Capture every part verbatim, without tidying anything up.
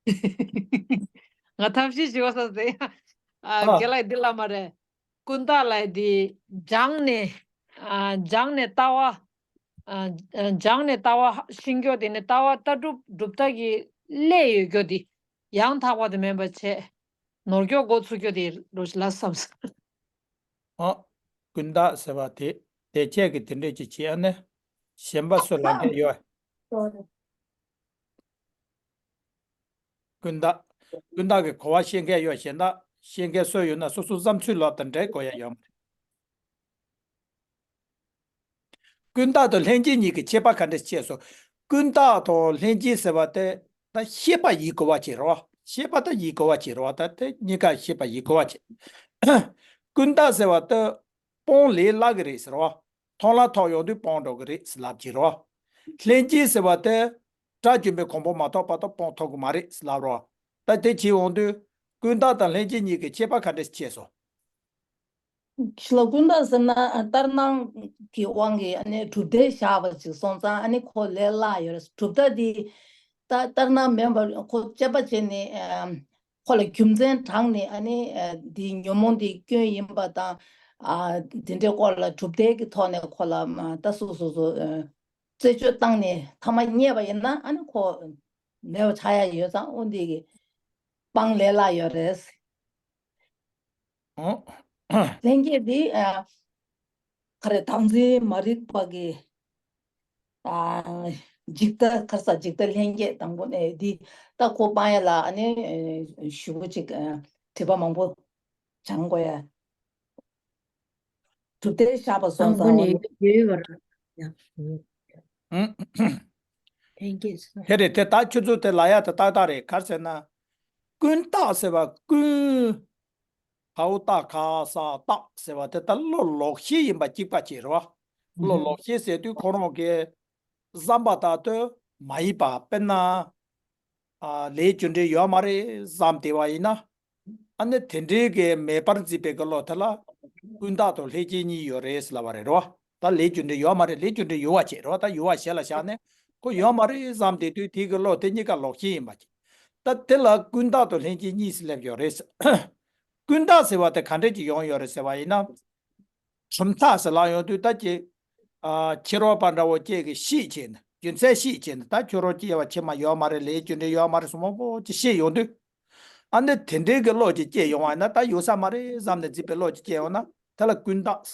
ང་ཐབས་ཤེས་ཞིག་བ་ས་ཟེར་ཡ། ཨ། ཨ། རྒན་ལགས་འདི་ལ་མ་རེད། ཀུན་བརྟགས་ལ་འདི་སྦྱངས་ནས། ཨ། སྦྱངས་ནས་ལྟ་བ། ཨ། སྦྱངས་ནས་ལྟ་བ་ཤེས་རྒྱུ་དེ་ནི་ལྟ་བ་ལྟ་གྲུབ་གྲུབ་མཐའ་གི་སླད་ཡོད་རྒྱུ་དེ། ཡང་དག་པ་དེ་མིན་པ་བྱས། ནོར་འཁྱོག་འགོ་ཚུགས་རྒྱུ་དེ་རུ་ལ་བསམ་སོང་། ཨ། ཀུན་བརྟགས་ཟེར་བ་དེ་དེ་ཁྱེད་ཀྱིས་དེ་འདྲས་ཀྱི་བྱེད་ཨ་ནི། གཞན་པ་སུ་ལ་འགན་ཡོད། ཀུན་བརྟགས། ཀུན་བརྟགས་ཀྱི་གོ་བ་ཤེས་མཁན་ཡོད། གཞན་དག་ཤེས་མཁན་སུ་ཡོད་ན་སོ་སོ་བསམ་ཚུལ་ལོག་དང་འབྲེལ་དགོས་ཡ་ཡོད་མ་རེད། ཀུན་བརྟགས་དང་ལྷན་སྐྱེས་གཉིས་ཀྱི་ཁྱད་པར་ག་འདྲས་ཕྱེ་སོང་། ཀུན་བརྟགས་དང་ལྷན་སྐྱེས་ཟེར་བ་དེ་ད་ཤེས་པ་ཡིས་གོ་བ་བྱེད་རོགས། ཤེས་པ་ད་ཡིས་གོ་བ་བྱེད་རོགས། ད་དེ་གཉིས་ཀ་ཤེས་པ་ཡིས་གོ་བ་བྱེད། ཀུན་བརྟགས་ཟེར་བ་དེ་སྤང་ལས་སླ་གི་རེད་ཟེར་རོགས། ཐོན་ལ་ཐོག་ཡོང་དུས་སྤང་འགྲོ་གི་རེད་ཟེར་ལབ་ཀྱི་རོགས། ལྷན་སྐྱེས་ཟེར་བ་དེ་དགྲ་བཅོམ་པའི་གོ་འཕང་མ་ཐོབ་བར་དུ་སྤང་ཐུབ་གི་མ་རེད་ཟེར་ལབ་རོགས། ད་དེ་བྱེད་འོང་དུས་ཀུན་བརྟགས་དང་ལྷན་སྐྱེས་གཉིས་ཀྱི་ཁྱད་པར་ག་འདྲས་ཕྱེ་སོང་། ཤི་ལ་ཀུན་བརྟགས་ཟེར་ན་ལྟར་སྣང་གི་དབང་གིས་ཨ་ནི་གྲུབ་མཐས་བཞག་པ་ཅིག་སོང་ཙང་ཨ་ནི་ཁོ་ལས་སླ་ཡོད་རེད། གྲུབ་མཐའ་འདི་ད་ལྟར་སྣང་མིན་པར་ཁོ་དཔྱད་པ་བྱས་ནས། ཨ། ཁོ་ལ་རྒྱུ་མཚན་དྲངས་ནས་ཨ་ནི། ཨ། འདིའི་ཉོན་མོངས་འདི་སྐྱོན་ཡིན་པ་དང་། ཨ། འདི་འདྲའི་སྐོར་ལ་གྲུབ་མཐའི་གི་ཐོག་ནས་ཁོ་ལ་མ་ད་སོ་སོ་སོ། ཨ། རྩད་གཅོད་བཏང་ནས་མཐའ་མ་རྙེད་པ་ཡིན་ན་ཨ་ནི་ཁོ་མེད་པ་ཆགས་ཡ་ཡོད་ཙང་འོ་འདི་གི་སྤང་ལས་སླ་ཡོད་རེད། ཨོ། ལྷན་སྐྱེས་འདི། ཨ། ག་རེ་བདག་འཛིན་མ་རིག་པ་གི། ཨ། འཇིག་ལྟ་ག་རེ་ཟ། འཇིག་ལྟ་ལྷན་སྐྱེས་དང་པོ་ནས་འདི་ད་ཁོ་སྤང་ཡ་ལ་ཨ་ནི་ཞུ་བོ་ཅིག་དྲི་བ་མང་པོ་སྦྱང་དགོས་ཡ། གྲུབ་མཐས་བཞག་པ་སོང་ཙང་། དང་པོ་ནས་ཡོད་པར། ཡ། ཨུ། ལྷན་སྐྱེས་སོ། དེ་རེད། དེ་ད་ཁྱོད་ཚོ་དེ་ལ་ཡ་དེ་ཏག་ཏག་རེད། ག་རེ་ཟེར་ན། ཀུན་བརྟགས་ཟེར་བ་ཀུན། ཧའོ་ཏ་ག་ས་བརྟགས་ཟེར་བ་དེ་ད་བློ་ལོག་ཤེས་ཡིན་པ་གཅིག་པ་བྱེད་རོ། བློ་ལོག་ཤེས་ཟེར་དུས་ཁོ་རང་གི་བསམ་པ་ལྟར་དུ་མ་ཡིན་པ། དཔེར་ན། ཨ། ལས་རྒྱུ་འབྲས་ཡོད་མ་རེད་བསམ་བསྡད་པ་ཡིན་ན། ཨ་ནི་དེ་འདྲའི་གི་མེད་པར་འཛིན་པའི་གི་བློ་དེ་ལ་ཀུན་བརྟགས་དང་ལྷན་སྐྱེས་གཉིས་ཡོད་རེད་ཟེར་ལབ་པ་རེད་རོ། ད་ལས་རྒྱུ་འབྲས་ཡོད་མ་རེད། ལས་རྒྱུ་འབྲས་ཡོད་པ་བྱེད་རོ། ད་ཡོད་པ་ཞེ་ལ་བཞག་ནས་ཁོ་ཡོད་མ་རེད་བསམ་བསྡད་དུས་དེའི་གི་བློ་དེ་གཉིས་ཀ་ལོག་ཤེས་ཡིན་པ་བྱེད། ད་དེ་ལ་ཀུན་བརྟགས་དང་ལྷན་སྐྱེས་གཉིས་ཟེར་ལབ་ཡོད་རེད། ཀུན་བརྟགས་ཟེར་བ་དེ་ག་འདྲས་ཀྱི་ཡོང་ཡོད་རེད་ཟེར་བ་ཡིན་ན། གྲུབ་མཐའ་ཟེར་ལབ་ཡོང་དུས་ད་ཀྱི། ཨ། ཕྱི་རོལ་པ་འདྲ་བོ་ཅིག་གིས་ཤེས་བྱས་ནས། རྒྱུ་མཚན་ཤེས་བྱས་ནས། ད་ཁྱོད་རང་སྐྱེ་བ་ཕྱི་མ་ཡོད་མ་རེད། ལས་རྒྱུ་འབྲས་ཡོད་མ་རེད་གསུངས་པ་པོ་ཅིག་ཤེས་ཡོང་དུས། ཨ་ནི་དེ་འདྲའི་གི་བློ་ཅིག་སྐྱེས་ཡོང་བ་ཡིན་ན། ད་ཡོད་ས་མ་རེད་བསམ་ནས་འཛིན་པའི་བློ་ཅིག་སྐྱེས་ཡོང་ན་དེ་ལ་ཀུན་བརྟགས།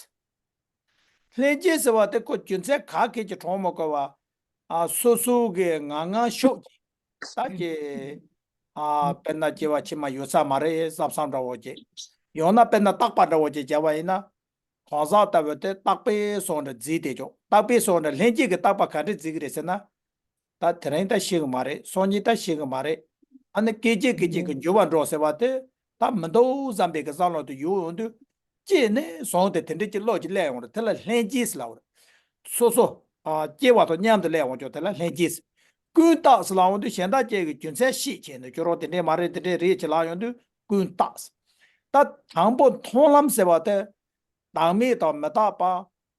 ལྷན་སྐྱེས་ཟེར་བ་དེ་ཁོ་རྒྱུ་མཚན་ག་གེ་ཅིག་གྲོངས་མ་དགོས་པ། ཨ། སོ་སོ་གི་ངང་ངམ་ཤུགས་ཀྱིས་ད་ཀྱི། ཨ། དཔེར་ན་སྐྱེ་བ་ཕྱི་མ་ཡོད་ས་མ་རེད་བསམ་བསམ་འདྲ་བོ་ཅིག། ཡང་ན་དཔེར་ན་རྟག་པ་འདྲ་བོ་ཅིག་བྱས་པ་ཡིན་ན། གང་ཟག་ལྟ་བུ་དེ་རྟག་པའི་སོང་འདྲ་འཛིན་བསྡད་ཆོག་རྟག་པའི་སོང་འདྲ་ལྷན་སྐྱེས་ཀྱི་རྟག་པ་ག་འདྲས་འཛིན་གི་རེད་ཟེར་ན། ད་དེ་རིང་ད་ཤེས་གི་མ་རེད། སང་ཉིན་ད་ཤེས་གི་མ་རེད། ཨ་ནི་སྐད་ཅིག་སྐད་ཅིག་གི་འགྱུར་བ་འགྲོ་ཟེར་བ་དེ་ད་མི་འདུག་བསམ་པའི་གི་བསམ་བློ་དེ་ཡོང་ཡོང་དུས། སྐྱེས་ནས་བཟུང་སྟེ་དེ་འདྲས་ཀྱི་བློ་ཅིག་སླེབས་ཡོང་རེད། དེ་ལ་ལྷན་སྐྱེས་ཟེར་ལབ་པ་རེད། སོ་སོ། ཨ། སྐྱེ་བ་དང་མཉམ་དུ་སླེབས་ཡོང་ཆོག་དེ་ལ་ལྷན་སྐྱེས་ཟེར། ཀུན་བརྟགས་ཟེར་ལབ་ཡོང་དུས་གཞན་དག་ཅིག་གི་རྒྱུ་མཚན་ཤེས་བྱས་ནས་ཁྱོད་རང་དེ་འདྲས་མ་རེད། དེ་འདྲས་རེད་ཅེས་ལབ་ཡོང་དུས་ཀུན་བརྟགས་ཟེར། ད་དང་པོ་མཐོང་ལམ་ཟེར་བ་དེ། བདག་མེད་དང་མི་རྟག་པ་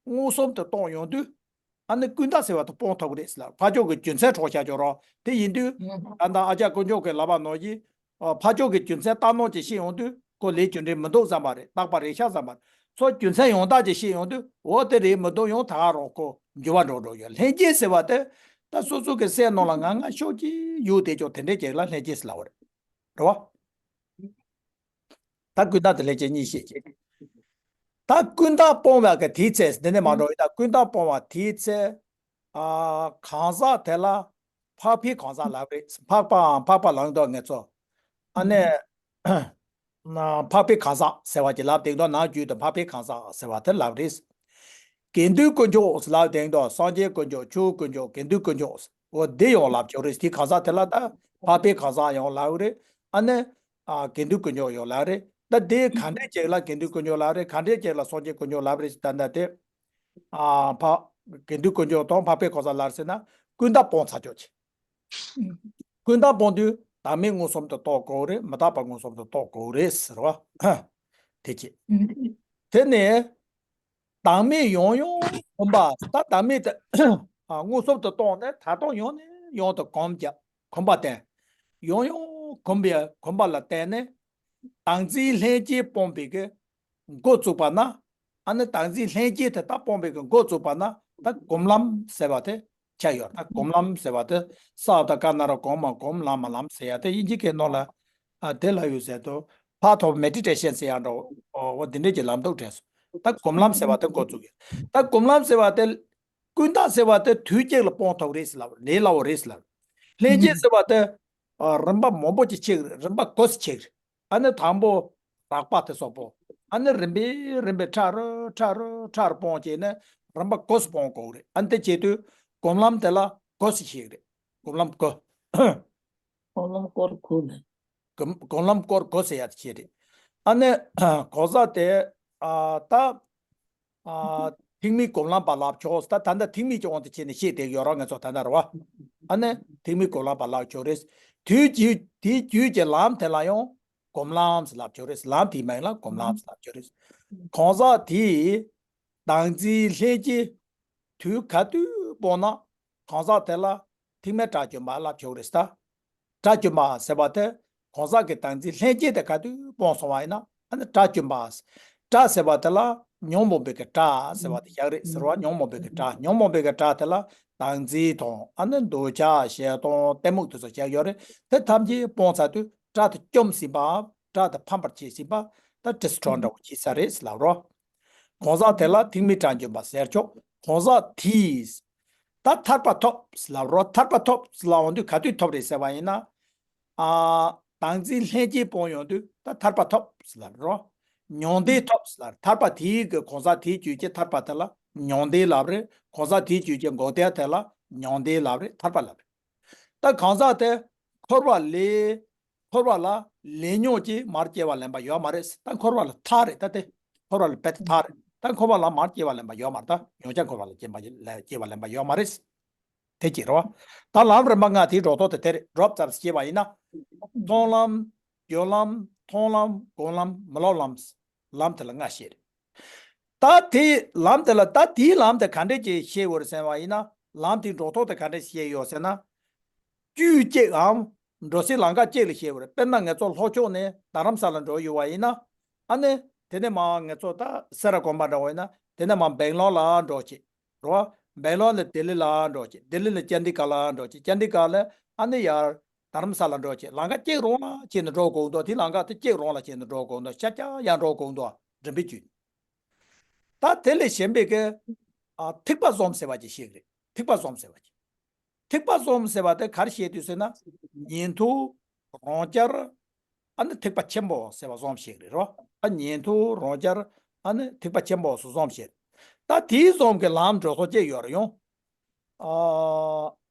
མངོན་སུམ་དུ་རྟོགས་ཡོང་དུས། ཨ་ནི་ཀུན་བརྟགས་ཟེར་བ་དེ་སྤོང་ཐུབ་ཀྱི་རེད་ཟེར་ལ། ཕར་ཕྱོགས་ཀྱི་རྒྱུ་མཚན་གྲོགས་བྱ་ཆོག་རོགས། དེ་ཡིན་དུས། ད་ལྟ་ཨ་ཅག་དཀོན་མཆོག་གིས་ལབ་པ་ནང་བཞིན། ཨ། ཕར་ཕྱོགས་ཀྱི་རྒྱུ་མཚན་ལྟ་ནོར་གྱིས་ཤེས་ཡོང་དུས་ཁོ་ལས་རྒྱུ་འབྲས་མི་འདུག་བསམ་པ་རེད། རྟག་པ་རེད་ཤག་བསམ་པ་རེད། སོ་རྒྱུ་མཚན་ཡང་དག་ཅིག་ཤེས་ཡོང་དུས་འོ་དེ་རེད་མི་འདུག་ཡང་ད་ག་རང་ཁོ་འགྱུར་བ་འགྲོ་འགྲོ་ཡོད། ལྷན་སྐྱེས་ཟེར་བ་དེ་ད་སོ་སོ་གི་སེམས་ནང་ལ་ངང་ངམ་ཤུགས་ཀྱིས་ཡོད་བསྡད་ཆོག་དེ་འདྲས་ཅིག་ལ་ལྷན་སྐྱེས་ཟེར་ལབ་པ་རེད། རེད་བ། ད་ཀུན་བརྟགས་དང་ལྷན་སྐྱེས་གཉིས་ཤེས་བྱེད། ད་ཀུན་བརྟགས་སྤོང་བ་གི་དེའི་ཚེ་འདི་ནས་མ་འགྲོ་ཡིན། ད་ཀུན་བརྟགས་སྤོང་བ་དེའི་ཚེ། ཨ། གང་ཟག་དེ་ལ་འཕགས་པའི་གང་ཟག་ལབ་རེད། འཕགས་པའམ་འཕགས་པ་ལབ་འདུག་ངེད་ཚོ། ཨ་ནི། ན། འཕགས་པའི་གང་ཟག་ཟེར་བ་ཅིག་ལབ་བསྡད་འདུག་ནམ་རྒྱུན་དུ་འཕགས་པའི་གང་ཟག་ཟེར་བ་དེ་ལབ་རེད། དགེ་འདུན་དཀོན་མཆོག་ལབ་བསྡད་འདུག་སངས་རྒྱས་དཀོན་མཆོག་ཆོས་དཀོན་མཆོག་དགེ་འདུན་དཀོན་མཆོག་འོ་འདི་ཡང་ལབ་ཆོག་རེད། དེ་གང་ཟག་དེ་ལ་ད་འཕགས་པའི་གང་ཟག་ཡང་ལབ་རེད། ཨ་ནི། ཨ། དགེ་འདུན་དཀོན་མཆོག་ཡང་ལབ་རེད། ད་དེ་ག་འདྲས་ཅིག་ལ་དགེ་འདུན་དཀོན་མཆོག་ལབ་རེད། ག་འདྲས་ཅིག་ལ་སངས་རྒྱས་དཀོན་མཆོག་ལབ་རེད། ད་ལྟ་དེ། ཨ། འཕགས། དགེ་འདུན་དཀོན་མཆོག་དང་འཕགས་པའི་གང་ཟག་ལབ་ཟེར་ན་ཀུན་བརྟགས་སྤོང་ཚར་ཆོག་ཅིག་ཀུན་བརྟགས་སྤོང་དུས་བདག་མེད་མངོན་སུམ་དུ་རྟོགས་དགོས་རེད། མི་རྟག་པ་མངོན་སུམ་དུ་རྟོགས་དགོས་རེད་ཟེར་བ། དེ་ཅིག་དེ་ནས་བདག་མེད་ཡང་ཡང་གོམས་པ། ད་བདག་མེད་དེ་མངོན་སུམ་དུ་རྟོགས་ནས་ད་དུང་ཡང་ནས་ཡང་དུ་གོམས་རྒྱག་གོམས་པ་བསྟེན། ཡང་ཡང་ གོམས་པའི་གོམས་པ་ལ་བརྟེན་ནས་བདག་འཛིན་ལྷན་སྐྱེས་སྤོང་བའི་གི་འགོ་བཙུགས་པ་ན། ཨ་ནི་བདག་འཛིན་ལྷན་སྐྱེས་དེ་དག་སྤོང་བའི་གི་འགོ་བཙུགས་པ་ན་ད་སྒོམ་ལམ་ཟེར་བ་དེ་ཆགས་ཡོད། ད་སྒོམ་ལམ་ཟེར་བ་དེ་སབ་ད་ཀ་ན་རོ་སྒོམ་མ་སྒོམ་ལམ་མ་ལམ་ཟེར་ཡ་དེ་དབྱིན་ཇི་སྐད་ནང་ལ་ཨ་དེ་ལ་ཡོད་ཟེར་དུ་path of meditation ཟེར་ཡ་འདྲ་བོ་འོ་འདི་འདྲས་ཀྱི་ལམ་དུ་བྲལ་སོང་། ད་སྒོམ་ལམ་ཟེར་བ་དེ་འགོ་བཙུགས་ཡོད། ད་སྒོམ་ལམ་ཟེར་བ་དེ་ཀུན་བརྟགས་ཟེར་བ་དེ་དུས་གཅིག་ལ་སྤོང་ཐུབ་རེད་ཟེར་ལབ་ལས་སླ་བོ་རེད་ཟེར་ལབ། ལྷན་སྐྱེས་ཟེར་བ་དེ་ཨ་རིམ་པ་མང་པོ་ཅིག་ཆགས་རེད། རིམ་པ་གོ་སི་ཆགས་རེད། ཨ་ནི་དང་པོ་རགས་པ་དེ་སོགས་པོ། ཨ་ནི་རིམ་པས་རིམ་པས་ཕྲ་རུ་ཕྲ་རུ་ཕྲ་རུ་སྤོང་བྱས་ནས་རིམ་པ་གོ་སི་སྤོང་དགོས་རེད། ཨ་ནི་དེ་བྱེད་དུས་སྒོམ་ལམ་དེ་ལ་གོ་སི་ཞིག་རེད། སྒོམ་ལམ་གོ། སྒོམ་ལམ་སྐོར་གོ་ནས། སྒོམ་སྒོམ་ལམ་སྐོར་གོ་སི་ཡ་དེ་བྱེད་རེད། ཨ་ནི་གོ་ས་དེ་ཨ་ད་ཨ་ཐེག་དམན་སྒོམ་ལམ་པ་ལབ་ཆོག་ད་ད་ལྟ་ཐེག་དམན་གྱི་དབང་དུ་བྱས་ནས་བཤད་བསྡད་ཡོད་རོགས་ང་ཚོ་ད་ལྟ་རེད་བ། ཨ་ནི་ཐེག་དམན་སྒོམ་ལམ་པ་ལབ་ཆོག་རེད། དུས་རྒྱུན་དེའི་རྒྱུད་ཀྱི་ལམ་དེ་ལ་ཡང་སྒོམ་ལམ་ཟེར་ལབ་ཆོག་རེད། ལམ་དེའི་མིང་ལ་སྒོམ་ལམ་ཟེར་ལབ་ཆོག་རེད། གང་ཟག་དེས་བདག་འཛིན་ལྷན་སྐྱེས་དུས་ག་དུས་སྤོང་ན་གང་ཟག་དེ་ལ་ཐེག་དམན་དགྲ་བཅོམ་པ་ལབ་ཆོག་རེད་ད། དགྲ་བཅོམ་པ་ཟེར་བ་དེ་གང་ཟག་གི་བདག་འཛིན་ལྷན་སྐྱེས་དེ་ག་དུས་སྤོང་སོང་བ་ཡིན་ན་ཨ་ནི་དགྲ་བཅོམ་པ། དགྲ་ཟེར་བ་དེ་ལ་ཉོན་མོངས་པའི་གི་དགྲ་ཟེར་བ་དེ་བཞག་རེད་ཟེར་བ། ཉོན་མོངས་པའི་གི་དགྲ་ཉོན་མོངས་པའི་གི་དགྲ་དེ་ལ་བདག་འཛིན་དང་ཨ་ནི་འདོད་ཆགས་ཞེ་སྡང་གཏི་མུག་དེ་ཚོ་བཞག་ཡོད་རེད། དེ་ཐམས་ཅད་སྤོང་ཚར་དུས་དགྲ་དེ་བཅོམ་ཟིན་པའམ་དགྲ་དེ་ཕམ་པར་བྱས་ཟིན་པ་ད་ཌི་སི་ཊོ་རོའི་འདྲ་བོ་བྱས་ཚར་རེད་ཟེར་ལབ་རོགས། གང་ཟག་དེ་ལ་ཐེག་དམན་དགྲ་བཅོམ་པ་ཟེར་ཆོག་གང་ཟག་དེས་ད་ཐར་པ་ཐོབ་ཟེར་ལབ་རོགས། ཐར་པ་ཐོབ་ཟེར་ལབ་འོང་དུས་ག་དུས་ཐོབ་རེད་ཟེར་བ་ཡིན་ན། ཨ་བདག་འཛིན་ལྷན་སྐྱེས་སྤོང་ཡོང་དུས་ད་ཐར་པ་ཐོབ་ཟེར་ལབ་རོགས། མྱང་འདས་ཐོབ་ཟེར་ལབ། ཐར་པ་དེའི་གི་གང་ཟག་དེའི་རྒྱུད་ཀྱི་ཐར་པ་དེ་ལ་མྱང་འདས་ལབ་རེད། གང་ཟག་དེའི་རྒྱུད་ཀྱི་འགོག་བདེན་དེ་ལ་མྱང་འདས་ལབ་རེད། ཐར་པ་ལབ་རེད། ད་གང་ཟག་དེ་འཁོར་བ་ལས། འཁོར་བ་ལ་ལས་ཉོན་གྱིས་མར་སྐྱེ་བ་ལེན་པ་ཡོད་མ་རེད། ད་འཁོར་བ་ལ་ཐར་རེད་ད་དེ། འཁོར་བ་ལ་རྦད་དེ་ཐར་རེད། ད་འཁོར་བ་ལ་མར་སྐྱེ་བ་ལེན་པ་ཡོད་མ་རེད། ད་མྱོང་བྱ་འཁོར་བ་ལ་སྐྱེ་བ་ལེན་པ་ཡོད་མ་རེད། དེ་གཅིག་རེད་བ། ད་ལམ་རིམ་པ་ལྔ་དེའི་སྒྲོ་འདོགས་དེ་དེ་རེད། རོབ་ཙམ་ཞིག་བྱས་པ་ཡིན་ན། མཐོང་ལམ། སྦྱོར་ལམ། མཐོང་ལམ། སྒོམ་ལམ། མི་སློབ་ལམ། ལམ་དེ་ལ་ལྔ་བཤད་རེད། ད་དེ་ལམ་དེ་ལ་ད་དེའི་ལམ་དེ་ག་འདྲས་ཀྱིས་བཤད་ཡོད་རེད་ཟེར་བ་ཡིན་ན། ལམ་དེའི་སྒྲོ་འདོགས་དེ་ག་འདྲས་བཤད་ཡོད་ཟེར་ན། དཀྱུས་གཅིག་གམ། འགྲོ་སའི་ལམ་ཁ་གཅིག་ལ་བཤད་ཡོད་རེད། དཔེར་ན་ང་ཚོ་ལྷོ་ཕྱོགས་ནས་རྡ་རམ་ས་ལ་འགྲོ་ཡོད་པ་ཡིན་ན། ཨ་ནི། དེ་ནས་མར་ང་ཚོ་ད་སེ་ར་དགོན་པ་འདྲ་བོ་ཡིན་ན་དེ་ནས་མར་སྦེང་ལོར་ལ་འགྲོ་བྱེད། རེད་བ། སྦེང་ལོར་ནས་ལྡི་ལི་ལ་འགྲོ་བྱེད། ལྡི་ལི་ནས་ཅན་དི་གྷར་ལ་འགྲོ་བྱེད། ཅན་དི་གྷར་ལས་ཨ་ནི་ཡར་རྡ་རམ་ས་ལ་འགྲོ་བྱེད། ལམ་ཁ་གཅིག་རོང་ལ་བྱས་ནས་འགྲོ་དགོས་འདུག་དེ་ལམ་ཁ་དེ་གཅིག་རོང་ལ་བྱས་ནས་འགྲོ་དགོས་འདུག་ཤར་རྒྱག་ཡར་འགྲོ་དགོས་འདུག་འགྲིམ་པའི་རྒྱུ། ད་དེ་ལས་གཞན་པའི་གི། ཨ་ཐེག་པ་གསུམ་ཟེར་བ་ཅིག་ཤེས་ཀྱི་རེད། ཐེག་པ་གསུམ་ཟེར་བ་ཅིག་ཐེག་པ་གསུམ་ཟེར་བ་དེ་ག་རེ་བཤད་དུས་ཟེར་ན། ཉན་ཐོས། རང་རྐྱ། ཨ་ནི་ཐེག་པ་ཆེན་པོ་ཟེར་བ་གསུམ་ཞིག་རེད་རོ། ཨ་ཉན་ཐོས་རང་རྐྱ། ཨ་ནི་ཐེག་པ་ཆེན་པོ་སོགས་གསུམ་ཞིག་ད་དེའི་གསུམ་གྱི་ལམ་འགྲོ་སོགས་བཅས་ཡོད་རེད་ཡོང་། ཨ།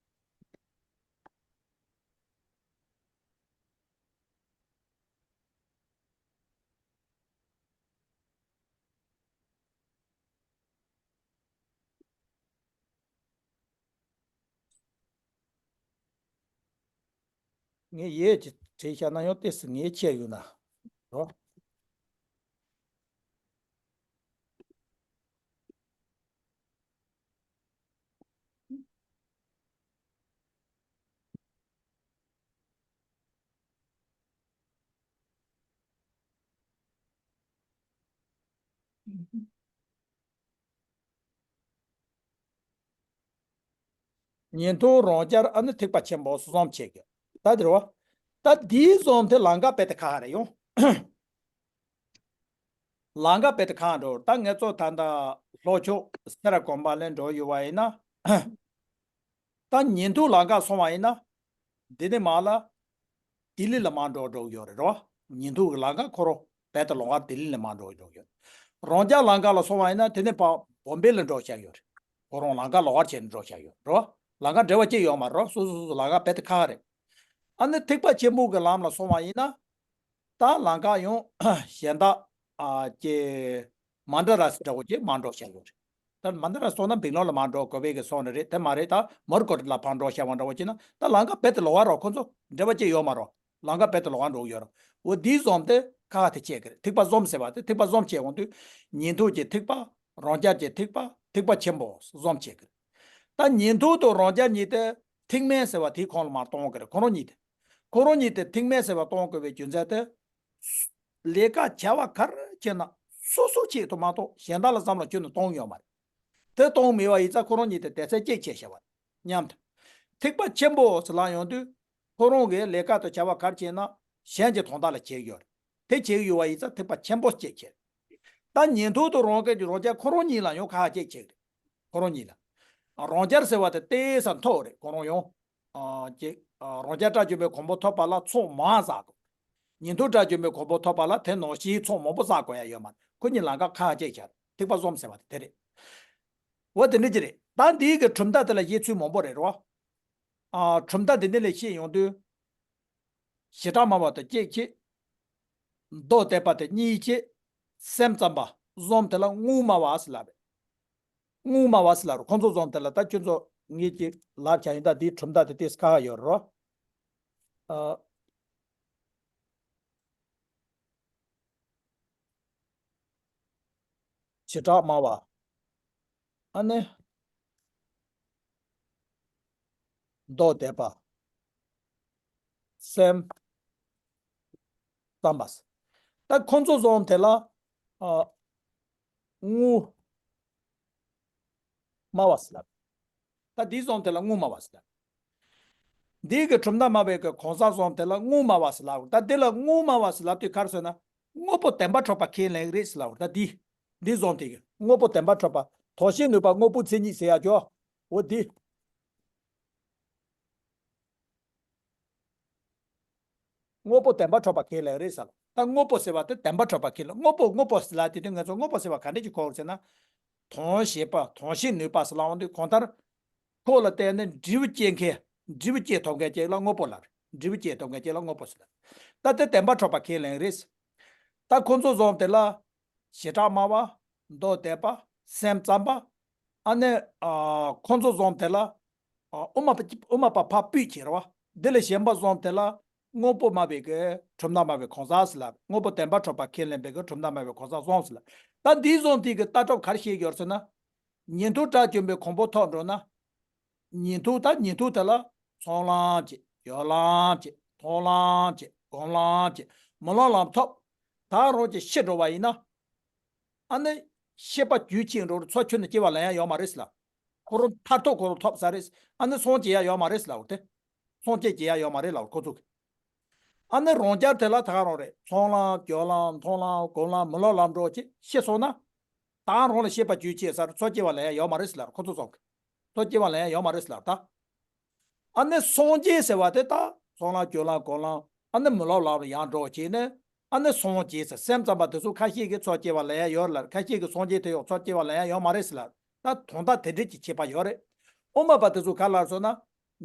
ངས་ཡས་ཀྱི་བྲིས་བཞག་ན་ཡང་ཏོག་ཙམ་ངས་ཆད་ཡོད་ན་རོ། ཉན་ཐོས་རང་རྐྱ་ཨ་ནི་ཐེག་པ་ཆེན་པོ་སོགས་གསུམ་བྱེད་ཀྱི། ད་དེ་རེད་བ། ད་དེའི་གསུམ་དེ་ལམ་ཁ་རྦད་དེ་ཁག་ཁག་རེད་ཡོང་། ལམ་ཁ་རྦད་དེ་ཁག་ཁག་འགྲོ། ད་ང་ཚོ་ད་ལྟ་ལྷོ་ཕྱོགས་སེ་ར་དགོན་པ་ལ་འགྲོ་ཡོད་པ་ཡིན་ན། ད་ཉན་ཐོས་ལམ་ཁ་སོང་བ་ཡིན་ན། འདི་ནས་མར་ལ། ལྡི་ལི་ལ་མར་འགྲོ་འགྲོ་གི་ཡོད་རེད་རོ། ཉན་ཐོས་ཀྱི་ལམ་ཁ་ཁོ་རང་རྦད་དེ་ལམ་ཁ་ལྡི་ལི་ལ་མར་འགྲོ་འགྲོ་གི་ཡོད། རང་རྐྱ་ལམ་ཁ་ལ་སོང་བ་ཡིན་ན་དེ་ནས་ཕར་བོམ་བེ་ལ་འགྲོ་བཞག་ཡོད་རེད། ཁོ་རང་ལམ་ཁ་ལོགས་ཀ་བྱས་ནས་འགྲོ་བཞག་ཡོད་རོ། ལམ་ཁ་འབྲེལ་བ་ཅི་ཡོད་མ་རེད་རོ། སོ་སོ་སོ་སོ་ལམ་ཁ་རྦད་དེ་ཁག་ཁག་རེད། ཨ་ནི་ཐེག་པ་ཆེན་པོ་གི་ལམ་ལ་སོང་བ་ཡིན་ན། ད་ལམ་ཁ་ཡང་གཞན་དག་ཨ་ཀྱེ་མན་དཱ་ར་སི་འདྲ་བོ་ཅིག་མར་འགྲོ་བཞག་ཡོད་རེད། ད་མན་དཱ་ར་སི་སོང་ན་སྦེང་ལོར་ལ་མར་འགྲོ་དགོས་པའི་གི་སོང་ནི་རེད། དེ་མ་རེད་ད་མོར་ཀོ་ཊ་ལ་ཕར་འགྲོ་བཞག་པ་འདྲ་བོ་ཅིག་ན་ད་ལམ་ཁ་རྦད་དེ་ལོགས་ཀ་རོ། ཁོ་ཚོ་འབྲེལ་བ་ཅི་ཡོད་མ་རོ། ལམ་ཁ་རྦད་དེ་ལོགས་ཀ་འགྲོ་ཡོད་རོ། འོ་འདིའི་གསུམ་དེ་ཁག་ཁག་དེ་བྱེད་ཀྱི་རེད། ཐེག་པ་གསུམ་ཟེར་བ་དེ་ཐེག་པ་གསུམ་བྱེད་འོང་དུས་ཉན་ཐོས་ཀྱི་ཐེག་པ། རང་རྐྱ་གི་ཐེག་པ། ཐེག་པ་ཆེན་པོ་གསུམ་བྱེད་ཀྱི་རེད། ད་ཉན་ཐོས་དང་རང་རྐྱ་གཉིས་དེ་ཐེག་དམན་ཟེར་བ་དེའི་ཁོངས་ལ་མར་གཏོང་གི་རེད། ཁོ་རང་གཉིས་དེ། ཁོ་རང་གཉིས་དེ་ཐེག་དམན་ཟེར་བ་གཏོང་དགོས་པའི་རྒྱུ་མཚན་དེ། ལས་ཀ་བྱ་བ་ག་རེ་བྱས་ན་སོ་སོ་ཆེད་དུ་མ་གཏོགས་གཞན་དག་ལ་བསམ་བློ་ཁྱོན་ནས་གཏོང་ཡོད་མ་རེད། དེ་གཏོང་མེད་པ་ཡིན་ཙང་ཁོ་རང་གཉིས་དེ་སྡེ་ཚན་གཅིག་བྱས་བཞག་པ་རེད་སྙམ་དུ། ཐེག་པ་ཆེན་པོ་ཟེར་ལབ་ཡོང་དུས། ཁོ་རང་གིས་ལས་ཀ་དང་བྱ་བ་ག་རེ་བྱས་ན་གཞན་གྱི་དོན་དག་ལ་བྱེད་ཀྱི་ཡོད་རེད། དེ་བྱེད་ཀྱི་ཡོད་པ་ཡིན་ཙང་ཐེག་པ་ཆེན་པོ་གཅིག་བྱས། ད་ཉན་ཐོས་དང་རང་རྒྱལ་གྱི་རང་རྒྱལ་ཁོ་རང་གཉིས་ལ་ཡང་ཁ་ཁ་གཅིག་བྱས་རེད། ཁོ་རང་གཉིས་ལ། རང་རྒྱལ་ཟེར་བ་དེ་ཏོག་ཙམ་མཐོ་བ་རེད། ཁོ་རང་ཡང་། ཨ། ཅིག་ཨ། རང་རྒྱལ་སྐྲག་འཇོམས་པའི་གོ་འཕང་ཐོབ་པ་ལ་ཚོགས་མང་བསགས་དགོས། ཉན་ཐོས་སྐྲག་འཇོམས་པའི་གོ་འཕང་ཐོབ་པ་ལ་དེ་ནང་བཞིན་ཚོགས་མང་པོ་བསགས་དགོས་ཡ་ཡོད་མ་རེད། ཁོ་གཉིས་ལམ་ཁ་ཁ་ཁ་གཅིག་བྱས། ཐེག་པ་གསུམ་ཟེར་བ་དེ་དེ་རེད། འོ་དེ་འདྲ་ཅིག་རེད། ད་འདིའི་གི་གྲུབ་མཐའ་དེ་ལ་བཤད་ཚུལ་མང་པོ་རེད་རོ། ཨ། གྲུབ་མཐའ་འདི་འདི་ལས་བཤད་ཡོང་དུས། བྱེ་བྲག་སྨྲ་བ་དེ་གཅིག་བྱས། མདོ་སྡེ་པ་དེ་གཉིས་བྱས། སེམས་ཙམ་པ་གསུམ་དེ་ལ་དངོས་སྨྲ་བ་ཟེར་ལབ་རེད། དངོས་སྨྲ་བ་ཟེར་ལབ་རེད། ཁོང་ཚོ་གསུམ་དེ་ལ་ད་ཁྱོད་ཚོ་ངེད་ཀྱི་ལབ་བྱ་ཡིན་ད་འདིའི་གྲུབ་མཐའ་དེ་ཏོག་ཙམ་ཁ་ཁ་ཡོད་རེད་རོ། ཨ། བྱེ་བྲག་སྨྲ་བ། ཨ་ནི། མདོ་སྡེ་པ། སེམས་ཙམ་པ། ད་ཁོང་ཚོ་གསུམ་དེ་ལ། ཨ། དངོས་སྨྲ་བ་ཟེར་ལབ། ད་འདི་གསུམ་དེ་ལ་དངོས་སྨྲ་བ་ཟེར་ལབ། འདི་གི་གྲུབ་མཐའ་སྨྲ་བའི་གི་གང་ཟག་གསུམ་དེ་ལ་དངོས་སྨྲ་བ་ཟེར་ལབ། ད་འདི་ལ་དངོས་སྨྲ་བ་ཟེར་ལབ་དུས་ག་རེ་ཟེར་ན། དངོས་པོ་བདེན་པར་གྲུབ་པ་ཁས་ལེན་རེད་ཟེར་ལབ། ད་འདི། འདི་གསུམ་དེ་གི་དངོས་པོ་བདེན་པར་གྲུབ་པ། དོན་བྱེད་ནུས་པ་དངོས་པོའི་མཚན་ཉིད་ཟེར་ཡ་ཅོ། འོ་འདི། དངོས་པོ་བདེན་པར་གྲུབ་པ་ཁས་ལེན་རེད་ཟེར་ལ། ད་དངོས་པོ་ཟེར་བ་དེ་བདེན་པར་གྲུབ་པ་ཁས་ལེན། དངོས་པོ་དངོས་པོ་ཟེར་ལ་དེ་དུས་ང་ཚོ་དངོས་པོ་ཟེར་བ་ག་འདྲ་ཅིག་གོ་དགོས་ཟེར་ན། དོན་བྱེད་པ་དོན་བྱེད་ནུས་པ་ཟེར་ལབ་ཡོང་དུས་གང་ལྟར། ཁོ་ལ་བརྟེན་ནས་འབྲས་བུ་སྐྱེ་མཁན། འབྲས་བུ་སྐྱེ་ཐུབ་མཁན་ཅིག་ལ་དངོས་པོ་ལབ་རེད། འབྲས་བུ་སྐྱེ་ཐུབ་མཁན་ཅིག་ལ་དངོས་པོ་ཟེར་ལབ། ད་དེ་བདེན་པར་གྲུབ་པ་ཁས་ལེན་རེད། ད་ཁོ་ཚོ་གསུམ་དེ་ལ། བྱེ་བྲག་སྨྲ་བ། མདོ་སྡེ་པ། སེམས་ཙམ་པ། ཨ་ནི། ཨ། ཁོང་ཚོ་གསུམ་དེ་ལ། ཨ། དབུ་མ་པ་དབུ་མ་པ་ཕར་སྤུས་ཀྱི་རེད་བ། འདི་ལས་གཞན་པ་གསུམ་དེ་ལ། དངོས་པོ་སྨྲ་བའི་གི་གྲུབ་མཐའ་སྨྲ་བའི་གང་ཟག་ཟེར་ལབ། དངོས་པོ་བདེན་པར་གྲུབ་པ་ཁས་ལེན་པའི་གི་གྲུབ་མཐའ་སྨྲ་བའི་གང་ཟག་གསུམ་ཟེར་ལབ། ད་འདིའི་གསུམ་དེ་གི་ལྟ་གྲུབ་ག་རེ་བཤད་ཡོད་ཟེར་ན། ཉན་ཐོས་དགྲ་བཅོམ་པའི་གོ་འཕང་ཐོབ་འགྲོ་ན། ཉན་ཐོས་ད་ཉན་ཐོས་དེ་ལ་ཚོགས་ལམ་བྱེད། སྦྱོར་ལམ་བྱེད། མཐོང་ལམ་བྱེད། སྒོམ་ལམ་བྱེད། མི་སློབ་ལམ་ཐོབ། ད་རང་གི་ཤི་འགྲོ་བ་ཡིན་ན། ཨ་ནི་ཤེས་པ་རྒྱུད་གཅིག་འགྲོ་རུ་ཚོགས་ཁྱོན་ནས་སྐྱེ་བ་ལེན་ཡ་ཡོད་མ་རེད་ཟེར་ལ། ཁོ་རང་མཐར་ཐུག་ཁོ་རང་ཐོབ་ས་རེད། ཨ་ནི་སངས་རྒྱས་ཡ་ཡོད་མ་རེད་ཟེར་ལ་འོ་དེ། སངས་རྒྱས་རྒྱས་ཡ་ཡོད་མ་རེད་ལ་འོ་ཁོ་ཚོ་གི། ཨ་ནི་རང་རྒྱལ་དེ་ལ་ད་ག་རང་རེད། ཚོགས་ལམ་སྦྱོར་ལམ་མཐོང་ལམ་སྒོམ་ལམ་མི་སློབ་ལམ་འགྲོ་ཅེས་ཤེས་སོང་ན། ད་རང་ལ་ཤེས་པ་རྒྱུད་གཅིག་ས་རུ་ཚོགས་སྐྱེ་བ་ལེན་ཡ་ཡོད་མ་རེད་ཟེར་ལ་ཁོ་ཚོ་ཚོགས་གི། ཚོགས་སྐྱེ་བ་ལེན་ཡ་ཡོད་མ་རེད་ཟེར་ལ་ད། ཨ་ནི་སངས་རྒྱས་ཟེར་བ་དེ་ད་ཚོགས་ལམ་སྦྱོར་ལམ་སྒོམ་ལམ་ཨ་ནི་མི་སློབ་ལམ་ལ་ཡང་འགྲོ་བྱས་ནས་ཨ་ནི་སངས་རྒྱས་ཟེར་སེམས་ཙམ་པ་དེ་ཚོ་ཁ་ཤས་ཀྱིས་ཚོགས་སྐྱེ་བ་ལེན་ཡ་ཡོད་ལ་ཁ་ཤས་ཀྱིས་སངས་རྒྱས་དེ་ཡོག་ཚོགས་སྐྱེ་བ་ལེན་ཡ་ཡོད་མ་རེད་ཟེར་ལ། ད་དོན་དག་དེ་འདྲས་ཀྱི་ཁྱད་པར་ཡོད་རེད། དབུ་མ་པ་དེ་ཚོ་ག་ལབ་སོང་ན།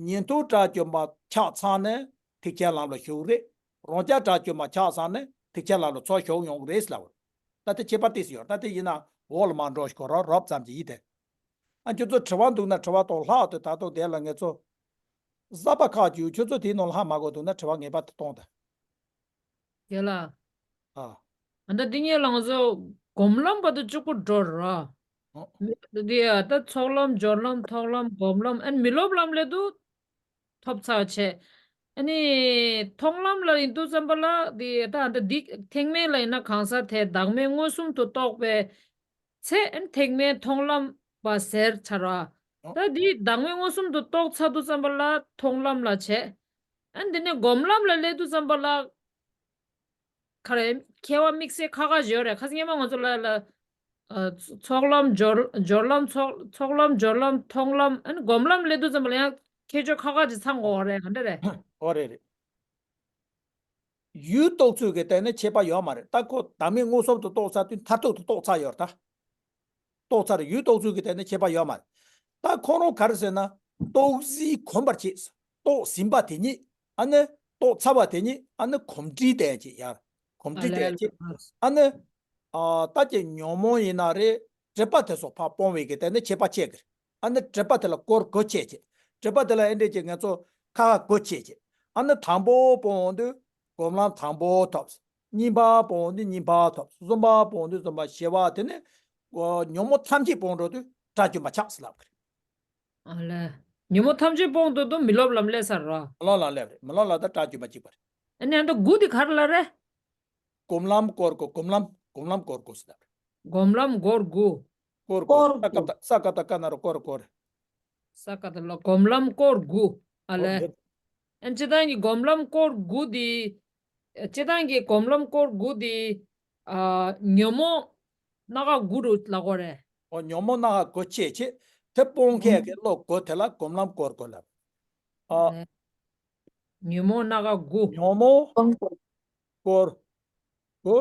ཉན་ཐོས་དགྲ་བཅོམ་པ་ཆགས་ཚར་ནས་ཐེག་ཆེན་ལམ་ལ་ཞུགས་རེད། རང་རྒྱལ་དགྲ་བཅོམ་པ་ཆགས་ཚར་ནས་ཐེག་ཆེན་ལམ་ལ་ཚོགས་ཞུགས་ཡོང་གི་རེད་ཟེར་ལ། ད་དེ་ཁྱད་པར་ཏོག་ཙམ་ཡོད་རེད། ད་དེ་ཡིན་ན་འོག་ལ་མར་འགྲོ་ཞིག་གོ་རོགས་རོབ་ཙམ་གྱིས་ཡིན་ཏེ། ཨ་ཁྱོད་ཚོ་དྲི་བ་འདུག་ན་དྲི་བ་གཏོང་ལྷག་ཏུ་ད་དུང་དེ་ལ་ངེད་ཚོ། གཟའ་པ་ཁག་ཅིག་ཁྱོད་ཚོ་དེའི་ནང་ལ་ཧ་མ་གོ་འདུག་ན་དྲི་བ་ངེས་པར་དུ་གཏོང་དང་། ཡ་ལ། ཨ། ཨ་ད་འདི་ངས་ལང་ཚོ་སྒོམ་ལམ་བར་དུ་གཅིག་པུ་འགྲོ་ར། ཨོ། འདི་ཡ་ད་ཚོགས་ལམ་སྦྱོར་ལམ་མཐོང་ལམ་སྒོམ་ལམ་ཨན་མི་སློབ་ལམ་སླད་དུ་ཐོབ་ཚར་བྱས། ཨ་ནི་མཐོང་ལམ་ལ་ཡིན་དུས་ཙམ་པ་ལ་འདི་ད་ཨ་ད་འདི་ཐེག་དམན་ལ་ཡིན་ན་གང་ཟག་དེ་བདག་མེད་མངོན་སུམ་དུ་རྟོགས་པའི། ཚེ་ཨན་ཐེག་དམན་མཐོང་ལམ་པ་ཟེར་ཚར་བ། ཨོ། ད་འདི་བདག་མེད་མངོན་སུམ་དུ་རྟོགས་ཚར་དུས་ཙམ་པ་ལ་མཐོང་ལམ་ལ་བྱས། ཨན་འདི་ནས་སྒོམ་ལམ་ལ་སླེབས་དུས་ཙམ་པ་ལ། ག་རེ་ཁྱད་པར་དམིགས་བསལ་ཁ་ཁ་ཞིག་ཡོད་རེད། ཁ་སང་སྔོན་མ་ང་ཚོ་ལ་ལ། ཨ། ཚོགས་ལམ་སྦྱོར་སྦྱོར་ལམ་ཚོགས་ཚོགས་ལམ་སྦྱོར་ལམ་མཐོང་ལམ་ཨན་སྒོམ་ལམ་སླེབས་དུས་ཙམ་པ་ལ་ཡང་ཁྱད་ཆོས་ཁ་ཁ་ཅིག་ཚང་དགོས་རེད། ག་འདྲ་རེད། ཨོ་རེད་རེད། ཡུལ་རྟོགས་ཚུལ་གྱི་སྟེང་ནས་ཁྱད་པར་ཡོད་མ་རེད། ད་ཁོ་བདག་མེད་མངོན་སུམ་དུ་རྟོགས་ཚར་དུས་མཐར་ཐུག་ཏུ་རྟོགས་ཚར་ཡོད་རེད་ད། རྟོགས་ཚར་ཡུལ་རྟོགས་ཚུལ་གྱི་སྟེང་ནས་ཁྱད་པར་ཡོད་མ་རེད། ད་ཁོ་རང་ག་རེ་ཟེར་ན། རྟོགས་ཟིན་གོམས་པར་བྱེད། རྟོགས་ཟིན་པ་དེ་ཉིད་ཨ་ནི་རྟོགས་ཚར་བ་དེ་ཉིད་ཨ་ནི་གོམས་འདྲིས་ལྡན་བྱེད་ཡར་གོམས་འདྲིས་ལྡན་བྱེད། ཨ་ནི། ཨ། ད་ཀྱི་ཉོན་མོངས་ཡིན་ན་རེད། སྒྲིབ་པ་དེ་ཚོ་ཕར་སྤོང་བའི་གི་དེ་ནི་ཁྱད་པར་ཕྱེ་གི་རེད། ཨ་ནི་སྒྲིབ་པ་དེ་ལ་སྐོར་སྒོ་ཕྱེ་བྱེད། སྒྲིབ་པ་དེ་ལ་ཨེ་འདྲས་ཀྱི་ངེད་ཚོ་ཁ་ཁ་སྒོ་ཕྱེ་བྱེད། ཨ་ནི་དང་པོ་སྤོང་དུས་སྒོམ་ལམ་དང་པོ་ཐོབ། གཉིས་པ་སྤོང་དུས་གཉིས་པ་ཐོབ། གསུམ་པ་སྤོང་དུས་གསུམ་པ། བཞི་པ་དེ་ནི་ཉོན་མོངས་ཐམས་ཅད་སྤོང་འགྲོ་དུས་དགྲ་བཅོམ་པ་ཆགས་ཟེར་ལབ་གི་རེད། ཨ་ལས། ཉོན་མོངས་ཐམས་ཅད་སྤོང་དུ་འདུག་མི་སློབ་ལམ་ལས་ས་ར། མི་སློབ་ལམ་ལས་རེད། མི་སློབ་ལམ་དང་སྒྲ་བརྗོད་པ་གཅིག་པ་རེད། ཨ་ནི་ཨ་ད་དགུ་དེ་ག་རེ་ལབ་རེད། སྒོམ་ལམ་སྐོར་དགུ། སྒོམ་ལམ། སྒོམ་ལམ་སྐོར་དགུ་ཟེར་ལབ་རེད། སྒོམ་ལམ་སྐོར་དགུ། སྐོར་དགུ། སྐོར་ས་དགུ། ཀ་བཏགས་ས་ཀ་བཏགས་སྐ་ན་རོ་སྐོར། སྐོར། ས་ཀ་བཏགས་ལ། སྒོམ་ལམ་སྐོར་དགུ། ཨ་ལས། ཨོ་ལེ། ཨན་སྤྱིར་བཏང་གི་སྒོམ་ལམ་སྐོར་དགུ་དེ། སྤྱིར་བཏང་གི་སྒོམ་ལམ་སྐོར་དགུ་དེ། ཨ། ཉོན་མོངས་སྣ་ཁ་དགུ་རུ་ལབ་དགོས་རེད། ཨོ། ཉོན་མོངས་སྣ་ཁ་དགུ་བྱེད་བྱེད། དེ་སྤོང་མཁན་གྱི་བློ་དགུ་དེ་ལ་སྒོམ་ལམ་སྐོར་དགུ་ལབ། ཨ། ཨ་ལས། ཉོན་མོངས་སྣ་ཁ་དགུ། ཉོན་མོངས་སྐོར་དགུ།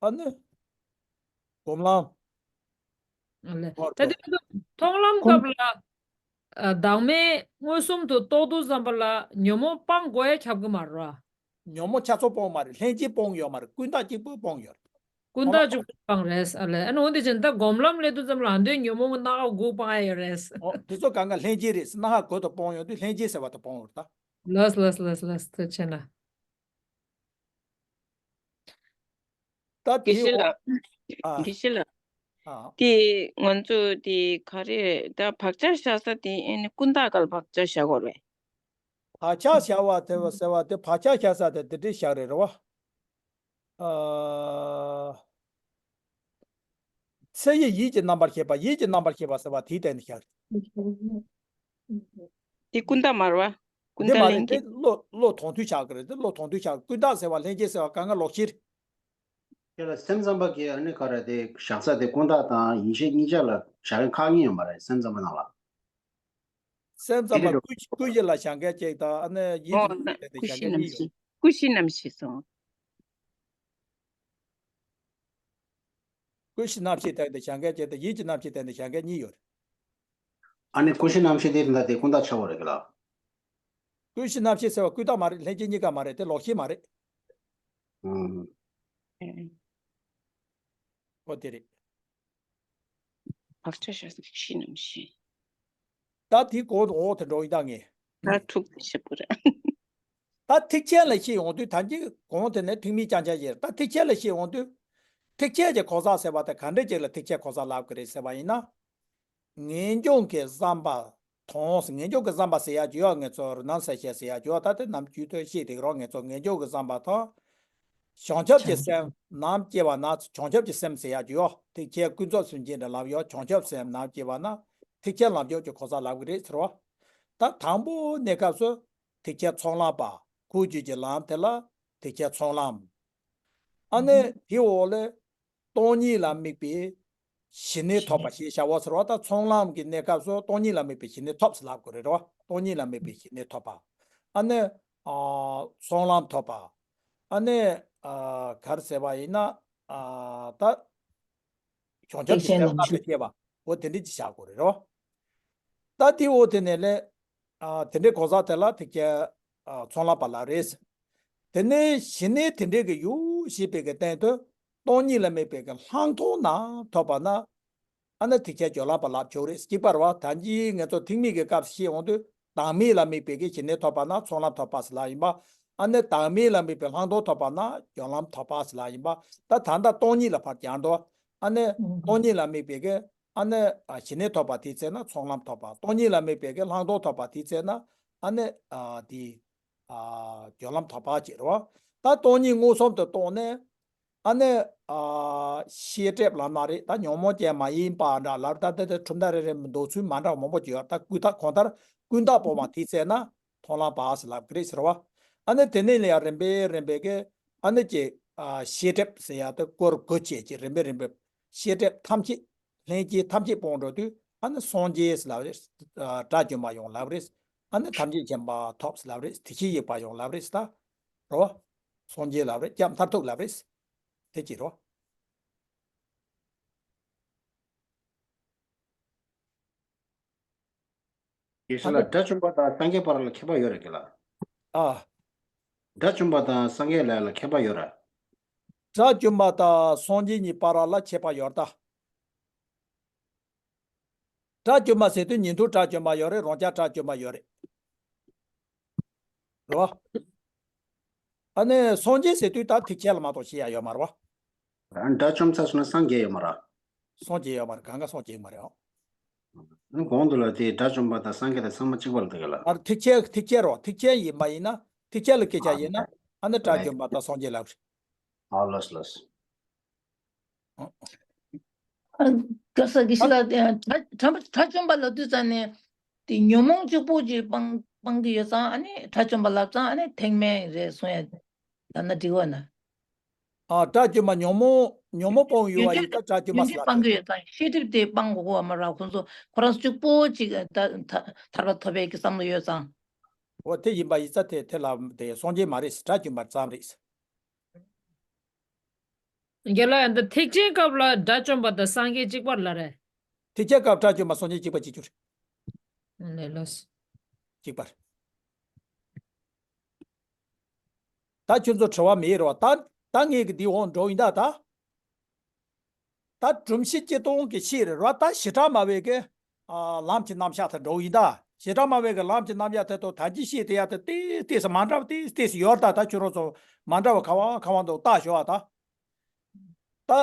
ཨ་ནི། སྒོམ་ལམ། ཨ་ལས། སྐོར་ད་དགུ། དེ་ཚོ་མཐོང་ལམ་སྐབས་ལ། ཨ། བདག་མེད་མངོན་སུམ་དུ་རྟོགས་དུས་ཙམ་པ་ལ་ཉོན་མོངས་སྤང་དགོས་ཡ་ཁྱབ་ཀྱི་མ་རེད། ཉོན་མོངས་ཆ་ཚང་སྤོང་མ་རེད། ལྷན་སྐྱེས་སྤོང་ཡོད་མ་རེད། ཀུན་བརྟགས་གཅིག་པུ་སྤོང་ཡོད་རེད། ཀུན་བརྟགས་གཅིག་པུ་སྤང་རེད། ཨ་ལས། ཨ་ནི་འོ་དེ་བྱས་ད་སྒོམ་ལམ་སླེབས་དུས་ཙམ་ལ་ཨ་མདོའི་ཉོན་མོངས་སྣ་ཁ་དགུ་སྤང་ཡ་ཡོད་རེད། ཨོ། དེ་ཚོ་གང་ག་ལྷན་སྐྱེས་རེད། སྣ་ཁ་དགུ་དང་སྤོང་ཡོང་དུས་ལྷན་སྐྱེས་ཟེར་བ་དང་སྤོང་བར་ད། ལགས་ལགས་ལགས་ལགས། ཐུགས་རྗེ་ཆེ་གནང་། ད་དེའི་དགེ་བཤེས་འོག་ལགས། ཨ། དགེ་བཤེས་ལགས། ཨ། དེ་ང་ཚོ་དེ་ག་རེ་ད་བག་ཆགས་བཞག་ས་དེ་ཨེ་ནི་ཀུན་བརྟགས་སྒང་ལ་བག་ཆགས་བཞག་དགོས་རེད། བག་ཆགས་བཞག་པ་དེ་བ་ཟེར་བ་དེ་བག་ཆགས་བཞག་ས་དེ་དེ་འདྲས་བཞག་རེད་རེད་བ། ཨ། ཚེ་ཡི་ཡིད་ཀྱི་རྣམ་པར་ཤེས་པ། ཡིད་ཀྱི་རྣམ་པར་ཤེས་པ་ཟེར་བ་དེའི་སྟེང་ནས་བཞག་རེད། དེ་ཀུན་བརྟགས་མ་རེད་བ། ཀུན་འདི་མ་བརྟགས་རེད། ལྷན་དེ་སྐྱེས། བློ་བློ་དོང་དུ་བཞག་གི་རེད། དེ་བློ་དོང་དུ་བཞག་ཀུན་བརྟགས་ཟེར་བ་ལྷན་སྐྱེས་ཟེར་བ་གང་ག་ལོག་ཤེས་རེད། དེ་ལ་སེམས་ཙམ་པ་གིས་ཨ་ནི་ག་རེ་དེ་བཞག་ས་དེ་ཀུན་བརྟགས་དང་ཡིད་ཤེས་གཉིས་ཆ་ལ་བཞག་མཁན་ཁག་གཉིས་ཡོད་མ་རེད། སེམས་ཙམ་པ་ནང་ལ། སེམས་ཙམ་པ་དེ་རེད། ཀུན་ཀུན་གཞི་ལ་བཞག་མཁན་གཅིག་དང་ཨ་ནི་ཡིད་ཀྱི་ཨོ་རྣམ་ན་ཤེས་དེ་ཀུན་བཞག་གཤིས་མཁན་རྣམ་གཉིས་ཡོད། ཤེས། ཀུན་གཞི་རྣམ་ཤེས་སོང་། ཀུན་གཞི་རྣམ་ཤེས་སྟེང་དུ་བཞག་མཁན་གཅིག་དང་ཡིད་ཀྱི་རྣམ་ཤེས་སྟེང་དུ་བཞག་མཁན་གཉིས་ཡོད། ཨ་ནི་ཀུན་གཞི་རྣམ་ཤེས་དེ་ད་དེ་ཀུན་བརྟགས་ཆགས་པ་རེད་གི་ལ། ཀུན་གཞི་རྣམ་ཤེས་ཟེར་བ་ཀུན་བརྟགས་མ་རེད། ལྷན་སྐྱེས་གཉིས་ཀ་མ་རེད། དེ་ལོག་ཤེས་མ་རེད། ཨང་། ཨོ་དེ་རེད། བག་ཆགས་བཞག་ས་ཀུན་གཞི་རྣམ་ཤེས། ད་དེ་གོང་དུ་འོག་ཏུ་འགྲོ་ཡི་ད་ངས། ད་ཐུག་ཞེ་པོ་རེད། ད་ཐེག་ཆེན་ལ་ཤེས་ཡོང་དུས་ད་གིན་གོང་དེ་ནས་ཐེག་དམན་རྐྱང་རྐྱང་ཡིན། ད་ཐེག་ཆེན་ལ་ཤེས་ཡོང་དུས། ཐེག་ཆེན་གྱི་གོ་ས་ཟེར་བ་དེ་ག་འདྲ་ཅིག་ལ་ཐེག་ཆེན་གོ་ས་ལབ་ཀྱི་རེད་ཟེར་བ་ཡིན་ན། ངེས་འབྱུང་གི་བསམ་པ་དང་། ངེས་འབྱུང་གི་བསམ་པ་ཟེར་ཡག་ཅིག་ཡོད། ངེད་ཚོ་རུ་ནང་ས་བཤད་ཟེར་ཡག་ཅིག་ཡོད། ད་དེ་ནམ་རྒྱུན་དུ་བཤད་དེ་རོགས། ངེད་ཚོ་ངེས་འབྱུང་གི་བསམ་པ་དང་། བྱང་ཆུབ་ཀྱི་སེམས་ནམ་སྐྱེ་བ་ན། བྱང་ཆུབ་ཀྱི་སེམས་ཟེར་ཡག་ཅིག་ཡོད། ཐེག་ཆེན་ཀུན་རྫོབ་སེམས་བསྐྱེད་འདྲ་ལབ་ཡོད། བྱང་ཆུབ་སེམས་ནམ་སྐྱེ་བ་ན། ཐེག་ཆེན་ལམ་མཆོག་གི་གོ་ས་ལབ་ཀྱི་རེད་ཟེར་བ། ད་དང་པོ་གནས་སྐབས་སུ་ཐེག་ཆེན་ཚོགས་ལམ་པ། ཁུ་བྱུག་གི་ལམ་དེ་ལ་ཐེག་ཆེན་ཚོགས་ལམ། ཨ་ནི་དེའི་འོག་ལ་སྟོང་ཉིད་ལ་དམིགས་པའི་ཞི་གནས་ཐོབ་པ་ཞེས་བྱའོ་ཟེར་བ། ད་ཚོགས་ལམ་གྱི་གནས་སྐབས་སུ་སྟོང་ཉིད་ལ་དམིགས་པའི་ཞི་གནས་ཐོབ་ཟེར་ལབ་དགོས་རེད་རོ། སྟོང་ཉིད་ལ་དམིགས་པའི་ཞི་གནས་ཐོབ་པ། ཨ་ནི། ཨ། ཚོགས་ལམ་ཐོབ་པ། ཨ་ནི། ཨ། ག་རེ་ཟེར་བ་ཡིན་ན། ཨ། ད། བྱང་ཆུབ་ཀྱི་སེམས་རྣམ་དག་ཏུ་སྐྱེས་པ། འོ་དེ་འདྲ་ཅིག་བཞག་དགོས་རེད་རོ། ད་དེ་འོ་དེ་ནས་ལས། ཨ། དེ་འདྲའི་གོ་ས་དེ་ལ་ཐེག་ཆེན། ཨ། ཚོགས་ལམ་པ་ལབ་རེད། དེ་ནས་ཞི་གནས་དེ་འདྲའི་གི་ཡུལ་ཞེས་པའི་གི་སྟེང་དུ་སྟོང་ཉིད་ལ་དམིགས་པའི་གི་ལྷག་མཐོང་རྣམས་ཐོབ་པ་ན། ཨ་ནི་ཐེག་ཆེན་སྦྱོར་ལམ་པ་ལབ་ཆོག་རེད། གཅིག་པ་རེད་བ། ད་གིན་ངེད་ཚོ་ཐེག་དམན་གྱི་སྐབས་སུ་བཤད་འོང་དུས། བདག་མེད་ལ་དམིགས་པའི་གི་ཞི་གནས་ཐོབ་པ་ན་ཚོགས་ལམ་ཐོབ་པ་ཟེར་ལབ་ཡིན་པ། ཨ་ནི་བདག་མེད་ལ་དམིགས་པའི་ལྷག་མཐོང་ཐོབ་པ་ན་སྦྱོར་ལམ་ཐོབ་པ་ཟེར་ལབ་ཡིན་པ། ད་ད་ལྟ་སྟོང་ཉིད་ལ་ཕར་སྦྱར་འདུག་ཨ་ནི་སྟོང་ཉིད་ལ་དམིགས་པའི་གི་ཨ་ནི། ཨ། ཞི་གནས་ཐོབ་པ་དེའི་ཚེ་ན་ཚོགས་ལམ་ཐོབ་པ། སྟོང་ཉིད་ལ་དམིགས་པའི་གི་ལྷག་མཐོང་ཐོབ་པ་དེའི་ཚེ་ན་ཨ་ནི། ཨ། དེ། ཨ། སྦྱོར་ལམ་ཐོབ་པ་ཅིག་རེད་བ། ད་སྟོང་ཉིད་མངོན་སུམ་དུ་རྟོགས་ནས། ཨ་ནི། ཨ། ཤེས་སྒྲིབ་ལབ་ན་རེད། ད་ཉོན་མོངས་ཅན་མ་ཡིན་པ་འདྲ་ལབ། ད་ལྟ་དེ་གྲུབ་མཐའ་རེ་རེ་འདོད་ཚུལ་མ་འདྲ་བ་མང་པོ་ཅིག་ཡོད། ད་ཀུན་བརྟགས་གང་ལྟར་ཀུན་བརྟགས་སྤོང་བ་དེའི་ཚེ་ན་མཐོང་ལམ་པ་ཟེར་ལབ་ཀྱི་རེད་ཟེར་བ། ཨ་ནི་དེ་ནས་ལ་ཡང་རིམ་པས་རིམ་པས་ཀྱི་ཨ་ནི་ཀྱི། ཨ། ཤེས་སྒྲིབ་ཟེར་ཡ་དེ་སྐོར་དགུ་བྱས་ཀྱི་རིམ་པས་རིམ་པས་ཤེས་སྒྲིབ་ཐམས་ཅད། ལྷན་སྐྱེས་ཐམས་ཅད་སྤོང་འགྲོ་དུས་ཨ་ནི་སངས་རྒྱས་ལབ་རེད། ཨ། དགྲ་བཅོམ་པ་ཡང་ལབ་རེད། ཨ་ནི་ཐམས་ཅད་མཁྱེན་པ་ཐོབ་ལབ་རེད། དེ་བཞིན་གཤེགས་པ་ཡང་ལབ་རེད་ད། རོ། སངས་རྒྱས་ལབ་རེད། སྐྱབས་མཐར་ཐུག་ལབ་རེད། དེ་ཅི་རོ། དགེ་བཤེས་ལགས། དགྲ་བཅོམ་པ་དང་སངས་རྒྱས་བར་ལ་ཁྱད་པར་ཡོད་རེད་གི་ལ། ཨ། དགྲ་བཅོམ་པ་དང་སངས་རྒྱས་ལ་ལ་ཁྱད་པར་ཡོད་ར། དགྲ་བཅོམ་པ་དང་སངས་རྒྱས་གཉིས་བར་ལ་ཁྱད་པར་ཡོད་ད། དགྲ་བཅོམ་པ་ཟེར་དུས་ཉན་ཐོས་དགྲ་བཅོམ་པ་ཡོད་རེད། རང་རྒྱལ་དགྲ་བཅོམ་པ་ཡོད་རེད། རེད་བ། ཨ་ནི་སངས་རྒྱས་ཟེར་དུས་ད་ཐེག་ཆེན་ལ་མ་གཏོགས་ཤེས་ཡ་ཡོད་མ་རེད་བ། ཨ། དགྲ་བཅོམ་ཚར་སོང་ན་སངས་རྒྱས་ཡོད་མ་རེད། སངས་རྒྱས་ཡོད་མ་རེད། གང་ག་སངས་རྒྱས་མ་རེད་ཨང་། ཨ་ནི་གོང་དུ་ལ་དེ་དགྲ་བཅོམ་པ་དང་སངས་རྒྱས་དང་ཚང་མ་གཅིག་པ་ལ་འདུག་ག་ལ། ཨ་ཐེག་ཆེན་ཐེག་ཆེན་རོ། ཐེག་ཆེན་ཡིན་པ་ཡིན་ན། ཐེག་ཆེན་ལ་སྐད་ཆ་ཡིན་ན། ཨ་ནི་དགྲ་བཅོམ་པ་དང་སངས་རྒྱས་ལ། ཨ་ལགས་ལགས། ཨ་ག་ས་གི་ཤི་ལ་དེ་དགྲ་དགྲ་དགྲ་བཅོམ་པ་ལབ་དུས་ཙང་ནས་དེ་ཉོན་མོངས་གཅིག་པོ་ཅིག་སྤང་སྤང་གི་ཡོད་ཙང་། ཨ་ནི་དགྲ་བཅོམ་པ་ལབ་ཙང་ཨ་ནི་ཐེག་དམན་རེད་གསུང་ཡ། ད་ན་འགྲིག་བ་ན། ཨ་དགྲ་བཅོམ་པ་ཉོན་མོངས་ཉོན་མོངས་སྤོང་ཡོད་པ་ཡིན་ཙང་དགྲ་བཅོམ་པ་ཡོན་ཏན་ཟེར་ལ་སྤང་གི་ཡོད་ཙང་ཤེས་སྒྲིབ་དེ་སྤང་དགོས་གོ་བ་མ་ར། ཁོང་ཚོ་ཁོ་རང་གཅིག་པོ་ཅིག་ད་ད་ཐར་པ་ཐོབ་པའི་གི་བསམ་བློ་ཡོད་ཙང་། འོ་དེ་ཡིན་པ་ཡིན་ཙང་དེ་དེ་ལ་དེ་སངས་རྒྱས་མ་རེད། དགྲ་བཅོམ་པ་ཙམ་རེད། རྒན་ལགས། འདི་ཐེག་ཆེན་སྐབས་ལ་དགྲ་བཅོམ་པ་དང་སངས་རྒྱས་གཅིག་པ་རེད་ལ་རེད། ཐེག་ཆེན་སྐབས་དགྲ་བཅོམ་པ་སངས་རྒྱས་གཅིག་པ་བྱེད་རྒྱུ་རེད། ལགས་ལགས། གཅིག་པ་རེད། ད་ཁྱོད་ཚོ་དྲི་བ་མེད་རེད་བ། ད་ད་ངས་གི་འདི་འོང་འགྲོ་ཡིན་ད་ད། ད་སྒྲོམ་གཞི་སྤྱི་སྟོང་གི་ཤེས་རེད་ར། ད་བྱེ་བྲག་སྨྲ་བའི་གི་ཨ་ལམ་གྱི་རྣམ་གཞག་དེ་འགྲོ་ཡིན་ད། བྱེ་བྲག་སྨྲ་བའི་གི་ལམ་གྱི་རྣམ་གཞག་དེ་དང་ད་ཅི་ཤེས་དེ་ཡ་དེ་ཏིས་ཏིས་སུ་མ་འདྲ་བ་ཏིས་ཏིས་སུ་ཡོད་ད། ད་ཁྱོད་རང་ཚོ་མ་འདྲ་བ་ག་བ་ག་བ་འདུག་ལྟ་ཞོག་ཨ་ད། ད་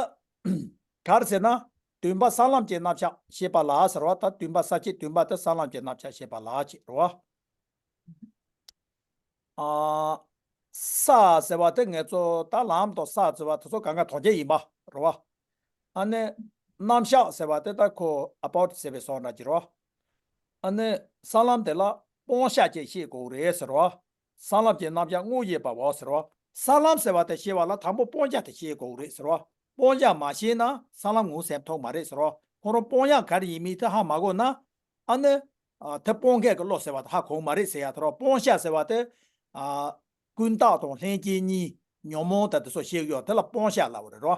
ག་རེ་ཟེར་ན། བདུན་པ་ས་ལམ་གྱི་རྣམ་གཞག་ཤེས་པ་ལ་ཟེར་བ། ད་བདུན་པ་ས་བཅད་བདུན་པ་དེ་ས་ལམ་གྱི་རྣམ་གཞག་ཤེས་པ་ལ་བྱེད་རོ། ཨ་ས་ཟེར་བ་དེ་ངེད་ཚོ་ད་ལམ་དང་ས་ཟེར་བ་དེ་ཚོ་གང་ག་དོན་གཅིག་ཡིན་པ་རེད་བ། ཨ་ནི་རྣམ་གཞག་ཟེར་བ་དེ་ད་ཁོ་about ཟེར་བའི་སོགས་འདྲ་ཅིག་རེད་བ། ཨ་ནི་ས་ལམ་དེ་ལ་སྤང་བྱ་ཅིག་ཤེས་དགོས་རེད་ཟེར་བ། ས་ལམ་གྱི་རྣམ་གཞག་དངོས་ཡོད་པའོ་ཟེར་བ། ས་ལམ་ཟེར་བ་དེ་ཤེས་པ་ལ་དང་པོ་སྤང་བྱ་དེ་ཤེས་དགོས་རེད་ཟེར་བ། སྤང་བྱ་མ་ཤེས་ན་ས་ལམ་ངོས་ཟིན་ཐུབ་མ་རེད་ཟེར་བ། ཁོ་རང་སྤང་བྱ་ག་རེ་ཡིན་མིན་དེ་ཧ་མ་གོ་ན། ཨ་ནི། ཨ་དེ་སྤང་མཁན་གྱི་བློ་ཟེར་བ་དེ་ཧ་གོ་མ་རེད་ཟེར་ཡ་དེ་རོ། སྤང་བྱ་ཟེར་བ་དེ། ཨ་ཀུན་བརྟགས་དང་ལྷན་སྐྱེས་གཉིས། ཉོན་མོངས་དང་དེ་ཚོ་ཤེས་ཡོད་དེ་ལ་སྤང་བྱ་ལབ་པ་རེད་རོ།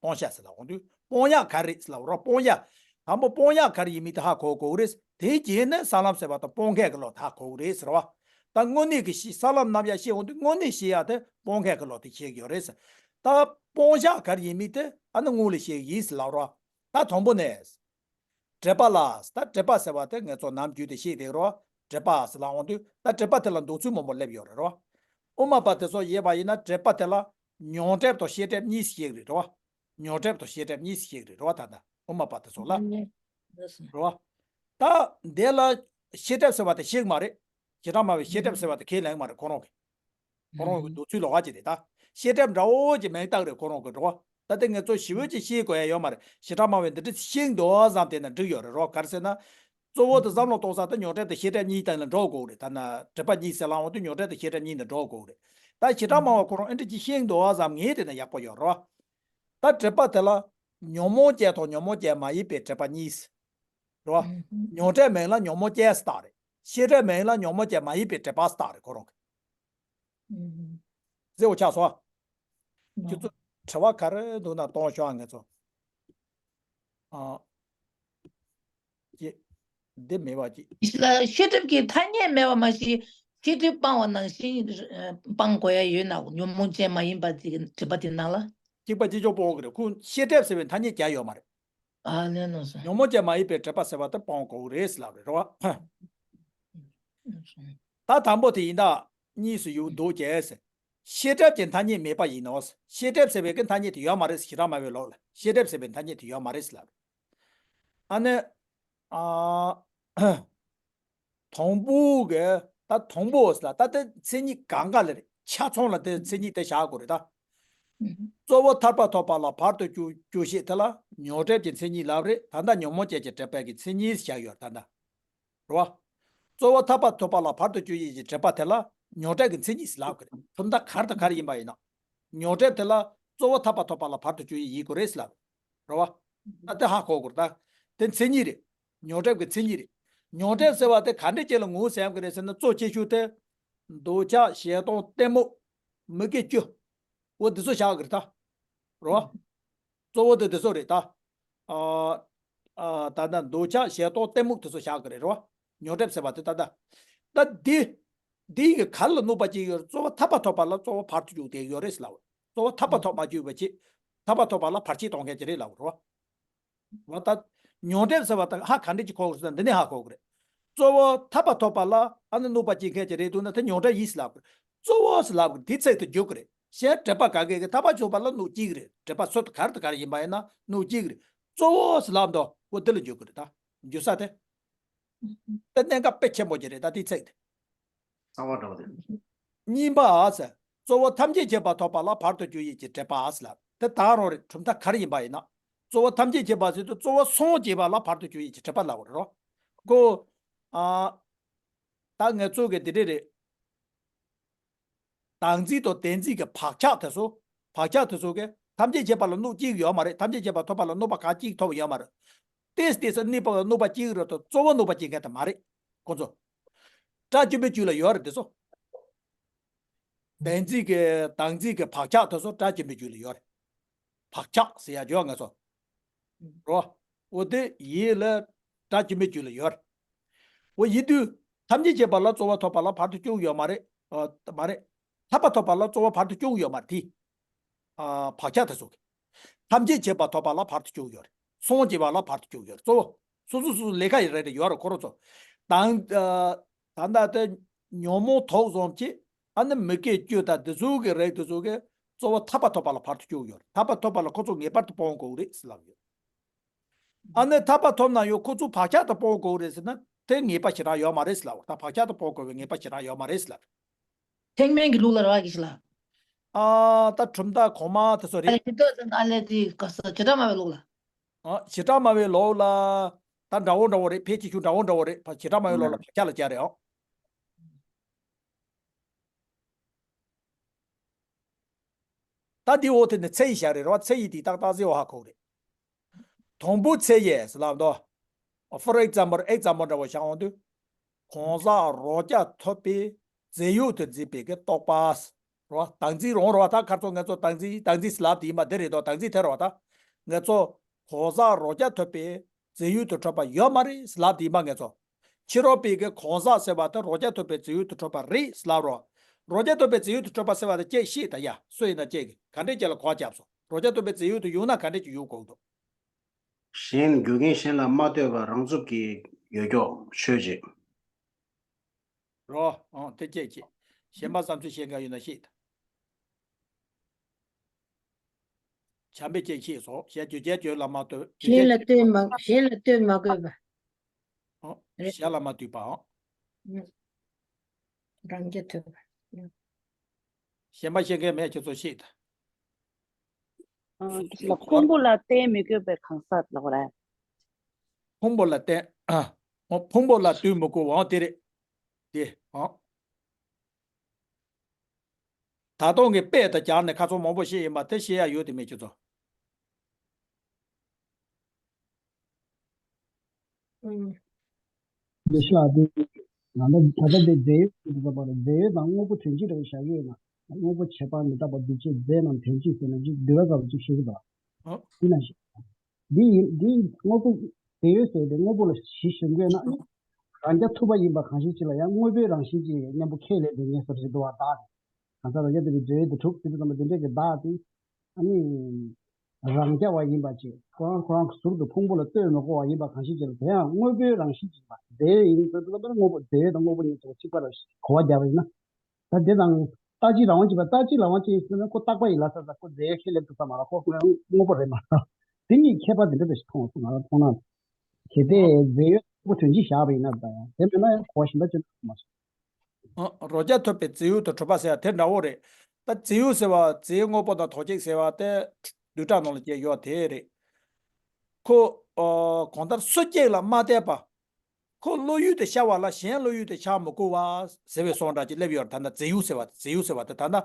སྤང་བྱ་ཟེར་ལབ་འོང་དུས་སྤང་ཡག་ག་རེད་ཟེར་ལབ་པ་རོ། སྤང་ཡག་དང་པོ་སྤང་ཡག་ག་རེ་ཡིན་མིན་དེ་ཧ་གོ་དགོས་རེད། དེའི་རྗེས་ནས་ས་ལམ་ཟེར་བ་དང་སྤང་མཁན་གྱི་བློ་དེ་ཧ་གོ་དགོས་རེད་ཟེར་བ། ད་དངོས་གནས་ཀྱི་ཤེས་ས་ལམ་རྣམ་གཞག་ཤེས་འོང་དུས་དངོས་གནས་ཤེས་ཡག་དེ་སྤང་མཁན་གྱི་བློ་དེ་ཤེས་ཀྱི་ཡོད་རེད་ཟེར། ད་སྤང་བྱ་ག་རེ་ཡིན་མིན་དེ་ཨ་ནི་སྔོན་ལ་ཤེས་ཀྱི་ཡིན་ཟེར་ལབ་རོ། ད་དང་པོ་ནས། འགྲེལ་པ་ལ། ད་འགྲེལ་པ་ཟེར་བ་དེ་ངེད་ཚོ་ནམ་རྒྱུན་དུ་ཤེས་བསྡད་རོ། འགྲེལ་པ་ཟེར་ལབ་འོང་དུས་ད་འགྲེལ་པ་དེ་ལ་འདོད་ཚུལ་མང་པོ་སླེབས་ཡོད་རེད་རོ། དབུ་མ་པ་དེ་ཚོ་ཡོད་པ་ཡིན་ན་འགྲེལ་པ་དེ་ལ་ཉོན་སྒྲིབ་དང་ཤེས་སྒྲིབ་གཉིས་ཤིག་རེད་རོ། ཉོན་སྒྲིབ་དང་ཤེས་སྒྲིབ་གཉིས་ཤིག་རེད་རོ། ད་ད་དབུ་མ་པ་དེ་ཚོ་ལ། རོ། ད་འདི་ལ་ཤེས་སྒྲིབ་ཟེར་བ་དེ་ཤེས་ཀྱི་མ་རེད། བྱེ་བྲག་སྨྲ་བའི་ཤེས་སྒྲིབ་ཟེར་བ་དེ་ཁས་ལེན་གྱི་མ་རེད་ཁོ་རང་གིས། ཁོ་རང་གི་འདོད་ཚུལ་ལོགས་ཀ་ཅིག་རེད་ད། ཤེས་སྒྲིབ་འདྲ་བོ་ཅིག་མིང་བཏགས་རེད་ཁོ་རང་གི་འགྲོ་བ། ད་ལྟ་ངེད་ཚོ་ཞི་བོ་ཅིག་ཤེས་དགོས་ཡ་ཡོད་མ་རེད། བྱེ་བྲག་སྨྲ་བའི་འདི་འདྲ་ཤེས་འདུག་བསམ་བསྡད་ན་འགྲིག་ཡོད་རེད་རོ། ག་རེ་ཟེར་ན། གཙོ་བོ་དེ་བསམ་བློ་གཏོང་ས་དེ་ཉོན་སྒྲིབ་དང་ཤེས་སྒྲིབ་གཉིས་སྟེང་ལ་འགྲོ་དགོས་རེད། ད་ན་སྒྲིབ་པ་གཉིས་ཟེར་ལབ་འོང་དུས་ཉོན་སྒྲིབ་དང་ཤེས་སྒྲིབ་གཉིས་ནས་འགྲོ་དགོས་རེད། ད་བྱེ་བྲག་སྨྲ་བ་ཁོ་རང་ཨེ་འདྲ་ཅིག་ཤེས་འདུག་བསམ་ངེས་དེ་ན་ཡག་པོ་ཡོད་རོ། ད་སྒྲིབ་པ་དེ་ལ་ཉོན་མོངས་ཅན་དང་ཉོན་མོངས་ཅན་མ་ཡིན་པའི་སྒྲིབ་པ་གཉིས། རེད་བ། ཉོན་སྒྲིབ་མིང་ལ་ཉོན་མོངས་ཅན་ཟེར་བཏགས་རེད། ཤེས་སྒྲིབ་མིང་ལ་ཉོན་མོངས་ཅན་མ་ཡིན་པའི་སྒྲིབ་པ་ཟེར་བཏགས་རེད་ཁོ་རང་གི། གཟིགས་པ་ཆགས་སོང་། ཁྱོད་ཚོ་དྲི་བ་ག་རེ་འདུག་ན་གཏོང་ཤོག་ཨ་ངེད་ཚོ། ཨ། ཅེ། འདི་མེད་པ་ཅིག་ཤེས་སྒྲིབ་ཀྱི་ཐ་སྙད་མེད་པ་མ་ཤེས། ཤེས་སྒྲིབ་སྤང་བ་ནང་བཞིན་སྤང་དགོས་ཡ་ཡོད་ན་ཉོན་མོངས་ཅན་མ་ཡིན་པ་དེ་སྒྲིབ་པ་དེ་ནང་ལ། གཅིག་པ་གཅིག་ཆོག་སྤོང་གི་རེད། ཁོ་ཤེས་སྒྲིབ་ཟེར་བའི་ཐ་སྙད་རྒྱག་ཡོད་མ་རེད། ཨ་ལས་ནོ་སོ། ཉོན་མོངས་ཅན་མ་ཡིན་པའི་སྒྲིབ་པ་ཟེར་བ་དེ་སྤོང་དགོས་རེད་ཟེར་ལབ་རེད་རོ། ད་དང་པོ་དེ་ཡིན་ད། གཉིས་སུ་ཡོད་འདུག་ཅེས། ཤེས་སྒྲིབ་ཀྱི་ཐ་སྙད་མེད་པ་ཡིན་ནོ། ཤེས་སྒྲིབ་ཟེར་བའི་གི་ཐ་སྙད་དེ་ཡོད་མ་རེད། བྱེ་བྲག་སྨྲ་བའི་ལུགས་ལ་ཤེས་སྒྲིབ་ཟེར་བའི་ཐ་སྙད་དེ་ཡོད་མ་རེད་ཟེར་ལབ་རེད། ཨ་ནི། ཨ། དང་པོ་གི་ད་དང་པོ་ཟེར་ལ་ད་ལྟ་མཚན་ཉིད་གང་ག་ལ་རེད། ཆ་ཚང་ལ་དེ་མཚན་ཉིད་དེ་བཞག་དགོས་རེད་ད། གཙོ་བོ་ཐར་པ་ཐོབ་པ་ལ་བར་དུ་གཅོད་གཅོད་བྱེད་དེ་ལ་ཉོན་སྒྲིབ་ཀྱི་མཚན་ཉིད་ལབ་རེད། ད་ལྟ་ཉོན་མོངས་ཅན་གྱི་སྒྲིབ་པ་གི་མཚན་ཉིད་བཞག་ཡོད་ད་ལྟ། རེད་བ། གཙོ་བོ་ཐར་པ་ཐོབ་པ་ལ་བར་དུ་གཅོད་བྱེད་ཀྱི་སྒྲིབ་པ་དེ་ལ་ཉོན་སྒྲིབ་ཀྱི་མཚན་ཉིད་ལབ་དགོས་རེད། ཐོབ་མཐའ་ག་རེ་དང་ག་རེ་ཡིན་པ་ཡིན་ན། ཉོན་སྒྲིབ་དེ་ལ་གཙོ་བོ་ཐར་པ་ཐོབ་པ་ལ་བར་དུ་གཅོད་བྱེད་ཡིན་དགོས་རེད་ལབ། རེད་བ། ད་དེ་ཧ་གོ་དགོས་རེད་ད། དེ་མཚན་ཉིད་རེད། ཉོན་སྒྲིབ་ཀྱི་མཚན་ཉིད་རེད། ཉོན་སྒྲིབ་ཟེར་བ་དེ་ག་འདྲ་ཅིག་ལ་ངོས་ཟིན་གྱི་རེད་ཟེར་ན་གཙོ་ཆེ་ཤོས་དེ། འདོད་ཆགས་ཞེ་སྡང་གཏི་མུག་མུ་གེ་བཅུ། འོ་འདི་ཚོ་བཞག་གི་རེད་ད། རེད་བ། གཙོ་བོ་དེ་འདི་ཚོ་རེད་ད། ཨ། ཨ། ད་ལྟ་འདོད་ཆགས་ཞེ་སྡང་གཏི་མུག་དེ་ཚོ་བཞག་གི་རེད་རེད་བ། ཉོན་སྒྲིབ་ཟེར་བ་དེ་ད་ལྟ། ད་འདི། འདི་ཡི་ག་ལ་གནོད་པ་སྐྱེལ་ཡོད་རེད། གཙོ་བོ་ཐར་པ་ཐོབ་པ་ལ་གཙོ་བོ་བར་དུ་གཅོད་བསྡད་ཡོད་རེད་ཟེར་ལབ། གཙོ་བོ་ཐར་པ་ཐོབ་མ་བཅུག་པ་བྱེད། ཐར་པ་ཐོབ་པ་ལ་བར་ཆད་གཏོང་མཁན་ཅིག་རེད་ལབ་རེད་བ། འོ་ད། ཉོན་སྒྲིབ་ཟེར་བ་དང་ཧ་ག་འདྲ་ཅིག་གོ་དགོས་ཟེར་ན་འདི་ནས་ཧ་གོ་དགོས་རེད། གཙོ་བོ་ཐར་པ་ཐོབ་པ་ལ་ཨ་ནི་གནོད་པ་སྐྱེལ་མཁན་ཅིག་རེད་འདུག་ན་དེ་ཉོན་སྒྲིབ་ཡིན་ཟེར་ལབ་དགོས་རེད། གཙོ་བོ་ཟེར་ལབ་དགོས་རེད། དེའི་ཚིག་དེ་བརྗོད་དགོས་རེད། གཞན་སྒྲིབ་པ་ག་གེ་གི་ཐར་པ་ཐོབ་པ་ལ་གནོད་སྐྱེལ་གི་རེད། སྒྲིབ་པ་སུ་དང་ག་རེ་དང་ག་རེ་ཡིན་པ་ཡིན་ན་གནོད་སྐྱེལ་གི་རེད། གཙོ་བོ་ཟེར་ལབ་འདུག་འོ་དེ་ལ་བརྗོད་དགོས་རེད་ད། འགྱུར་ས་དེ། དེ་གནད་འགག་དཔེ་ཆེན་པོ་ཅིག་རེད། ད་དེའི་ཚིག་དེ། གསང་བ་འདྲ་བ་དེ། གཉིས་པ་ཟེར། གཙོ་བོ་ཐམས་ཅད་མཁྱེན་པ་ཐོབ་པ་ལ་བར་དུ་གཅོད་ཡུལ་གྱི་སྒྲིབ་པ་ཟེར་ལ། དེ་ད་རུང་རེད། གྲུབ་མཐའ་ག་རེ་ཡིན་པ་ཡིན་ན། གཙོ་བོ་ཐམས་ཅད་མཁྱེན་པ་ཟེར་དུས་གཙོ་བོ་སངས་རྒྱས་པ་ལ་བར་དུ་གཅོད་ཡུལ་གྱི་སྒྲིབ་པ་ལབ་པ་རེད་རོ། ཁོ། ཨ། ད་ངས་གཙོ་གི་འདི་འདྲས་རེད། བདག་འཛིན་དང་བདེན་འཛིན་གྱི་བག་ཆགས་དེ་ཚོ། བག་ཆགས་དེ་ཚོ་གིས་ཐམས་ཅད་མཁྱེན་པ་ལ་གནོད་གཅིག་ཡོད་མ་རེད། ཐམས་ཅད་མཁྱེན་པ་ཐོབ་པ་ལ་གནོད་པ་ག་གཅིག་ཐོབ་ཡོད་མ་རེད། ཏོག་ཙམ་ཏོག་ཙམ་གནོད་པ་གནོད་པ་གཅིག་རེད་དོ། གཙོ་བོ་གནོད་པ་གཅིག་མཁན་དེ་མ་རེད། ཁོ་ཚོ། སྒྲ་གཅིག་པའི་རྒྱུད་ལ་ཡོད་རེད་དེ་ཚོ། བདེན་འཛིན་གྱི་བདག་འཛིན་གྱི་བག་ཆགས་དེ་ཚོ་སྒྲ་གཅིག་པའི་རྒྱུད་ལ་ཡོད་རེད། བག་ཆགས་ཟེར་ཡ་བརྗོད་ང་ཚོ། རོ། འོ་དེ་ཡིད་ལ་སྒྲ་གཅིག་པའི་རྒྱུད་ལ་ཡོད་རེད། འོ་ཡིན་དུས་ཐམས་ཅད་མཁྱེན་པ་ལ་གཙོ་བོ་ཐོབ་པ་ལ་བར་དུ་གཅོད་ཡོད་མ་རེད། ཨ། མ་རེད། ཐར་པ་ཐོབ་པ་ལ་གཙོ་བོ་བར་དུ་གཅོད་ཡོད་མ་རེད་དེ། ཨ། བག་ཆགས་དེ་ཚོ་གིས། ཐམས་ཅད་མཁྱེན་པ་ཐོབ་པ་ལ་བར་དུ་གཅོད་ཡོད་རེད། སངས་རྒྱས་པ་ལ་བར་དུ་གཅོད་ཡོད་རེད། གཙོ་བོ། སོ་སོ་སོ་སོ་ལས་ཀ་ཡི་རེད་རེད་ཡོད་རེད་ཁོ་རང་ཚོ། དང་། ཨ། ད་ལྟ་དེ་ཉོན་མོངས་དོགས་ཟོན་གྱི། ཨ་ནི་མི་དགེ་བཅུ་དང་འདི་ཚོ་གི་རིགས་དེ་ཚོ་གིས་གཙོ་བོ་ཐར་པ་ཐོབ་པ་ལ་བར་དུ་གཅོད་ཡོད་རེད། ཐར་པ་ཐོབ་པ་ལ་ཁོ་ཚོ་ངེས་པར་དུ་སྤོང་དགོས་རེད་ཟེར་ལབ་ཡོད། ཨ་ནི་ཐར་པ་ཐོབ་ན་ཡང་ཁོ་ཚོ་བག་ཆགས་དེ་སྤོང་དགོས་རེད་ཟེར་ན་དེ་ངེས་པ་ཞེ་དྲག་ཡོད་མ་རེད་ཟེར་ལབ། ད་བག་ཆགས་དེ་སྤོང་དགོས་པའི་ངེས་པ་ཞེ་དྲག་ཡོད་མ་རེད་ཟེར་ལབ། ཐེག་དམན་གྱི་ལུགས་ལ་རེད་བ་དགེ་བཤེས་ལགས། ཨ། ད་གྲུབ་མཐའ་གོང་མ་དེ་ཚོ་རེད། ཨ་ལེ་དེ་ཨ་ལེ་དེ་ག་ས་བྱེ་བྲག་སྨྲ་བའི་ལུགས་ལ། ཨ། བྱེ་བྲག་སྨྲ་བའི་ལུགས་ལ། ད་འདྲ་བོ་འདྲ་བོ་རེད། ཕལ་ཆེར་ཞུ་འདྲ་བོ་འདྲ་བོ་རེད། བྱེ་བྲག་སྨྲ་བའི་ལུགས་ལ་བག་ཆགས་ལ་བྱ་རེད་ཨང་། ད་འདི་འོག་དེ་ནི་ཚད་ཡིག་བཞག་རེད་རོ། ཚད་ཡིག་དེ་ཏག་ཏག་ཟེར་བ་ཧ་གོ་རེད། དང་པོ་ཚད་ཡིག་ཟེར་ལབ་འདུག། For example, example འདྲ་བོ་བཞག་འོང་དུས། གང་ཟག་རང་རྐྱ་ཐུབ་པའི་རྫས་ཡོད་དུ་འཛིན་པའི་གི་རྟོག་པ། རོ། བདག་འཛིན་རང་རོ། ད་ཁ་ཚོ་ང་ཚོ་བདག་འཛིན་བདག་འཛིན་ཟེར་ལབ་དེ་ཡིན་པ་འདི་རེད་དོ། བདག་འཛིན་དེ་རོ། ད་ང་ཚོ་གང་ཟག་རང་རྐྱ་ཐུབ་པའི་རྫས་ཡོད་དུ་གྲུབ་པ་ཡོད་མ་རེད་ཟེར་ལབ་དེ་ཡིན་པ་ང་ཚོ། ཕྱི་རོལ་པའི་གི་གང་ཟག་ཟེར་བ་དེ་རང་རྐྱ་ཐུབ་པའི་རྫས་ཡོད་དུ་གྲུབ་པ་རེད་ཟེར་ལབ་རོ། རང་རྐྱ་ཐུབ་པའི་རྫས་ཡོད་དུ་གྲུབ་པ་ཟེར་བ་དེ་ཁྱེད་ཤེས་ད་ཡ། སུ་ཡིན་ན་ཁྱེད་ཀྱིས་ག་འདྲས་ཁྱེད་ལ་གོ་བརྒྱབ་སོང་། རང་རྐྱ་ཐུབ་པའི་རྫས་ཡོད་དུ་ཡོང་ན་ག་འདྲས་ཀྱི་ཡོང་དགོས་འདུག། གཞན་རྒྱུ་རྐྱེན་གཞན་ལ་མ་ལྟོས་པར་རང་ཚུགས་ཀྱིས་ཡོད་ཀྱོག་ཆོས་ཅན། རོ། ཨང་། དེ་སྐད་ཅིག། གཞན་པ་བསམ་ཚུལ་བཤད་མཁན་ཡོད་ན་བཤད། བྱམས་པས་སྐད་ཆེད་སོགས་ཞེས་བརྗོད་བྱའི་རྗོད་ལ་མ་ལྟོས། བརྗོད་བྱའི་གཞན་ལ་ལྟོས་མ། གཞན་ལ་ལྟོས་མ་དགོས་པ། ཨང་། རེད། གཞན་ལ་མ་ལྟོས་པའང་། རང་རྐྱ་ཐུབ་པ། གཞན་པ་བཤད་མཁན་མེད། ཁྱེད་ཚོ་བཤད་དང་། ཨ། དེ་ལ་ཕུང་པོ་ལ་བརྟེན་མི་དགོས་པའི་གང་ཟག་ལ་གོ་རེད། ཕུང་པོ་ལ་བརྟེན། ཨ། ཕུང་པོ་ལ་ལྟོས་མི་དགོས་པའང་དེ་རེད། དེ། ཨང་། ད་དུང་གི་དཔེ་དང་སྦྱར་ནས་ཁ་ཚོན་མང་པོ་བཤད་ཡིན་པ་དེ་བཤད་ཡ་ཡོད་དེ་མེད་ཁྱོད་ཚོ། ཨུམ། དེ་ཤ་དེ། ང་ད་ད་ལྟ་དེ་རྫས་ཡོད་ཟེར་དུས་ཙམ་པ་ལ་རྫས་ཡོད་དང་དངོས་པོ་དོན་སྤྱི་འདྲ་བ་བཞག་ཡོད་ན། དངོས་པོ་ཁྱད་པར་མི་རྟག་པ་འདུ་བྱེད་རྫས་རྣམས་དོན་སྤྱི་ཟེར་ན་ཅིག་འདུལ་བ་ཙམ་ཅིག་ཤེས་ཀྱི་འདུག། ཨོ། ཡིན་ན་ཞིག། འདི་ཡིན། འདི་དངོས་པོ་དེ་ཡོད་ཟེར་ཏེ་དངོས་པོ་ལ་གཞི་ཞིག་དགོས་ན་ནི། རང་རྐྱ་ཐུབ་པ་ཡིན་པ་གང་ཞིག་ཅིག་ལ་ཡང་དངོས་པོའི་རང་བཞིན་གྱི་གཉེན་པོ་ཁས་ལེན་པའི་ངེས་སོ་ཞིག་འདུག་བ་དག་གང་ཟག་རང་རྐྱ་ཐུབ་པའི་རྫས་ཡོད་དུ་གྲུབ་ཟེར་དུས་ཙམ་པ་དེ་འདྲས་ཀྱི་བདག་དེ། ཨ་ནི། རང་རྐྱ་བ་ཡིན་པ་ཅིག་ཁོ་རང་ཁོ་རང་གི་ཟུར་དུ་ཕུང་པོ་ལ་ལྟོས་མི་དགོས་པ་ཡིན་པ་གང་ཞིག་ཅིག་ལ་དེ་ཡང་དངོས་པོའི་རང་བཞིན་ཅིག་ཡིན་པ་རྫས་ཡོད་ཡིན་ཟེར་དུས་ཙམ་པ་དངོས་པོ་རྫས་ཡོད་དང་དངོས་པོ་གཉིས་ཚོ་གཅིག་པ་ལ་གོ་བ་རྒྱག་པ་ཡིན་ན། ད་དེ་དང་། རྟག་གཅིག་རང་དབང་གཅིག་པ། རྟག་གཅིག་རང་དབང་གཅིག་ཡིན་ཟེར་ན་ཁོ་རྟག་པ་ཡིན་ལབ་ས་ད་ཁོ་རྫས་ཁས་ལེན་ཐུབ་ས་མ་རེད། ཁོ་དངོས་པོ་རེད་མ་རེད། དེ་གཉིས་ཁྱད་པར་དེ་འདྲ་ཞིག་མཐོང་སོང་ང་རང་མཐོང་སྣང་། གལ་ཏེ་རྫས་ཡོད་དངོས་པོ་དོན་གཅིག་བཞག་པ་ཡིན་ན་ད་ཡང་དེ་མེད་ན་ཡང་གོ་བ་གཞན་པ་ཅིག་མཐོང་མ་སོང་། ཨ། རང་རྐྱ་ཐུབ་པའི་རྫས་ཡོད་དུ་གྲུབ་པ་ཟེར་བ་དེ་འདྲ་བོ་རེད། ད་རྫས་ཡོད་ཟེར་བ་རྫས་དངོས་པོ་དང་དོན་གཅིག་ཟེར་བ་དེ་བསྡུས་གྲྭ་ནང་ལ་སྐྱེས་ཡོད་དེ་རེད། ཁོ། ཨ། གང་ལྟར་སུ་གཅིག་ལ་མ་བརྟེན་པ། ཁོ་བློ་ཡུལ་དུ་ཤར་བ་ལ་གཞན་བློ་ཡུལ་དུ་ཤར་མི་དགོས་པ་ཟེར་བའི་བཟོ་འདྲ་ཅིག་སླེབས་ཡོད་རེད། ད་ལྟ་རྫས་ཡོད་ཟེར་བ་དེ། རྫས་ཡོད་ཟེར་བ་དེ་ད་ལྟ་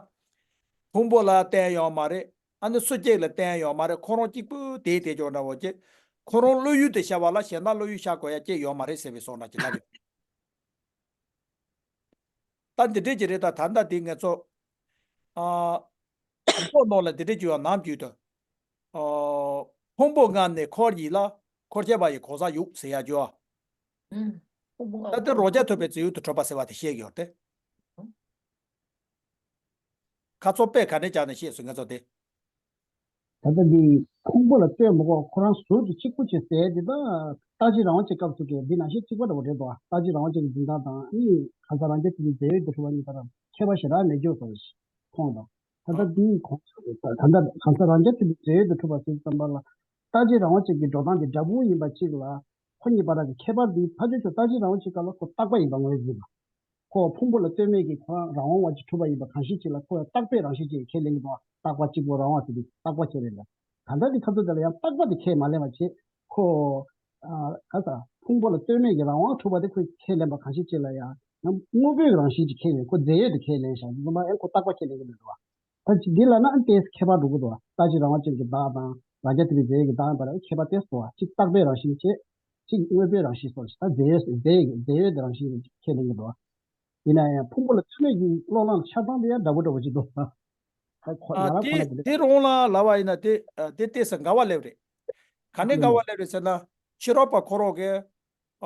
ཕུང་པོ་ལ་བརྟེན་ཡོད་མ་རེད། ཨ་ནི་སུ་གཅིག་ལ་བརྟེན་ཡོད་མ་རེད། ཁོ་རང་གཅིག་པུ་དེ་དེ་ཅོག་འདྲ་བོ་ཅིག་ཁོ་རང་བློ་ཡུལ་དུ་ཤར་བ་ལ་གཞན་དག་བློ་ཡུལ་ཤར་དགོས་ཡ་ཅིག་ཡོད་མ་རེད་ཟེར་བའི་བཟོ་འདྲ་ཅིག་ལབ་ཡོད། ད་འདི་འདྲས་ཀྱི་རེད། ད་ད་ལྟ་འདི་ང་ཚོ། ཨ། དུས་ཐོག་ནང་ལ་འདི་འདྲས་ཀྱི་ཡོད་ནམ་རྒྱུད་དུ། ཨ། ཕུང་པོ་ལྔ་ནི་འཁོར་ཡིན་ལ། འཁོར་བཅས་པ་ཡི་གང་ཟག་ཡོད་ཟེར་ཡ་ཅོ། ཨུམ། ཕུང་པོ་ལྔ། ད་ལྟ་རང་རྐྱ་ཐུབ་པའི་རྫས་ཡོད་དུ་གྲུབ་པ་ཟེར་བ་དེ་བཤད་ཀྱི་ཡོད་དེ། ཁ་ཚོ་དཔེ་ག་འདྲས་སྦྱར་ནས་བཤད་སོང་ང་ཚོ་དེ། ད་ལྟ་འདི་ཕུང་པོ་ལ་ལྟོས་མི་དགོས། ཁོ་རང་ཟུར་དུ་གཅིག་པུ་ཅིག་ཟེར་འདི་ད་རྟག་གཅིག་རང་དབང་གཅིག་སྐབས་སུ་གས་འདི་ནང་བཞིན་གཅིག་པ་འདྲ་བོ་རེད་དོ། རྟག་གཅིག་རང་དབང་གཅིག་གི་འཛིན་སྟངས་དང་ཨ་ནི་གང་ཟག་རང་རྐྱ་ཐུབ་པའི་རྫས་ཡོད་དུ་གྲུབ་པ་གཉིས་བར་ཁྱད་པར་ཞེ་དྲག་མེད་ཀྱོག་ཟེར་བ་ཞིག་མཐོང་དང་། ད་ལྟ་འདིའི་གོང་ས་རེད། ད་ལྟ་གང་ཟག་རང་རྐྱ་ཐུབ་པའི་རྫས་ཡོད་དུ་གྲུབ་པ་ཟེར་ཙམ་པ་ལ་རྟག་གཅིག་རང་དབང་གཅིག་གི་འགྲོ་སྟངས་དེ་འདྲ་པོ་ཡིན་པ་གཅིག་ལ། ཁོ་གཉིས་བར་གྱི་ཁྱད་པར་འདི་ཕར་ཕྱོགས་ཀྱི་རྟག་གཅིག་རང་དབང་ཅིག་སྐབས་ལ་ཁོ་རྟག་པ་ཡིན་པ་ངོས་འཛིན་པ། ཁོ་ཕུང་པོ་ལ་ལྟོས་མེད་ཀྱི་ཁོ་རང་རང་དབང་བ་ཅིག་གྲུབ་པ་ཡིན་པ་གང་ཞིག་ཅིག་ལ་ཁོ་རྟག་པའི་རང་བཞིན་ཅིག་ཁས་ལེན་གྱི་འདུག་རྟག་པ་གཅིག་པུ་རང་དབང་ཟེར་དུས་རྟག་པ་ཁས་ལེན་པ། ད་ལྟ་འདི་ཁ་ཐུག་དེ་ལ་ཡང་རྟག་པ་དེ་ཁས་མ་ལེན་པ་བྱས། ཁོ། ཨ། ག་ས། ཕུང་པོ་ལ་ལྟོས་མེད་ཀྱི་རང་དབང་གྲུབ་པ་དེ་ཁོས་ཁས་ལེན་པ་གང་ཞིག་ཅིག་ལ་ཡང་ཡང་དངོས་པོའི་རང་བཞིན་ཅིག་ཁས་ལེན། ཁོ་རྫས་ཡོད་དེ་ཁས་ལེན་བཞག་འདུག་མ་ཡང་ཁོ་རྟག་པ་ཁས་ལེན་གྱི་མི་འདུག་བ། ད་ཅིག་འདི་ལ་ན་ཨ་ཏེས་ཁྱད་པར་འགྲོ་གི་འདུག་བ། རྟག་གཅིག་རང་དབང་ཅན་གྱི་བདག་དང་རང་རྐྱ་ཐུབ་པའི་རྫས་ཀྱི་བདག་བར་ཁྱད་པར་ཏེས་འདུག་བ། ཅིག་རྟག་པའི་རང་བཞིན་བྱས། ཅིག་དངོས་པོའི་རང་བཞིན་སོགས་ད་རྫས་ཡོད་རྫས་རྫས་ཡོད་དེ་རང་བཞིན་ཁས་ལེན་གྱི་འདུག་བ། ཡིན་ན་ཡང་ཕུང་པོ་ལ་ལྟོས་མེད་ཀྱི་བློ་སྣང་ཆ་ཚང་དེ་ཡང་འདྲ་པོ་འདྲ་པོ་ཅིག་འདུག་ད། ཁོ་ཨ། ང་རང་ཁོ་དེ་ན་དེ་དེ་རང་ལ་ལབ་པ་ཡིན་ན་དེ་ཨ་དེ་ཏེས་འགལ་བ་སླེབས་རེད། ག་ནས་འགལ་བ་སླེབས་རེད་ཟེར་ན། ཕྱི་རོལ་པ་ཁོ་རང་གིས་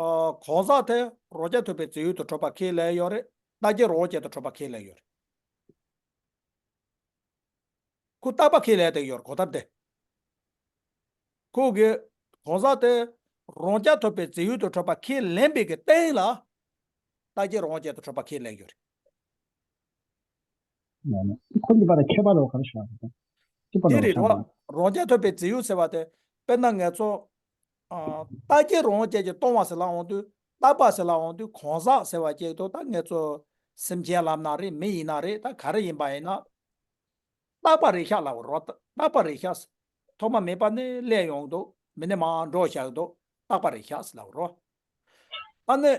ཨ་གང་ཟག་དེ་རང་རྐྱ་ཐུབ་པའི་རྫས་ཡོད་དུ་གྲུབ་པ་ཁས་ལེན་ཡོད་རེད། རྟག་གཅིག་རང་དབང་ཅན་དུ་གྲུབ་པ་ཁས་ལེན་ཡོད་རེད། ཁོ་རྟག་པ་ཁས་ལེན་བསྡད་ཡོད་རེད་གང་ལྟར་དེ། ཁོ་གི་གང་ཟག་དེ་རང་རྐྱ་ཐུབ་པའི་རྫས་ཡོད་དུ་གྲུབ་པ་ཁས་ལེན་པའི་གི་སྟེང་ལ། རྟག་གཅིག་རང་དབང་ཅན་དུ་གྲུབ་པ་ཁས་ལེན་ཡོད་རེད། ཁོ་གཉིས་བར་ལ་ཁྱད་པར་རོ་ག་རེ་ཞིག་རེད། གཅིག་པ་དེ་རེད་རེད་བ། རང་རྐྱ་ཐུབ་པའི་རྫས་ཡོད་ཟེར་བ་དེ། དཔེར་ན་ང་ཚོ། ཨ། རྟག་གཅིག་རང་དབང་ཅན་གྱིས་སྟོང་བ་ཟེར་ལབ་འོང་དུས་རྟག་པ་ཟེར་ལབ་འོང་དུས་གང་ཟག་ཟེར་བ་ཅིག་ཏུ་ད་ང་ཚོ་སེམས་ཅན་ལབ་ན་རེད། མི་ཡིན་ན་རེད། ད་ག་རེ་ཡིན་པ་ཡིན་ན། རྟག་པ་རེད་ཤག་ལབ་རོ། རྟག་པ་རེད་ཤག་ཐོག་མ་མེད་པ་ནས་སླེབས་ཡོང་འདུག་མི་ནས་མར་འགྲོ་བཞག་འདུག་རྟག་པ་རེད་ཤག་ལབ་རོ། ཨ་ནི།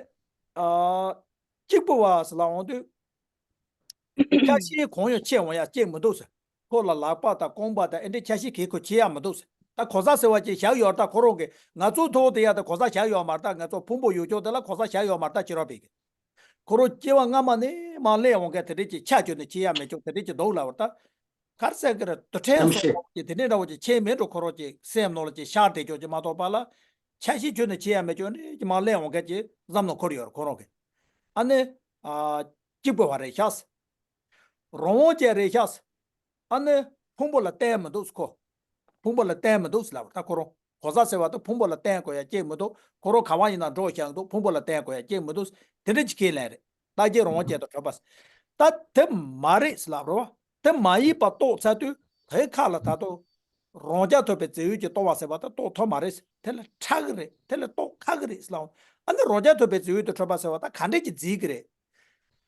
ཨ། གཅིག་པུ་བ་ཟེར་ལབ་འོང་དུས། ཆ་ཤས་གང་ཡང་ཕྱེ་འོང་ཡ་གཅིག་མི་འདུག་ཟེར། ཁོ་ལ་ལག་པ་དང་རྐང་པ་དང་ཨེ་འདྲའི་ཆ་ཤས་གས་ཁོ་ཕྱེ་ཡ་མི་འདུག་ཟེར། ད་གང་ཟག་ཟེར་བ་ཅིག་བཞག་ཡོད་རེད། ད་ཁོ་རང་གིས་ང་ཚོའི་ཐོག་དེ་ཡ་ད་གང་ཟག་བཞག་ཡོད་མ་རེད། ད་ང་ཚོ་ཕུང་པོ་ཡོད་ཅོག་དེ་ལ་གང་ཟག་བཞག་ཡོད་མ་རེད། ད་ཕྱི་རོལ་པས་གི། ཁོ་རང་སྐྱེ་བ་སྔ་མ་ནས་མར་སླེབས་འོང་མཁན་དེ་འདྲས་ཀྱི་ཆ་བཅོས་ནས་ཕྱེ་ཡ་མེད་ཅོག་དེ་འདྲས་ཀྱི་འདུག་ལབ་པ་ད། ག་རེ་ཟེར་གི་རེད། དུ་ཕྲན་སོགས་ཀྱི་དེ་འདྲས་འདྲ་བོ་ཅིག་ཕྱེ་མེད་འགྲོ། ཁོ་རང་ཅིག་སེམས་ནང་ལ་ཅིག་ཤར་བསྡད་ཅོག་ཅིག་མ་གཏོགས་པ་ལ། ཆ་ཤས་བཅོས་ནས་ཕྱེ་ཡ་མེད་ཅོག་འདྲས་ཀྱི་མར་སླེབས་འོང་མཁན་ཅིག་བསམ་བློ་འཁོར་ཡོད་རེད་ཁོ་རང་གིས། ཨ་ནི། ཨ། གཅིག་པུ་བ་རེད་ཤག་རང་དབང་ཅན་རེད་ཤག་ཨ་ནི་ཕུང་པོ་ལ་བརྟེན་མི་འདུག་ཁོ། ཕུང་པོ་ལ་བརྟེན་མི་འདུག་ལབ་ད་ཁོ་རང་གང་ཟག་ཟེར་བ་དང་ཕུང་པོ་ལ་བརྟེན་དགོས་ཡ་གཅིག་མི་འདུག་ཁོ་རང་ག་བ་ཡིན་ན་འགྲོ་བཞག་འདུག་ཕུང་པོ་ལ་བརྟེན་དགོས་ཡ་གཅིག་མི་འདུག་དེ་འདྲ་ཅིག་ཁས་ལེན་རེད། རྟག་གཅིག་རང་དབང་ཅན་དུ་གྲུབ་པ། ད་དེ་མ་རེད་ལབ་རོ། དེ་མ་ཡིན་པ་རྟོགས་ཚར་དུས་དེའི་ཁ་ལ་ད་དུང་རང་རྐྱ་ཐུབ་པའི་རྫས་ཡོད་ཀྱིས་སྟོང་བ་ཟེར་བ་ད་རྟོགས་ཐུབ་མ་རེད། དེ་ལ་ཁྲག་གི་རེད། དེ་ལ་རྟོགས་ཁག་གི་རེད་ལབ། ཨ་ནི་རང་རྐྱ་ཐུབ་པའི་རྫས་ཡོད་དུ་གྲུབ་པ་ཟེར་བ་ད་ག་འདྲས་ཀྱི་རྫས་ཀྱི་རེད།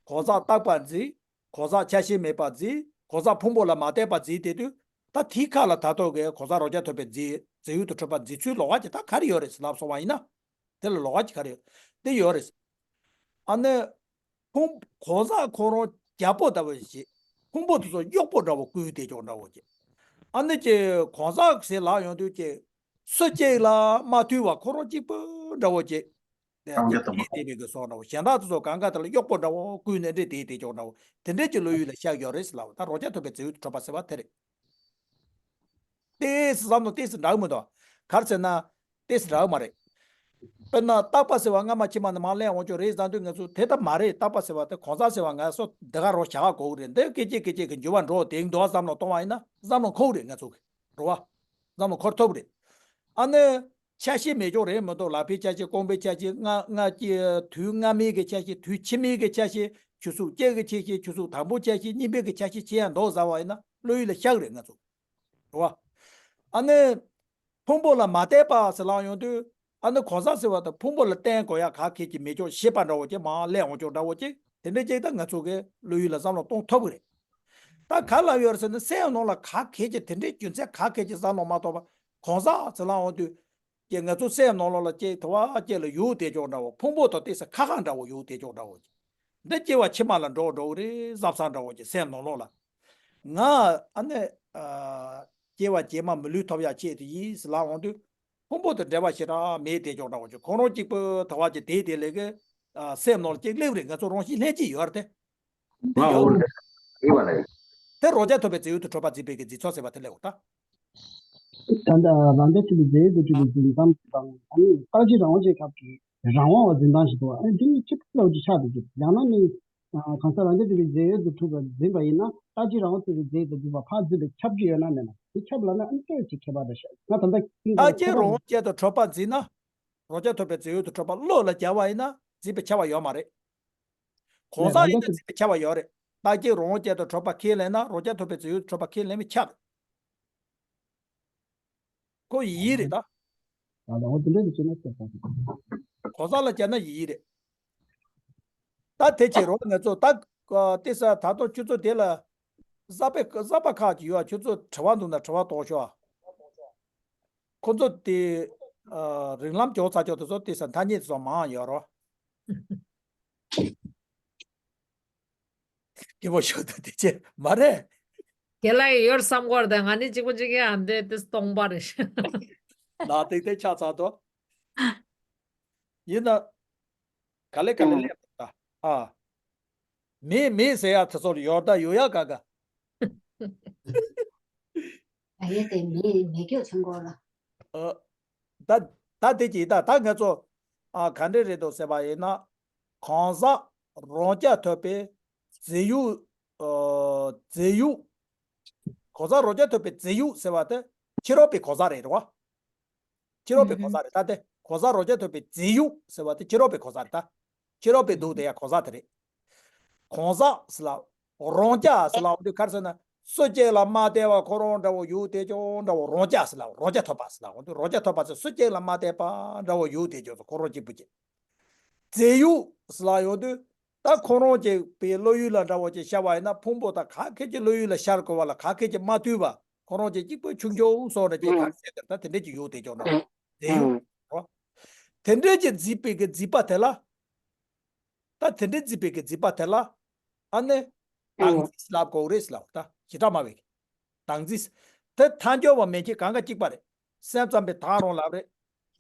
གང་ཟག་རྟག་པ་རྫས། གང་ཟག་ཆ་ཤས་མེད་པ་རྫས། གང་ཟག་ཕུང་པོ་ལ་མ་བརྟེན་པ་རྫས་དེ་དུས། ད་དེའི་ཁ་ལ་ད་ལྟོ་གི་གང་ཟག་རང་རྐྱ་ཐུབ་པའི་རྫས་རྫས་ཡོད་དུ་གྲུབ་པ་རྫས་ཚུལ་ལོགས་ཀ་ཅིག་ད་ག་རེ་ཡོད་རེད་ལབ་སོང་བ་ཡིན་ན། དེ་ལ་ལོགས་ཀ་ཅིག་ག་རེ་ཡོད། དེ་ཡོད་རེད། ཨ་ནི། ཕུང་གང་ཟག་ཁོ་རང་རྒྱལ་པོ་འདྲ་བོ་ཞིག་ཕུང་པོ་དེ་ཚོ་གཡོག་པོ་འདྲ་བོ་བསྐུལ་བསྡད་ཀྱོག་འདྲ་བོ་ཅིག་ཨ་ནི་ཅིག་གང་ཟག་ཟེར་ལབ་ཡོང་དུས་ཅིག་སུ་གཅིག་ལ་མ་ཐུལ་བ་ཁོ་རང་གཅིག་པུ་འདྲ་བོ་ཅིག་རང་རྐྱ་ཐུབ་པ། དེ་དེ་བའི་གི་སོགས་འདྲ་བོ་གཞན་དག་དེ་ཚོ་གང་ག་དེ་ལ་གཡོག་པོ་འདྲ་བོ་བསྐུལ་ནས་འདྲེ་དེ་དེ་ཀྱོག་འདྲ་བོ་དེ་འདྲས་ཀྱི་བློ་ཡུལ་ལ་ཤར་ཡོད་རེད་ཟེར་ལབ་པ་ད་རང་རྐྱ་ཐུབ་པའི་རྫས་ཡོད་དུ་གྲུབ་པ་ཟེར་བ་དེ་རེད། ཏེས་བསམ་བློ་ཏེས་འདྲ་གི་མི་འདུག་ག་རེ་ཟེར་ན། ཏེས་འདྲ་གི་མ་རེད། དཔེར་ན་རྟག་པ་ཟེར་བ་སྔ་མ་ཕྱི་མ་ནས་མར་སླེབས་འོང་ཆོག་རེད་བསམ་དུས་ང་ཚོ་དེ་ལྟ་མ་རེད། རྟག་པ་ཟེར་བ་དེ་གང་ཟག་ཟེར་བ་ང་ཚོ་འདི་ག་རོ་བྱ་བ་གོ་གི་རེད། འདི་སྐད་ཅིག་སྐད་ཅིག་གི་འགྱུར་བ་འགྲོ་དེ་འདུག་བསམ་བློ་གཏོང་བ་ཡིན་ན་བསམ་བློ་འཁོར་གི་རེད་ང་ཚོ་གི་རེད་བ། བསམ་བློ་འཁོར་ཐུབ་རེད། ཨ་ནི། ཆ་ཤས་མེད་ཀྱོག་རེད་མི་འདུག་ལག་པའི་ཆ་ཤས་རྐང་པའི་ཆ་ཤས་སྔ་སྔ་སྐྱེ་དུས་སྔ་མའི་གི་ཆ་ཤས་དུས་ཕྱི་མའི་གི་ཆ་ཤས་ཆུ་ཚོད་གཅིག་གི་ཆ་ཤས་ཆུ་ཚོད་དང་པོ་ཆ་ཤས་གཉིས་པའི་གི་ཆ་ཤས་ཆེ་ཡང་འདུག་བཟའ་བ་ཡིན་ན་བློ་ཡུལ་ལ་ཤར་གི་རེད་ང་ཚོ། རེད་བ། ཨ་ནི། ཕུང་པོ་ལ་མ་བརྟེན་པ་ཟེར་ལབ་ཡོང་དུས་ཨ་ནི་གང་ཟག་ཟེར་བ་དང་ཕུང་པོ་ལ་བརྟེན་དགོས་ཡ་ག་གེ་ཅིག་མེད་ཀྱོག་ཤེས་པ་འདྲ་བོ་ཅིག་མར་སླེབས་འོང་ཀྱོག་འདྲ་བོ་ཅིག་དེ་འདྲ་ཅིག་ད་ང་ཚོ་གི་བློ་ཡུལ་ལ་བསམ་བློ་གཏོང་ཐུབ་གི་རེད། ད་ག་ལབ་ཡོད་རེད་ཟེར་ན་སེམས་ནང་ལ་ག་གེ་ཅིག་དེ་འདྲའི་རྒྱུ་མཚན་ག་གེ་ཅིག་བསམ་བློ་མ་གཏོང་བ་གང་ཟག་ཟེར་ལབ་འོང་དུས། ཀྱི་ང་ཚོ་སེམས་ནང་ལོགས་ལ་ཅིག་དུ་བ་ཅིག་ལ་ཡུག་དེ་ཅོག་འདྲ་བོ་ཕུང་པོ་དང་ཏོག་ཙམ་ཁ་ཁ་འདྲ་བོ་ཡུག་དེ་ཅོག་འདྲ་བོ་ཅིག་འདི་སྐྱེ་བ་ཕྱི་མ་ལ་འགྲོ་འགྲོ་གི་རེད་བསམ་བསམ་འདྲ་བོ་ཅིག་སེམས་ནང་ལོགས་ལ། ང་ཨ་ནི་སྐྱེ་བ་རྗེས་མ་མི་ལུས་ཐོབ་ཡ་ཆེད་དུ་ཡིན་ཟེར་ལབ་འོང་དུས་ཕུང་པོ་དང་འབྲེལ་བ་ཞེ་དྲག་མེད་དེ་ཅོག་འདྲ་བོ་ཅིག་ཁོ་རང་གཅིག་པུ་དུ་བ་ཅིག་དེ་དེ་ལས་ཀི་སེམས་ནང་ལ་ཅིག་སླེབས་རེད། ང་ཚོ་རང་བཞིན་ལྷན་སྐྱེས་ཡོད་རེད་དེ། ང་འོ་རེད། ཨེ་བ་ལ་ཡིན། དེ་རང་རྐྱ་ཐུབ་པའི་རྫས་ཡོད་དུ་གྲུབ་པ་འཛིན་པའི་གི་འཛིན་ཚུལ་ཟེར་བ་དེ་ལས་འོ་ད། ད་ལྟ་རང་རྐྱ་ཐུབ་པའི་རྫས་ཡོད་དུ་གྲུབ་པའི་འཛིན་སྟངས་དང་ཨ་ནི་རྟག་གཅིག་རང་དབང་ཅན་ཁབ་ཀྱི་རང་དབང་བ་འཛིན་སྟངས་ཤིག་འདུག་ཨ་ནི་འདི་གཉིས་གཅིག་པ་ལ་གཅིག་ཆགས་འདུག་ཅིག་ཡང་ན་ནི་གང་ཟག་རང་རྐྱ་ཐུབ་པའི་རྫས་ཡོད་དུ་གྲུབ་པ་འཛིན་པ་ཡིན་ན་རྟག་གཅིག་རང་དབང་ཐུབ་པའི་རྫས་ཡོད་དུ་གྲུབ་པ་ཕར་འཛིན་པའི་ཁྱབ་ཀྱི་ཡོད་ན་མེད་ན་དེ་ཁྱབ་ལ་ན་ཨ་ནི་ཏོག་ཙམ་ཁྱད་པར་རེད་ཤག་ང་ད་ལྟ་ཀིང་རྟག་གཅིག་རང་དབང་ཅན་དུ་གྲུབ་པ་འཛིན་ན་རང་རྐྱ་ཐུབ་པའི་རྫས་ཡོད་དུ་གྲུབ་པ་བློ་ལ་སྦྱར་བ་ཡིན་ན་འཛིན་པའི་ཁྱབ་པ་ཡོད་མ་རེད། གང་ཟག་ཡིན་ན་འཛིན་པའི་ཁྱབ་པ་ཡོད་རེད། རྟག་གཅིག་རང་དབང་ཅན་དུ་གྲུབ་པ་ཁས་ལེན་ན་རང་རྐྱ་ཐུབ་པའི་རྫས་ཡོད་དུ་གྲུབ་པ་ཁས་ལེན་པའི་ཁྱབ་རེད། ཁོ་ཡིན་རེད་ད། ད་ལ་འོ་དེ་འདྲ་གི་བྱས་ན་ཁྱད་པར་ཞིག་གོང་ས་ལ་བྱས་ན་ཡི་ཡི་རེད། ད་དེ་བྱེད་རོགས་ང་ཚོ་ད་ཨ་ཏེ་ས་ད་དུང་ཁྱོད་ཚོ་དེ་ལ་གཟའ་པའི་གཟའ་པ་ཁག་ཅིག་ཡོད་ཨ། ཁྱོད་ཚོ་དྲི་བ་འདུག་ན་དྲི་བ་གཏོང་ཤོག་ཨ། ཁོ་ཚོ་དེ་ཨ་རིགས་ལམ་སྐྱོ་ཚ་ཅོག་དེ་ཚོ་ཏེ་ས་ཐ་སྙད་དེ་ཚོ་མང་ཡོད་རོགས། སྐྱིད་པོ་ཞོག་ད་དེ་ཅེ་མ་རེད། དེ་ལ་ཡོད་བསམ་གོ་ར། ད་ང་ནི་གཅིག་པོ་གཅིག་ཡང་འདི་དེ་སྟོང་པ་རེད། ལ་ཏིག་ཏིག་ཆགས་ཚར་དོ། ཡིན་ན། ག་ལེ་ག་ལེ་ལེ་ད། ཨ། མེད་མེད་ཟེར་ཡ་དེ་ཚོར་ཡོད་ད་ཡོད་ཡ་ག་ག་ཨ་ཡེ་དེ་མེད་མེད་སྐྱོ་ཆེན་གོ་ལ། ཨ། ད་ད་དེ་གྱིས་ད་ད་ང་ཚོ་ཨ་ག་འདྲས་རེད་འདུག་ཟེར་བ་ཡིན་ན། གང་ཟག་རང་རྐྱ་ཐུབ་པའི་རྫས་ཡུལ། ཨ། རྫས་ཡུལ། གང་ཟག་རང་རྐྱ་ཐུབ་པའི་རྫས་ཡུལ་ཟེར་བ་དེ་ཕྱི་རོལ་པའི་གང་ཟག་རེད་རེད་བ། ཕྱི་རོལ་པའི་གང་ཟག་རེད་ད་དེ། གང་ཟག་རང་རྐྱ་ཐུབ་པའི་རྫས་ཡུལ་ཟེར་བ་དེ་ཕྱི་རོལ་པའི་གང་ཟག་རེད་ད། ཕྱི་རོལ་པའི་འདུག་དེ་ཡང་གང་ཟག་དེ་རེད། གང་ཟག་ཟེར་ལ། རང་རྐྱ་ཟེར་ལ་འོ་དུས་ག་རེ་ཟེར་ན། སུ་གཅིག་ལ་མ་བལྟས་པ་ཁོ་རང་འདྲ་བོ་ཡོད་དེ་ཅོག་འདྲ་བོ་རང་རྐྱ་ཟེར་ལ་རང་རྐྱ་ཐུབ་པ་ཟེར་ལ་འོ་དུས་རང་རྐྱ་ཐུབ་པ་ཟེར་སུ་གཅིག་ལ་མ་བལྟས་པ་འདྲ་བོ་ཡོད་དེ་ཅོག་ཁོ་རང་གཅིག་པུ་གཅིག་རྫས་ཡུལ་ཟེར་ལ་ཡོང་དུས། ད་ཁོ་རང་གཅིག་པའི་བློ་ཡུལ་ལ་འདྲ་བོ་ཅིག་ཤར་བ་ཡིན་ན་ཕུང་པོ་དང་ག་གེ་ཅིག་བློ་ཡུལ་ལ་ཤར་དགོས་པ་ལ་ག་གེ་ཅིག་མ་ཐུལ་བ་ཁོ་རང་གཅིག་གཅིག་པུ་ཆུང་ཆུང་སོང་རེ་ཅིག་ག་རེ་ཟེར་དེ་ད་དེ་འདྲས་ཅིག་ཡོད་དེ་ཅོག་འདྲ་བོ་རྫས་ཡུལ་རོ། དེ་འདྲས་ཅིག་རྫིས་པའི་གི་རྫིས་པ་དེ་ལ། ད་དེ་འདྲའི་རྫིས་པའི་གི་རྫིས་པ་དེ་ལ། ཨ་ནི། ཨང་། བདག་འཛིན་ལབ་དགོས་རེད་ལབ་ད་བྱེ་བྲག་སྨྲ་བའི་གི། བདག་འཛིན། དེ་ཐལ་འགྱུར་བ་མན་ཆད་གང་ག་གཅིག་པ་རེད། སེམས་ཙམ་པའི་དག་རང་ལབ་རེད།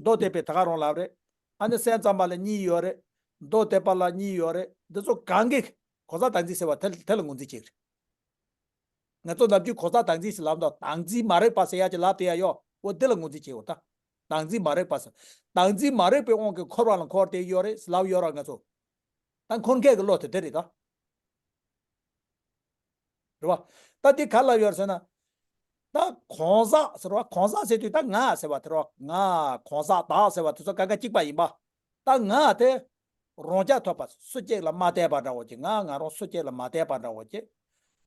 མདོ་སྡེ་པའི་དག་རང་ལབ་རེད། ཨ་ནི་སེམས་ཙམ་པ་ལ་གཉིས་ཡོད་རེད། མདོ་སྡེ་པ་ལ་གཉིས་ཡོད་རེད། འདི་ཚོ་གང་གི་གང་ཟག་བདག་འཛིན་ཟེར་བ་དེ་དེ་ལ་ངོས་འཛིན་བྱེད་ཀྱི་རེད། ང་ཚོ་ནམ་རྒྱུན་གང་ཟག་བདག་འཛིན་ཟེར་ལབ་དང་བདག་འཛིན་མ་རིག་པ་ཟེར་ཡ་ཅིག་ལབ་བསྡད་ཡ་ཡོད། འོ་འདི་ལ་ངོས་འཛིན་བྱེད་འོ་ད། བདག་འཛིན་མ་རིག་པ་ཟེར། བདག་འཛིན་མ་རིག་པའི་དབང་གིས་འཁོར་བ་ལ་འཁོར་བསྡད་ཡོད་རེད་ཟེར་ལབ་ཡོད་ར་ང་ཚོ། ད་འཁོར་མཁན་གྱི་བློ་དེ་དེ་རེད་ད། རེད་བ། ད་འདི་ག་ལ་ཡོད་ཟེར་ན། ད་གང་ཟག་ཟེར་བ་གང་ཟག་ཟེར་དུས་ད་ང་ཟེར་བ་དེ་རེད་བ། ང་གང་ཟག་བདག་ཟེར་བ་དེ་ཚོ་ག་ག་གཅིག་པ་ཡིན་པ། ད་ང་དེ་རང་རྐྱ་ཐོབ་པ་སུ་གཅིག་ལ་མ་བལྟས་པ་འདྲ་བོ་ཅིག་ང་ང་རང་སུ་གཅིག་ལ་མ་བལྟས་པ་འདྲ་བོ་ཅིག་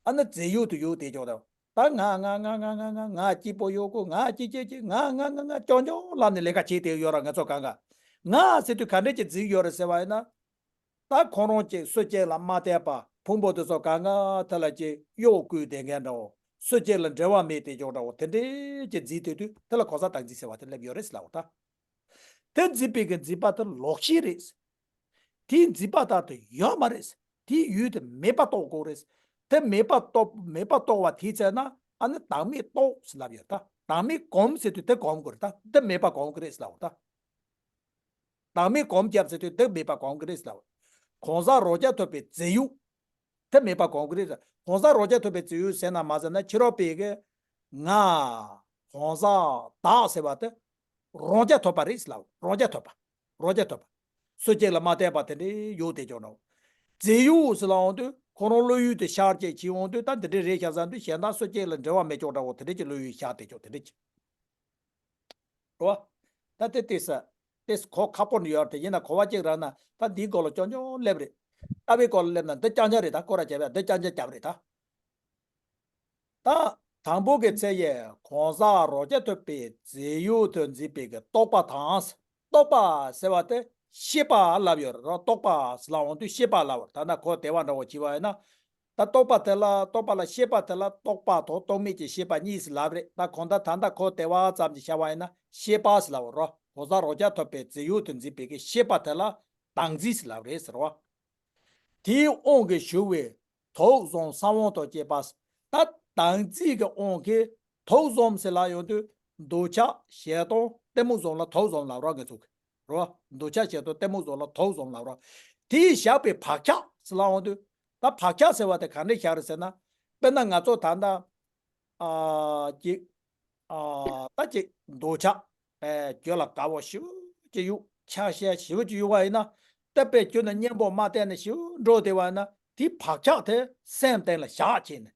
ཨ་ནི་རྫས་ཡུལ་དུ་ཡོད་དེ་ཅོག་དང་། ད་ང་ང་ང་ང་ང་ང་ང་སྐྱིད་པོ་ཡོད་གོ་ང་སྐྱིད་སྐྱིད་སྐྱིད་ང་ང་ང་ང་ཅོག་ཅོག་ལབ་ནས་ལས་ཀ་བྱེད་དེ་ཡོད་ར་ང་ཚོ་གང་ག་ང་ཟེར་དུས་ག་འདྲས་ཀྱི་རྫིག་ཡོད་རེད་ཟེར་བ་ཡིན་ན། ད་ཁོ་རང་གཅིག་སུ་གཅིག་ལ་མ་བལྟས་པ་ཕུང་པོ་དེ་ཚོ་གང་ག་དེ་ལ་གཅིག་གཡོག་བཀོལ་བསྡད་མཁན་འདྲ་བོ། སུ་གཅིག་ལ་འབྲེལ་བ་མེད་དེ་ཅོག་འདྲ་བོ་དེ་འདྲས་ཀྱི་རྫིག་དེ་དུས་དེ་ལ་གང་ཟག་བདག་འཛིན་ཟེར་བ་དེ་སླེབས་ཡོད་རེད་ཟེར་ལབ་པ་ད། དེ་རྫིས་པའི་གི་རྫིས་པ་དེ་ལོག་ཤེས་རེད། དེའི་རྫིས་པ་ལྟར་དུ་ཡོད་མ་རེད། དེའི་ཡུལ་དེ་མེད་པ་རྟོགས་དགོས་རེད། དེ་མེད་པ་རྟོགས་མེད་པ་རྟོགས་པ་དེའི་ཚེ་ན་ཨ་ནི་བདག་མེད་རྟོགས་ཟེར་ལབ་ཡོད་ད། བདག་མེད་སྒོམ་ཟེར་དུས་དེ་སྒོམ་དགོས་རེད་ད། དེ་མེད་པ་སྒོམ་གི་རེད་ཟེར་ལབ་ད། བདག་མེད་སྒོམ་རྒྱབ་ཟེར་དུས་དེ་མེད་པ་སྒོམ་གི་རེད་ཟེར་ལབ། གང་ཟག་རང་རྐྱ་ཐུབ་པའི་རྫས་ཡུལ། དེ་མེད་པ་སྒོམ་གི་རེད་ཟེར། གང་ཟག་རང་རྐྱ་ཐུབ་པའི་རྫས་ཡུལ་ཟེར་ན་མ་ཟེར་ན་ཕྱི་རོལ་པའི་གི་ང་། གང་ཟག་བདག་ཟེར་བ་དེ། རང་རྐྱ་ཐུབ་པ་རེད་ཟེར་ལབ། རང་རྐྱ་ཐུབ་པ། རང་རྐྱ་ཐུབ་པ། སུ་གཅིག་ལ་མ་བལྟས་པ་དེ་འདྲའི་ཡོད་དེ་ཅོག་འདྲ་བོ། རྫས་ཡུལ་ཟེར་ལ་འོང་དུས་ཁོ་རང་བློ་ཡུལ་དེ་ཤར་བཅས་བྱེད་འོང་དུས་ད་འདི་འདྲའི་རེད་ཤག་བསམ་དུས་གཞན་དག་སུ་གཅིག་ལ་འབྲེལ་བ་མེད་ཅོག་འདྲ་བོ་དེ་འདྲའི་ཀྱི་བློ་ཡུལ་ཤར་དེ་ཅོག་དེ་འདྲའི་ཀྱི། རེད་བ། ད་དེ་ཏོག་ཙམ་ཏོག་ཙམ་གོ་ཁག་པོ་ནི་ཡོད་རེད་དེ་ཡིན་ན་གོ་བ་གཅིག་རག་ན་ད་འདིའི་སྐོར་ལ་ཅོག་ཅོག་སླེབས་རེད། ལྟ་བའི་སྐོར་ལ་སླེབས་ན་འདི་རྐྱང་རྐྱང་རེད་ད་སྐོར་ར་བྱས་པས་འདི་རྐྱང་རྐྱང་རྐྱང་རེད་ད། ད་དང་པོ་གི་ཚེ་ཡི་གང་ཟག་རང་རྐྱ་ཐུབ་པའི་རྫས་ཡུལ་དུ་འཛིན་པའི་གི་རྟོག་པ་དང་། རྟོག་པ་ཟེར་བ་དེ་ཤེས་པ་ལབ་ཡོད་རེད་རོ། རྟོག་པ་ཟེར་ལ་འོང་དུས་ཤེས་པ་ལབ་རེད། ད་ནི་གོ་བདེ་བ་འདྲ་བོ་བྱས་པ་ཡིན་ན། ད་རྟོག་པ་དེ་ལ་རྟོག་པ་ལ་ཤེས་པ་དེ་ལ་རྟོག་པ་དང་རྟོག་མེད་ཀྱི་ཤེས་པ་གཉིས་སུ་ལབ་རེད། ད་གང་ལྟར་ད་ལྟ་གོ་བདེ་བ་ཙམ་གྱིས་བྱ་བ་ཡིན་ན་ཤེས་པ་ཟེར་ལབ་རོ། གང་ཟག་རང་རྐྱ་ཐུབ་པའི་རྫས་ཡུལ་དུ་འཛིན་པའི་གི་ཤེས་པ་དེ་ལ་བདག་འཛིན་ཟེར་ལབ་རེད་ཟེར་བ། དེའི་དབང་གིས་ཞུགས་པའི་དུག་གསུམ་ས་བོན་དང་བཅས་པ། ད་བདག་འཛིན་གྱི་དབང་གིས་དུག་གསུམ་ཟེར་ལ་ཡོང་དུས་འདོད་ཆགས་ཞེ་སྡང་གཏི་མུག་གསུམ་ལ་དུག་གསུམ་ལབ་རོགས་ངེས་ཚུགས་རོ། འདོད་ཆགས་ཞེ་སྡང་གཏི་མུག་གསུམ་ལ་དུག་གསུམ་ལབ་རོགས། དེའི་བཞག་པའི་བག་ཆགས་ཟེར་ལ་ཡོང་དུས་ད་བག་ཆགས་ཟེར་བ་དེ་ག་འདྲས་བཞག་རེད་ཟེར་ན། དཔེར་ན་ང་ཚོ་ད་ལྟ། ཨ་ཅིག་ཨ་ད་ཅིག་འདོད་ཆགས། ཨེ་རྒྱུ་ལ་དགའ་བོ་ཞེ་པོ་ཅིག་གཡུག་ཆགས་ཞེན་ཞེ་པོ་ཅིག་གཡུག་པ་ཡིན་ན། ད་དཔེ་རྒྱུ་ན་གཉེན་པོ་མ་བསྟེན་ནས་ཞེ་པོ་འགྲོ་བསྡད་པ་ཡིན་ན་དེའི་བག་ཆགས་དེ་སེམས་སྟེང་ལ་བཞག་བྱས་ནས།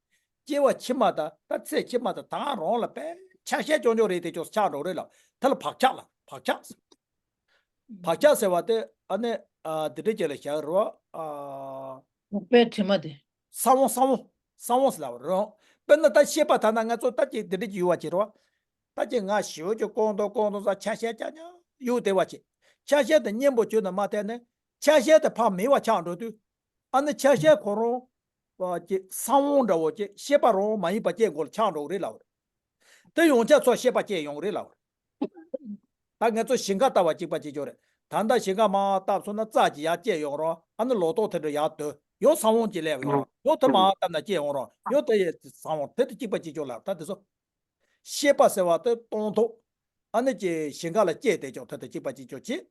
སྐྱེ་བ་ཕྱི་མ་དང་ད་ཚེ་ཕྱི་མ་དང་ད་རང་ལ་དཔེ་ཆགས་ཞེན་ཅོག་ཅོག་རེད་དེ་ཅོག་ཆགས་འགྲོ་རེད་ལ་དེ་ལ་བག་ཆགས་ལ་བག་ཆགས། བག་ཆགས་ཟེར་བ་དེ་ཨ་ནི་ཨ་འདི་འདྲ་ཅིག་ལ་བཞག་རོ། ཨ་བག་པའི་དྲི་མ་དེ། ས་བོན་ས་བོན་ས་བོན་ཟེར་ལབ་རོ། དཔེར་ན་ད་ཤེས་པ་ད་ན་ང་ཚོ་ད་ཅིག་འདི་འདྲ་ཅིག་ཡོད་པ་ཅིག་རོ། ད་ཅི་ང་ཞི་བ་ཅིག་སྐོང་དང་སྐོང་དང་ས་ཆ་ཤས་ཀྱང་ཀྱང་གཡུག་བསྡད་པ་ཅིག་ཆ་ཤས་དེ་གཉེན་པོ་བྱོས་ན་མ་ཐད་ནས་ཆ་ཤས་དེ་ཕར་མེད་པ་ཆགས་འགྲོ་དུས། ཨ་ནི་ཆ་ཤས་ཁོ་རང་ཅིག་གསང་བ་འདྲ་བོ་ཅིག་ཤེས་པ་རང་མ་ཡིན་པ་སྐྱེ་དགོས་ལ་ཆགས་འགྲོ་གི་རེད་ལབ་པ་རེད། དེ་ཡོངས་ཁྱབ་ཚོར་ཤེས་པ་སྐྱེ་ཡོང་གི་རེད་ལབ་པ་རེད། ད་ངས་ཚོ་ཞིང་ཁ་ལྟ་བ་གཅིག་པ་གཅིག་ཆོད་རེད། ད་ལྟ་ཞིང་ཁ་མར་བཏབ་སོང་ན་རྩྭ་ཅིག་ཡར་སྐྱེས་ཡོང་རོགས། ཨ་ནི་ལོ་ཏོག་དེ་འདྲ་ཡར་སྡོད་ཡོང་། ས་བོན་ཅིག་སླེབས་ཡོང་རོགས། ཡང་དེ་མར་བཏབ་ན་སྐྱེས་ཡོང་རོགས། ཡང་དེ་ཡི་ས་བོན་དེ་དང་གཅིག་པ་གཅིག་ཆོད་ལབ། ད་དེ་ཚོ་ཤེས་པ་ཟེར་བ་དེ་སྟོང་ཐོག་ཨ་ནི་ཅིག་ཞིང་ཁ་ལ་སྐྱེས་བསྡད་ཀྱང་དེ་དང་གཅིག་པ་གཅིག་ཆོད་ཅིག་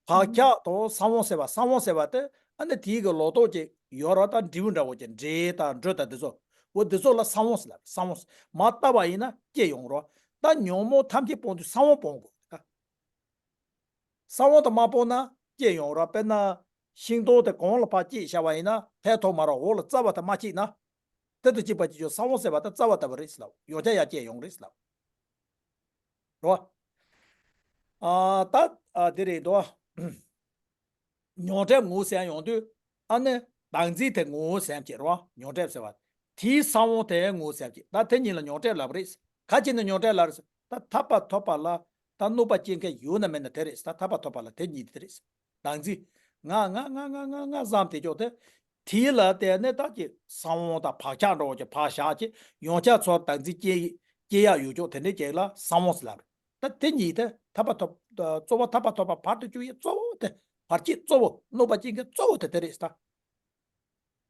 བག་ཆགས་དང་ས་བོན་ཟེར་བ། ས་བོན་ཟེར་བ་དེ་ཨ་ནི་དེའི་གི་ལོ་ཏོག་ཅིག་ཡོད་རོགས། ད་འབྲས་བུ་འདྲ་བོ་ཅིག་འབྲས་དང་འབྲུ་དང་དེ་ཚོ། འོ་དེ་ཚོ་ལ་ས་བོན་ཟེར་ལབ། ས་བོན་མར་བཏབ་པ་ཡིན་ན་སྐྱེས་ཡོང་རོགས། ད་ཉོན་མོངས་ཐམས་ཅད་སྤོང་དུས་ས་བོན་སྤོང་དགོས། ད་ས་བོན་དེ་མ་སྤོང་ན་སྐྱེས་ཡོང་རོགས། དཔེར་ན་ཤིང་སྡོང་དེ་གོང་ལ་ཕར་སྐྱེས་བཞག་པ་ཡིན་ན་ཕན་ཐོགས་མ་རོགས། འོག་ལ་རྩ་བ་དེ་མ་སྐྱེས་ན། དེ་དང་གཅིག་པ་གཅིག་ཆོད། ས་བོན་ཟེར་བ་དེ་རྩ་བ་ལྟ་བུ་རེད་ཟེར་ལབ། ཡོངས་ཁྱབ་ཡར་སྐྱེས་ཡོང་རེད་ཟེར་ལབ། རེད་བ། ཨ་ད་ཨ་དེ་རེད་དོ། མྱོང་གྲོལ་ངོ་བོ་ཟེར་ཡོང་དུས། ཨ་ནི་བདག་འཛིན་དེ་ངོ་བོ་ཟེར་གྱི་རེད་བ། མྱོང་གྲོལ་ཟེར་བ། དེའི་ས་བོན་དེ་ངོ་བོ་ཟེར་གྱི། ད་དེ་གཉིས་ལ་མྱོང་གྲོལ་ལབ་རེད། ག་ཅི་ནས་མྱོང་གྲོལ་ལབ་རེད། ད་ཐར་པ་ཐོབ་པ་ལ་ད་གནོད་པ་སྐྱེལ་མཁན་ཡོད་ན་མེད་ན་དེ་རེད། ད་ཐར་པ་ཐོབ་པ་ལ་དེ་གཉིས་དེ་རེད། བདག་འཛིན་ང་ང་ང་ང་ང་ང་བསམ་དེ་ཅོག་དེ། དེ་ལ་བརྟེན་ནས་ད་ཀྱི་ས་བོན་དང་བག་ཆགས་འདྲ་བོ་ཅིག་ཕར་བཞག་ཅིག་ཡོངས་ཁྱབ་ཚོར་བདག་འཛིན་སྐྱེ་སྐྱེ་ཡག་ཡོད་ཅོག་དེ་འདྲའི་ཅིག་ལ་ས་བོན་ཟེར་ལབ་རེད། ད་དེ་གཉིས་དེ་ཐར་པ་ཐོབ། གཙོ་བོ་ཐར་པ་ཐོབ་པ་བར་དུ་གཅོད་ཡས་གཙོ་བོ་དེ། བར་ཆད་གཙོ་བོ། གནོད་པ་སྐྱེལ་མཁན་གཙོ་བོ་དེ་དེ་རེད་ད།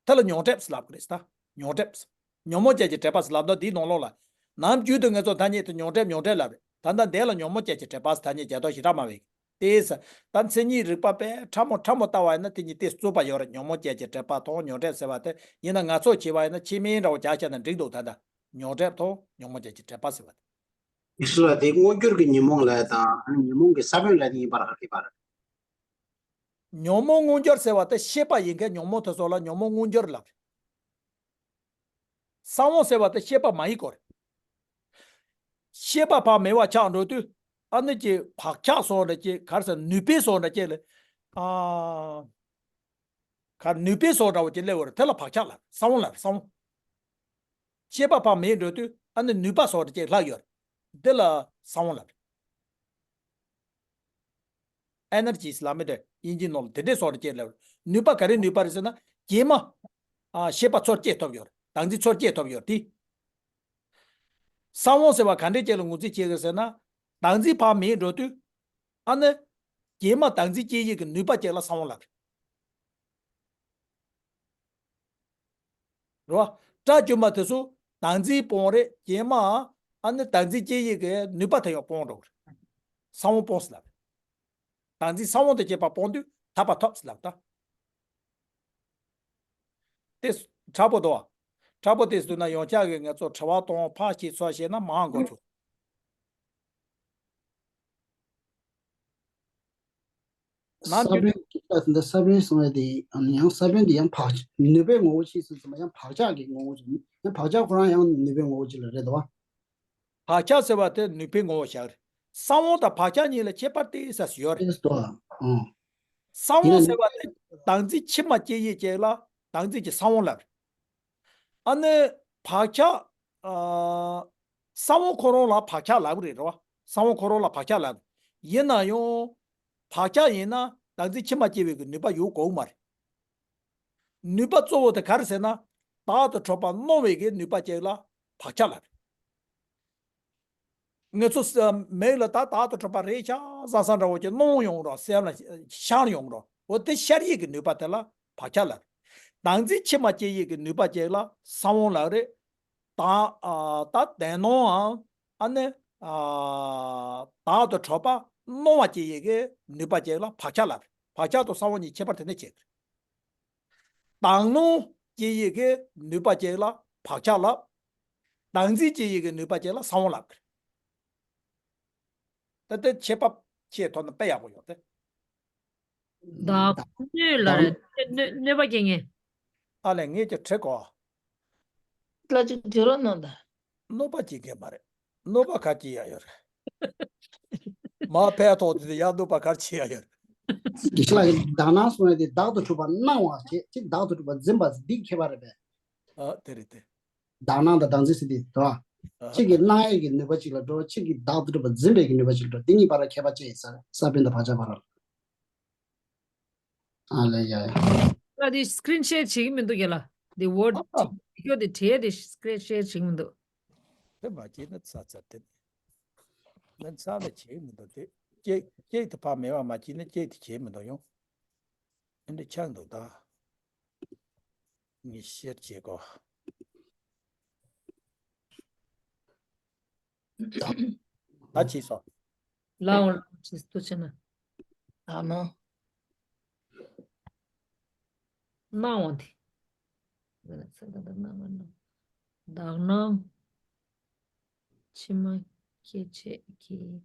དེ་ལ་མྱོང་གྲོལ་ཟེར་ལབ་ཀྱི་རེད་ད། མྱོང་གྲོལ། ཉོན་མོངས་ཅན་གྱི་དྲེགས་པ་ཟེར་ལབ་ན་འདིའི་ནང་ལོགས་ལ། ནམ་རྒྱུན་དུ་ངེད་ཚོ་ཐ་སྙད་དུ་མྱོང་གྲོལ་མྱོང་གྲོལ་ལབ་རེད། ད་ལྟ་འདི་ལ་ཉོན་མོངས་ཅན་གྱི་དྲེགས་པ་ཟེར་ཐ་སྙད་རྒྱག་སྟངས་ཞེ་དྲག་མང་བས། དེས་ད་མཚན་ཉིད་རིག་པ་པས་ཕྲ་མོ་ཕྲ་མོ་ལྟ་བ་ཡིན་ན་དེ་གཉིས་དེ་རྩོད་པ་ཡོད་རེད། ཉོན་མོངས་ཅན་གྱི་དྲེགས་པ་དང་མྱོང་གྲོལ་ཟེར་བ་དེ་ཡིན་ན། ང་ཚོ་བྱས་པ་ཡིན་ན་ཆེས་མིན་འདྲ་བོ་རྒྱག་བྱས་ན་འགྲིག་འདུག་ད་ལྟ་མྱོང་གྲོལ་དང་ཉོན་མོངས་ཅན་གྱི་དྲེགས་པ་ཟེར་བ་དེ། ཡིན་ཟེར་བ་དེ་མངོན་གྱུར་གྱི་ཉོན་མོངས་ལ་དང་ཉོན་མོངས་ཀྱི་ས་བོན་ལ་ཡིན་པར་ཧ་གི་པར། ཉོན་མོངས་མངོན་གྱུར་ཟེར་བ་དེ་ཤེས་པ་ཡིན་མཁན་ཉོན་མོངས་དེ་ཚོ་ལ་ཉོན་མོངས་མངོན་གྱུར་ལབ། ས་བོན་ཟེར་བ་དེ་ཤེས་པ་མ་ཡིན་སྐོར། ཤེས་པ་ཕར་མེད་པ་ཆགས་འགྲོ་དུས། ཨ་ནི་ཀྱི་བག་ཆགས་སོགས་འདྲ་ཅིག་ག་རེ་ཟེར། ནུས་པའི་སོགས་འདྲ་ཅིག་ལ། ཨ། ག་ནུས་པའི་སོགས་འདྲ་བོ་ཅིག་སླེབས་ཡོད་རེད། དེ་ལ་བག་ཆགས་ལབ། ས་བོན་ལབ། ས་བོན། ཤེས་པ་ཕར་མེད་འགྲོ་དུས་ཨ་ནི་ནུས་པ་སོགས་འདྲ་ཅིག་ལྷག་ཡོད་རེད། དེ་ལ་ས་བོན་ལབ། ཨེ་ནར་ཇི་ཟེར་ལབ་མི་དེ་དབྱིན་ཇིའི་ནང་ལ་དེ་འདྲའི་སོགས་འདྲ་ཅིག་ལབ་རེད། ནུས་པ་ག་རེ་ནུས་པ་རེད་ཟེར་ན། རྗེས་མ་ཨ་ཤེས་པ་ཚོར་སྐྱེས་ཐོབ་ཡོད་རེད། བདག་འཛིན་ཚོར་སྐྱེས་ཐོབ་ཡོད་རེད་དེ། ས་བོན་ཟེར་བ་ག་འདྲའི་ཅིག་ལ་ངོས་འཛིན་བྱེད་དགོས་ཟེར་ན། བདག་འཛིན་ཕར་མེད་འགྲོ་དུས། ཨ་ནི། རྗེས་མ་བདག་འཛིན་སྐྱེ་ཡས་ཀྱི་ནུས་པ་ཅིག་ལ་ས་བོན་ལབ་རེད། རེད་བ། སྒྲ་བཅོས་མ་དེ་ཚོ་བདག་འཛིན་སྤོང་རེད། རྗེས་མ་ཨ་ནི་བདག་འཛིན་སྐྱེ་ཡས་ཀྱི་ནུས་པ་དེ་ཡང་སྤོང་འགྲོ་གི་རེད། ས་བོན་སྤོང་ཟེར་ལབ་རེད། བདག་འཛིན་ས་བོན་དང་བཅས་པ་སྤོང་དུས་ཐར་པ་ཐོབ་ཟེར་ལབ་ད། དེ་དྲག་པོ་དོ། དྲག་པོ་དེ་ཟེར་ན་ཡོངས་ཁྱབ་ཀྱི་ངེད་ཚོ་དྲི་བ་གཏོང་ཕར་བཤད་ཚུར་བཤད་ན་མང་དགོས་ཚུལ། ནམ་ས་རྒྱུན་བོན་གྱི་ལྟ་འདི་ས་བོན་གསུང་བའི་དེ་ཡང་ས་བོན་འདི་ཡང་བག་ནུས་པའི་ངོ་བོ་ཞིག་ཟེར་ཙམ་ཡང་བག་ཆགས་ཀྱི་ངོ་བོ་ཞིག་ཡང་བག་ཆགས་ཁོ་རང་ཡང་ནུས་པའི་ངོ་བོ་ཞིག་ལ་རེད་དོ། བག་ཆགས་ཟེར་བ་དེ་ནུས་པའི་ངོ་བོ་བཞག་རེད། ས་བོན་དང་བག་ཆགས་གཉིས་ལ་ཁྱད་པར་ཏོག་ཙམ་ཡོད་རེད། ཏོག་ཙམ་ཨང་། ས་བོན་ཟེར་བ་དེ་བདག་འཛིན་ཕྱི་མ་སྐྱེ་ཡས་ཅིག་ལ་བདག་འཛིན་གྱི་ས་བོན་ལབ་རེད། ཨ་ནི་བག་ཆགས། ཨ། ས་བོན་ཁོ་རང་ལ་བག་ཆགས་ལབ་རེད་རོ། ས་བོན་ཁོ་རང་ལ་བག་ཆགས་ལབ། ཡིན་ན་ཡང་། བག་ཆགས་ཡིན་ན་བདག་འཛིན་ཕྱི་མ་སྐྱེ་བའི་གི་ནུས་པ་ཡོད་དགོས་མ་རེད། ནུས་པ་གཙོ་བོ་དེ་ག་རེ་ཟེར་ན། བདག་ཏུ་གྲུབ་པ་སྣང་བའི་གི་ནུས་པ་ཅིག་ལ་བག་ཆགས་ལབ། ངེད་ཚོ་མིག་ལ་ད་བདག་ཏུ་གྲུབ་པ་རེད་ཤག་བསམ་བསམ་འདྲ་བོ་ཅིག་སྣང་ཡོང་རོགས། སེམས་ལ་ཤར་ཡོང་རོགས། འོ་དེ་ཤར་ཡས་ཀྱི་ནུས་པ་དེ་ལ་བག་ཆགས་ལབ། བདག་འཛིན་ཕྱི་མ་སྐྱེ་ཡས་ཀྱི་ནུས་པ་ཅིག་ལ་ས་བོན་ལབ་རེད། ད་ཨ་ད་དེ་ནའང་ཨ་ནི་ཨ་བདག་ཏུ་གྲུབ་པ་སྣང་བ་སྐྱེ་ཡས་ཀྱི་ནུས་པ་ཅིག་ལ་བག་ཆགས་ལབ་རེད། བག་ཆགས་དང་ས་བོན་གཉིས་ཁྱད་པར་དེ་ནས་ཕྱེ་གི་རེད། དག་སྣང་སྐྱེ་ཡས་ཀྱི་ནུས་པ་ཅིག་ལ་བག་ཆགས་ལབ། བདག་འཛིན་སྐྱེ་ཡས་ཀྱི་ནུས་པ་ཅིག་ལ་ས་བོན་ལབ་ཀྱི་རེད། ད་ལྟ་ཁྱད་པར་ཕྱེ་ཐུབ་ན་དཔེ་ཡག་པོ་ཡོད་དེ། བདག་གནོད་ལ་རེད། གནོད་གནོད་པ་སྐྱེ་ངེས། ཨ་ལས་ངས་ཀྱི་དྲི་གོ། ལ་ཅིག་དྲི་རོགས་གནང་ད། གནོད་པ་སྐྱེ་མཁན་མ་རེད། གནོད་པ་ག་ཅི་ཡ་ཡོད་རེད། མ་ཕན་ཐོགས་དེ་ཡ་གནོད་པ་ག་ཅི་ཡ་ཡོད་རེད། དགེ་བཤེས་ལགས་ཀྱིས་དག་སྣང་གསུངས་ཡ་དེ་བདག་ཏུ་གྲུབ་པ་སྣང་བ་བྱེད་ཅིག་བདག་ཏུ་གྲུབ་པ་འཛིན་པ་འདི་ཁྱད་པར་རེད་པས། ཨ་དེ་རེད་དེ། དག་སྣང་དང་བདག་འཛིན་ཟེར་དེ་རེད་བ། གཅིག་གིས་སྣང་ཡས་ཀྱི་ནུས་པ་གཅིག་ལ་འགྲོ། གཅིག་གིས་བདག་ཏུ་གྲུབ་པ་འཛིན་པའི་གི་ནུས་པ་གཅིག་ལ་འགྲོ། འདི་གཉིས་བར་ལ་ཁྱད་པར་ཅི་ཡིན་ཟེར། ས་བོན་དང་བག་ཆགས་བར་ལ། ཨ་ལས་ཡ་ཡ། ལ་དེ་screen share བྱེད་ཀྱི་མི་འདུག་ཡ་ལ། དེ་word ཨ་ཨ། དེ་ཁྱོད་དེ་བྲིས་དེ་screen share བྱེད་ཀྱི་མི་འདུག་དེ་མ་བྱེད་ན་ཚ་ཚ་དེ། ང་ཚ་ལ་བྱེད་ཀྱི་མི་འདུག་དེ། ཀྱེ་ཀྱེ་དེ་ཕ་མེད་པ་མ་བྱེད་ན་ཀྱེ་དེ་བྱེད་མི་འདུག་ཡོང་། ཨ་འདྲ་ཆགས་འདུག་ད། ངས་share བྱེད་དགོས། ད་བྱས་སོང་། ལའོ་ལ་ཅིས་ཏུ་ཆེ་ན། ད་ནོ། སྣང་བ་དེ། བདག་སྣང་། ཕྱི་མ་སྐྱེ་མཆེད་ཀྱི།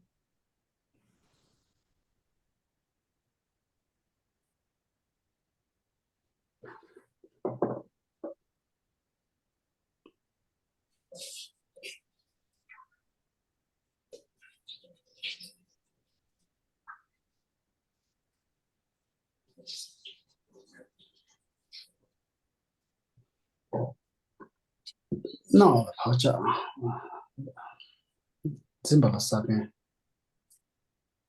སྣང་བ་བག་ཆགས། འཛིན་པ་ལ་ས་བོན།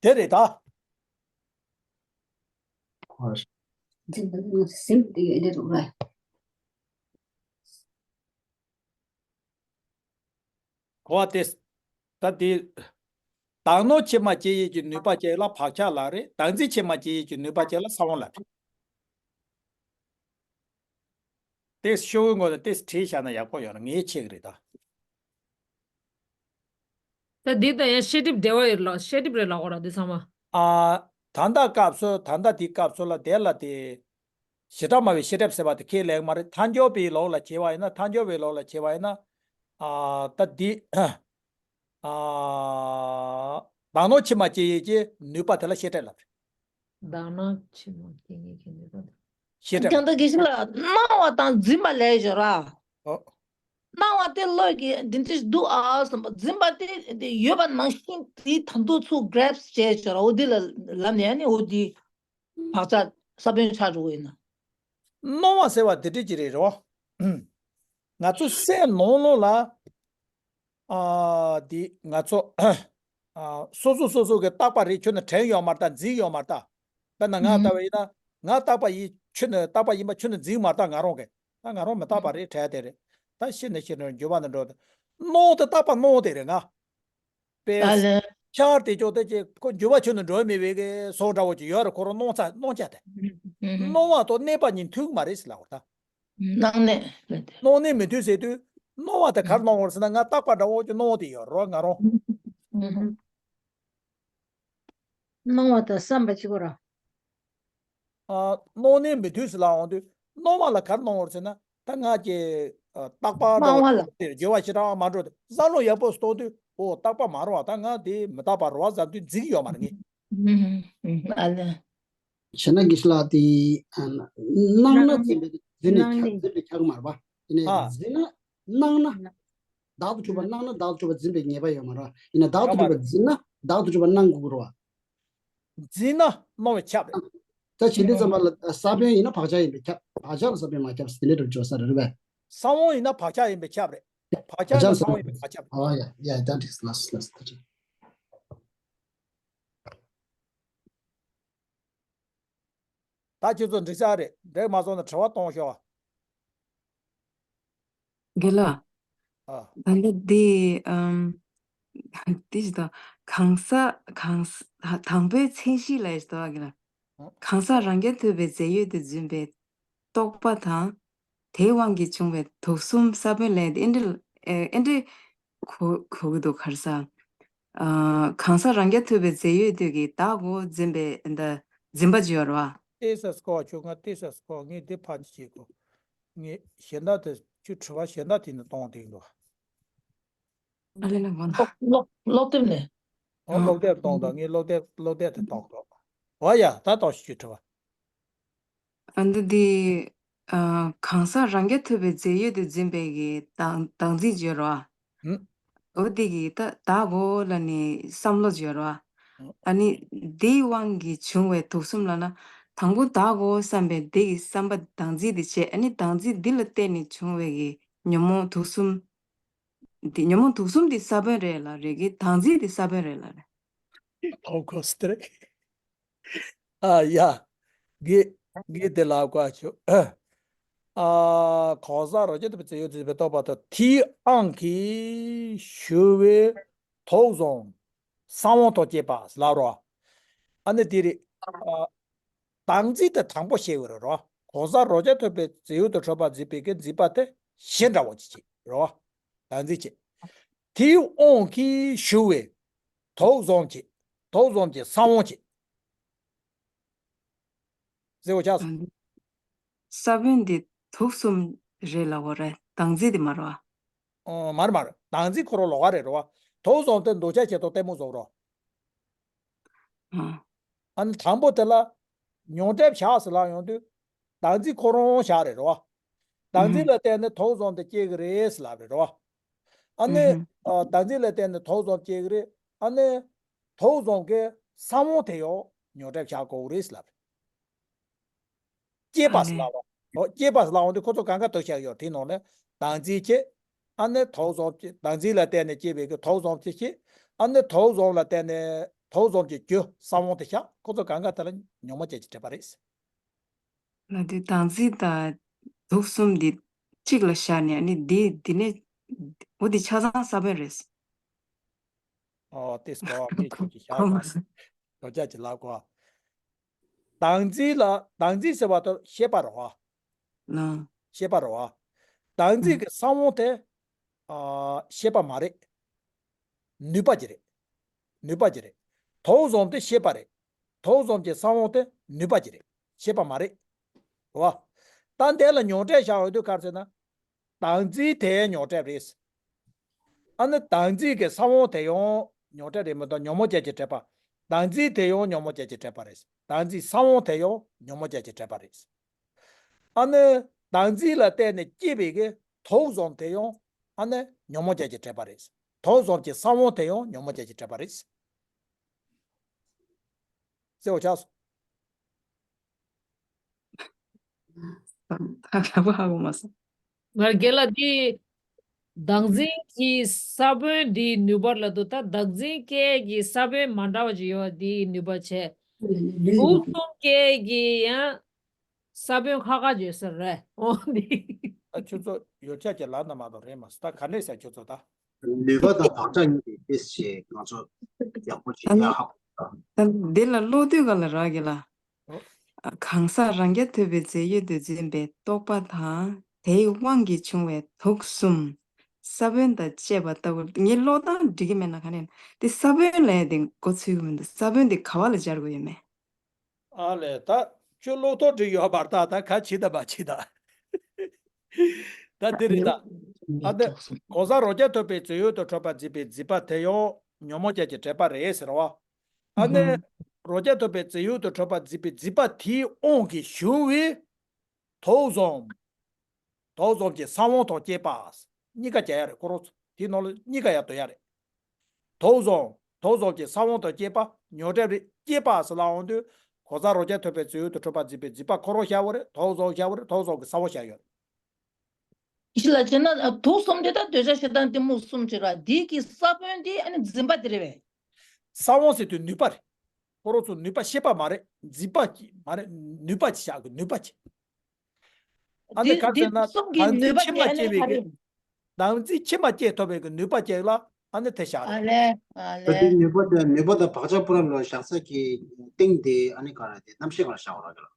དེ་རེད་ད། འཛིན་པ་ལ་སེམས་དེ་ཡོད་དེ་རུ་ར། གོ་བ་དེ། ད་དེ། བདག་སྣང་ཕྱི་མ་སྐྱེ་ཡས་ཀྱི་ནུས་པ་ཅན་ལ་བག་ཆགས་ལབ་རེད། བདག་འཛིན་ཕྱི་མ་སྐྱེ་ཡས་ཀྱི་ནུས་པ་ཅན་ལ་ས་བོན་ལབ་རེད། དེ་ཤོག་བུའི་ངོས་ནས་དེ་བྲིས་བཞག་ན་ཡག་པོ་ཡོང་ན་ངས་ཆེ་གི་རེད་ད། ད་འདི་དང་ཡང་བཤད་སྒྲིབ་འབྲེལ་བ་ཡོད་ལ། བཤད་སྒྲིབ་རེད་ལ་འོ་ར་འདི་ཚང་མ། ཨ། ད་ལྟ་སྐབས་སུ་ད་ལྟ་འདི་སྐབས་སུ་ལ་དེ་ལ་དེ། བྱེ་བྲག་སྨྲ་བའི་བཤད་སྒྲིབ་ཟེར་བ་དེ་ཁས་ལེན་མ་རེད། ཐལ་འགྱུར་བའི་ལུགས་ལ་བྱས་པ་ཡིན་ན། ཐལ་འགྱུར་བའི་ལུགས་ལ་བྱས་པ་ཡིན་ན། ཨ། ད་འདི། ཨ། བདག་སྣང་ཕྱི་མ་སྐྱེ་ཡས་ཀྱི་ནུས་པ་དེ་ལ་བཤད་སྒྲིབ་ལབ་རེད། བདག་སྣང་ཕྱི་མ་སྐྱེ་ཡས་ཀྱི་ནུས་པ་དེ། བཤད་སྒྲིབ། ཀྱང་ད་དགེ་བཤེས་ལགས་སྣང་བ་དང་འཛིན་པ་ལས་བཞག་ར། ཨོ། སྣང་བ་དེ་བློ་གི་འདི་འདྲ་འདུག་ཨ་བསམ་པ། འཛིན་པ་དེ་དེ་ཡོད་པ་ནང་བཞིན་དེ་ད་དུང་ཚུར་grasp བྱས་བྱས་ར། འོ་དེ་ལ་ལབ་ནས་ནི་འོ་དེ་བག་ཆགས་ས་བོན་ཆགས་འགྲོ་གི་ཡིན་ན། སྣང་བ་ཟེར་བ་དེ་འདྲ་ཅིག་རེད་རོ། ང་ཚོ་སེམས་ནང་ལོགས་ལ། ཨ། འདི་ང་ཚོ། ཨ། སོ་སོ་སོ་སོ་གི་རྟག་པ་རེ་ཁྱོན་ནས་དྲན་ཡོད་མ་རེད་ད། འཛིན་ཡོད་མ་རེད་ད། ད་ན་ང་ལྟ་བ་ཡིན་ན། ང་རྟག་པ་ཡིན་ཁྱོན་ནས་རྟག་པ་ཡིན་པ་ཁྱོན་ནས་འཛིན་མ་རེད་ད་ང་རང་གི། ད་ང་རང་མི་རྟག་པ་རེད་དྲན་དེ་རེད། ད་ཤི་ནས་ཤི་ནས་འགྱུར་བ་ནས་འགྲོ་དེ། སྣང་དེ་རྟག་པ་སྣང་དེ་རེད་ང་། པས། ཨ་ལེ། ཆར་དེ་ཅོག་དེ་ཅེ་ཁོ་འགྱུར་བ་ཁྱོན་ནས་འགྲོ་མེད་པའི་གི་སོགས་འདྲ་བོ་ཅིག་ཡོད་རེད། ཁོ་རང་སྣང་ཚ་སྣང་ཆ་དེ། སྣང་བ་དང་གནས་པ་གཉིས་མཐུན་གི་མ་རེད་ཟེར་ལབ་པ་ད། སྣང་གནས་མི་འདུག་སྣང་གནས་མི་འདུག་ཟེར་དུས། སྣང་བ་དེ་ག་རེ་སྣང་བ་རེད་ཟེར་ན། ང་རྟག་པ་འདྲ་བོ་ཅིག་སྣང་བ་དེ་ཡོད་རེད་ང་རང་། སྣང་བ་དང་བསམ་པ་གཅིག་པ་ར། ཨ། སྣང་གནས་མི་འདུག་ཟེར་ལབ་འོང་དུས། སྣང་བ་ལ་ག་རེ་སྣང་བ་རེད་ཟེར་ན། ད་ང་ཀྱི། ཨ། རྟག་པ་འདྲ་སྣང་བ་བ་ལ། དེར་འགྱུར་བ་ཞེ་དྲག་མ་འགྲོ་དེ། བསམ་བློ་ཡག་པོ་གཏོང་དུས། ཨོ་རྟག་པ་མ་རེད་བ། ད་ང་དེ་མི་རྟག་པ་རེད་བ་བསམ་དུས་འཛིན་གྱི་ཡོད་མ་རེད་ངས། ཨ་ལེ། བྱས་ན་དགེ་བཤེས་ལགས་དེ། ཨ། སྣང་ན་སྣང་འཛིན་པའི་འཛིན་པའི་སྣང་ཁྱབ་ནས། འཛིན་པའི་ཁྱབ་ཀྱི་མ་རེད་པ། ཡིན་ནའི་ཨ། འཛིན་ན་སྣང་ན། བདག་ཏུ་གྲུབ་པ་སྣང་ན་བདག་ཏུ་གྲུབ་པ་འཛིན་པའི་ངེས་པ་ཡོད་མ་རེད་པ། ཡིན་ན་བདག་ཏུ་གྲུབ་པ་འཛིན་ན་བདག་ཏུ་གྲུབ་པ་སྣང་དགོས་ཀྱི་རེད་པ། འཛིན་ན་སྣང་བས་ཁྱབ་རེད། ད་བྱེད་འདི་ཙམ་པ་ལ་ས་བོན་ཡིན་ན་བག་ཆགས་ཡིན་པས་ཁྱབ། བག་ཆགས་ལ་ས་བོན་མ་ཁྱབ་ཟེར་དེ་འདྲ་འགྲོ་ཆོག་ས་རེད་པས། ས་བོན་ཡིན་ན་བག་ཆགས་ཡིན་པས་ཁྱབ་རེད། བག་ཆགས་ཡིན་ན་ས་བོན་ཡིན་པས་མ་ཁྱབ། ཨོ་ཡ་ཡ། ད་འགྲིག་སོང་། ལགས་སོ་ལགས་སོ། ད་འགྲིག་ད་ཁྱེད་ཚོ་འགྲིག་ས་རེད། འགྲིག་མ་སོང་ན་དྲི་བ་གཏོང་ཤོག། རྒན་ལགས། ཨ། ད་ལྟ་འདི། ཨམ། འདི་ཞིག་དང་། གང་ཟག་གང་ཟག་དང་པོའི་མཚན་གཞི་ལ་ཡོད་དོ་རྒན་ལགས། ཨ། གང་ཟག་རང་རྐྱ་ཐུབ་པའི་རྫས་ཡོད་དུ་འཛིན་པའི་རྟོག་པ་དང་། དེའི་དབང་གིས་བྱུང་བའི་དུག་གསུམ་ས་བོན་ལས། ཨེ་འདྲ། ཨེ་འདྲ། གོ་གོ་གི་འདུག་ག་རེ་ཟ། ཨ། གང་ཟག་རང་རྐྱ་ཐུབ་པའི་རྫས་ཡོད་དུ་གི་བདག་གོ་འཛིན་པའི་འདི་འཛིན་པ་ཅིག་ཡོད་རེད་པ། ཏེ་ས་སྐོར་ཆུ་ང་ཏེ་ས་སྐོར་ངས་འདི་ཕར་བྱེད་གོ། ངས་གཞན་དག་དེ་ཆུ་དྲི་བ་གཞན་དག་དེ་ནས་གཏོང་དེ་འདུག་ཨ་ལེ་ལེ་མོ་ན། ཀློག་ཀློག་ཀློག་དེབ་ནས། ཨོ། ཨ། ཀློག་དེབ་གཏོང་དང་། ངས་ཀློག་དེབ་ཀློག་དེབ་དེ་གཏོང་དགོས། ཨོ་ཡ། ད་གཏོང་ཞིག་ཆུ་དྲི་བ། ཨ། འདི་འདི། ཨ། གང་ཟག་རང་རྐྱ་ཐུབ་པའི་རྫས་ཡོད་དུ་འཛིན་པའི་གི་བདག་བདག་འཛིན་ཅིག་ཡོད་རེད་པ། ཧུམ། འོ་དེ་གི་ད་བདག་གོ་ལབ་ནས་བསམ་བློ་ཅིག་ཡོད་རེད་པ། ཨ་ནི་དེའི་དབང་གིས་བྱུང་བའི་དུག་གསུམ་ལབ་ན། དང་པོ་བདག་གོ་བསམ་པའི་དེ་གི་བསམ་པ་བདག་འཛིན་དེ་བྱས། ཨ་ནི་བདག་འཛིན་འདི་ལ་བརྟེན་ནས་བྱུང་བའི་གི་ཉོན་མོངས་དུག་གསུམ། འདི་ཉོན་མོངས་དུག་གསུམ་འདི་ས་བོན་རེད་ལབ་རེད་གི། དང་ཚིག་འདི་ས་བོན་རེད་ལབ་རེད། Of course, དེ་རེད། ཨ་ཡ། ངས་ངས་དེ་ལབ་དགོས་བྱུང་། ཨ། གང་ཟག་རང་རྐྱ་ཐུབ་པའི་རྫས་ཡོད་དོ་བྱས་པས་རྟོགས་པ་དང་། དེའི་དབང་གིས་ཞུ་བའི་དུག་གསུམ་ས་བོན་དང་བཅས་པ་ལབ་རོ། ཨ་ནི་དེ་རེད། ཨ། དང་ཚིག་དེ་དང་པོ་བཤད་ཡོད་རེད་རོ། གང་ཟག་རང་རྐྱ་ཐུབ་པའི་རྫས་ཡོད་དུ་གྲུབ་པར་འཛིན་པའི་གི་འཛིན་པ་དེ་གཞི་འདྲ་བོ་ཅིག་བྱེད་རོ། དང་ཚིག་བྱེད། དེའི་དབང་གིས་ཞུ་བའི་དུག་གསུམ་གྱི། དུག་གསུམ་གྱི་ས་བོན་གྱི། ཟེར་བ་ཆགས་སོང་། ས་བོན་འདི་དུག་གསུམ་རེད་ལབ་པ་རེད། དང་ཚིག་འདི་མ་རེད་བ། ཨོ། མ་རེད་མ་རེད། དང་ཚིག་ཁོ་རང་ལོགས་ཀ་རེད་རོ། དུག་གསུམ་དེ་འདོད་ཆགས་ཞེ་སྡང་གཏི་མུག་གསུམ་རོ། ཨ། ཨ་ནི་དང་པོ་དེ་ལ་མྱོང་གྲོལ་བཞག་ཟེར་ལབ་ཡོང་དུས། དང་ཚིག་ཁོ་རང་བཞག་རེད་རོ། དང་ཚིག་ཨུ། ལ་བརྟེན་ནས་དུག་གསུམ་དེ་སྐྱེ་གི་རེད་ཟེར་ལབ་རེད་རོ། ཨ་ནི། ཨུ། ཨ། དང་ཚིག་ལ་བརྟེན་ནས་དུག་གསུམ་སྐྱེ་གི་རེད། ཨ་ནི། དུག་གསུམ་གྱི་ས་བོན་དེ་ཡང་མྱོང་གྲོལ་བཞག་དགོས་རེད་ཟེར་ལབ་རེད། སྐྱེས་པ་ཟེར་ལབ་རོ། ཨོ། སྐྱེས་པ་ཟེར་ལབ་འོང་དུས་ཁོ་ཚོ་གང་ག་དུ་བཞག་ཡོད། དེའི་ནང་ནས་དང་ཚིག་བྱེད། ཨ་ནི་དུག་གསུམ་གྱི། དང་ཚིག་ལ་བརྟེན་ནས་སྐྱེས་པའི་གི་དུག་གསུམ་གྱི་བྱེད། ཨ་ནི་དུག་གསུམ་ལ་བརྟེན་ནས་དུག་གསུམ་གྱི་རྒྱུ་ས་བོན་དེ་བཞག་ཁོ་ཚོ་གང་ག་དེ་ལ་ཉོན་མོངས་ཅན་གྱི་སྒྲིབ་པ་རེད། ལ་དུས་དང་ཚིག་དང་དུག་གསུམ་འདི་གཅིག་ལ་བཞག་ནས། ཨ་ནི་འདི་འདི་ནས་འོ་འདི་ཆ་ཚང་ས་བོན་རེད། ཨོ། དེ་སྐོར་ངས་ཁྱོད་ཀྱི་ཞག་མ་ཟིན། ཁྱོད་ཅག་གི་ལབ་གོ། དང་ཚིག་ལ། དང་ཚིག་ཟེར་བ་དང་ཤེས་པ་རེད་བ། ལ། ཤེས་པ་རེད་བ། དང་ཚིག་གི་ས་བོན་དེ། ཨ། ཤེས་པ་མ་རེད། ནུས་པ་ཅིག་རེད། ནུས་པ་ཅིག་རེད། དུག་གསུམ་དེ་ཤེས་པ་རེད། དུག་གསུམ་གྱི་ས་བོན་དེ་ནུས་པ་ཅིག་རེད། ཤེས་པ་མ་རེད། རེད་བ། ད་འདི་ལ་མྱོང་གྲོལ་བཞག་ཡོང་དུས་ག་རེ་ཟེར་ན། དང་ཚིག་དེ་མྱོང་གྲོལ་རེད། ཨ་ནི་དང་ཚིག་གི་ས་བོན་དེ་ཡང་མྱོང་གྲོལ་རེད་མི་འདུག་ཉོན་མོངས་ཅན་གྱི་སྒྲིབ་པ། དང་ཚིག་དེ་ཡང་ཉོན་མོངས་ཅན་གྱི་སྒྲིབ་པ་རེད། དང་ཚིག་ས་བོན་དེ་ཡང་ཉོན་མོངས་ཅན་གྱི་སྒྲིབ་པ་རེད། ཨ་ནི་དང་ཚིག་ལ་བརྟེན་ནས་སྐྱེས་པའི་གི་དུག་གསུམ་དེ་ཡང་ཨ་ནི་ཉོན་མོངས་ཅན་གྱི་སྒྲིབ་པ་རེད། དུག་གསུམ་གྱི་ས་བོན་དེ་ཡང་ཉོན་མོངས་ཅན་གྱི་སྒྲིབ་པ་རེད། གསལ་བོ་ཆགས་སོང་། ད་ལྟ་བ་ཧ་གོ་མ་སོང་། ང་རྒན་ལགས་འདི། བདག་འཛིན་གྱི་ས་བོན་འདིའི་ནུས་པ་ལ་དུ། ད་བདག་འཛིན་སྐྱེ་གི་ས་བོན་མ་འདྲ་བ་ཅིག་ཡོད་པ་འདིའི་ནུས་པ་བྱས། དུག་གསུམ་སྐྱེ་གི་ཡང་ས་བོན་ཁག་ཁག་ཅིག་ཡོད་ས་རེད། འོ་འདི། ད་ཁྱོད་ཚོ་ཡོ་ཆ་ཅིག་ལབ་ན་མ་གཏོགས་རེད་མ་སོང་། ད་ག་འདྲས་ཟེར་ཁྱོད་ཚོ་ད། ནུས་པ་དང་བག་ཆགས་གཉིས་ཀྱི་ཏེས་ཞེས་ང་ཚོ་ཡག་པོ་ཞིག་ཡག་ཧ་གོ། ད་འདི་ལ་ཀློག་དུས་ག་ལ་རག་གི་ལ། ཨོ། གང་ཟག་རང་རྐྱ་ཐུབ་པའི་རྫས་ཡོད་དུ་འཛིན་པའི་རྟོག་པ་དང་། དེའི་དབང་གིས་བྱུང་བའི་དུག་གསུམ་ས་བོན་དང་བཅས་པ་ལྟ་བུར། ངའི་ཀློག་སྟངས་འགྲིག་གི་མེད་ན་ག་ནས་དེ་ས་བོན་ལ་ཡང་དེ་མགོ་ཚོད་ཀྱི་མི་འདུག་ས་བོན་དེ་ག་བ་ལ་སྦྱར་དགོས་ཡོད་མེད། ཨ་ལས། ད་ཁྱོད་ཀློག་ཐོག་འགྲིག་ཡོད་པར་ད་ད་ག་བྱེད་ད་མ་བྱེད་ད། ད་དེ་རེད་ད། ཨ་ད་གང་ཟག་རང་རྐྱ་ཐུབ་པའི་རྫས་ཡོད་དུ་གྲུབ་པར་འཛིན་པའི་འཛིན་པ་དེ་ཡང་ཉོན་མོངས་ཅན་གྱི་སྒྲིབ་པ་རེད་ཟེར་བ། ཨ་ནི་རང་རྐྱ་ཐུབ་པའི་རྫས་ཡོད་དུ་གྲུབ་པར་འཛིན་པའི་འཛིན་པ་དེའི་དབང་གིས་བྱུང་བའི་དུག་གསུམ། དུག་གསུམ་གྱི་ས་བོན་དང་བཅས་པ། གཉིས་ཀ་བྱས་ཡ་རེད། ཁོ་རང་ཚོ་དེའི་ནང་ལ་གཉིས་ཀ་ཡ་འདོད་ཡ་རེད། དུག་གསུམ། དུག་གསུམ་གྱི་ས་བོན་དང་བཅས་པ་ཉོན་སྒྲིབ་རེད། བཅས་པ་ཟེར་ལབ་འོང་དུས། གང་ཟག་རང་རྐྱ་ཐུབ་པའི་རྫས་ཡོད་དུ་གྲུབ་པར་འཛིན་པའི་འཛིན་པ་ཁོ་རང་བཞག་པ་རེད། དུག་གསུམ་བཞག་པ་རེད། དུག་གསུམ་གྱི་ས་བོན་བཞག་ཡོད། ཡིད་ལ་བྱས་ན་དུག་གསུམ་དེ་ད་འདོད་ཆགས་ཞེ་སྡང་གཏི་མུག་གསུམ་བྱེད་ར། འདི་གི་ས་བོན་དེ་ཨ་ནི་འཛིན་པ་དེ་རེད་པས། ས་བོན་ཟེར་དུས་ནུས་པ་རེད། ཁོ་རང་ཚོ་ནུས་པ་ཤེས་པ་མ་རེད། འཛིན་པ་གི་མ་རེད། ནུས་པ་ཅིག་བཞག་གི་ནུས་པ་ཅིག་ཨ་ནི་ག་རེ་ཟེར་ན། དེ་གསུམ་གྱི་དང་ཚིག་ནུས་པ་ཕྱི་མ་དེ་ཨ་ནི་སྐྱེ་བའི་ག་གི་རེ། དང་ཚིག་ཕྱི་མ་སྐྱེ་ཐུབ་པའི་གི་ནུས་པ་ཅིག་ལ་ཨ་ནི་དེ་བཞག་ཨ་རེད། ལས་ཨ་ད་དེ་ལས། ནུས་པ་དེ་ནུས་པ་དང་བག་ཆགས་སྤུ་རམ་ལ་བཞག་ས་གི་སྟེང་དེ་ཨ་ནི་ག་རེ་དེ་རྣམ་ཤེས་ག་ལ་བཞག་པ་རེད་ལ།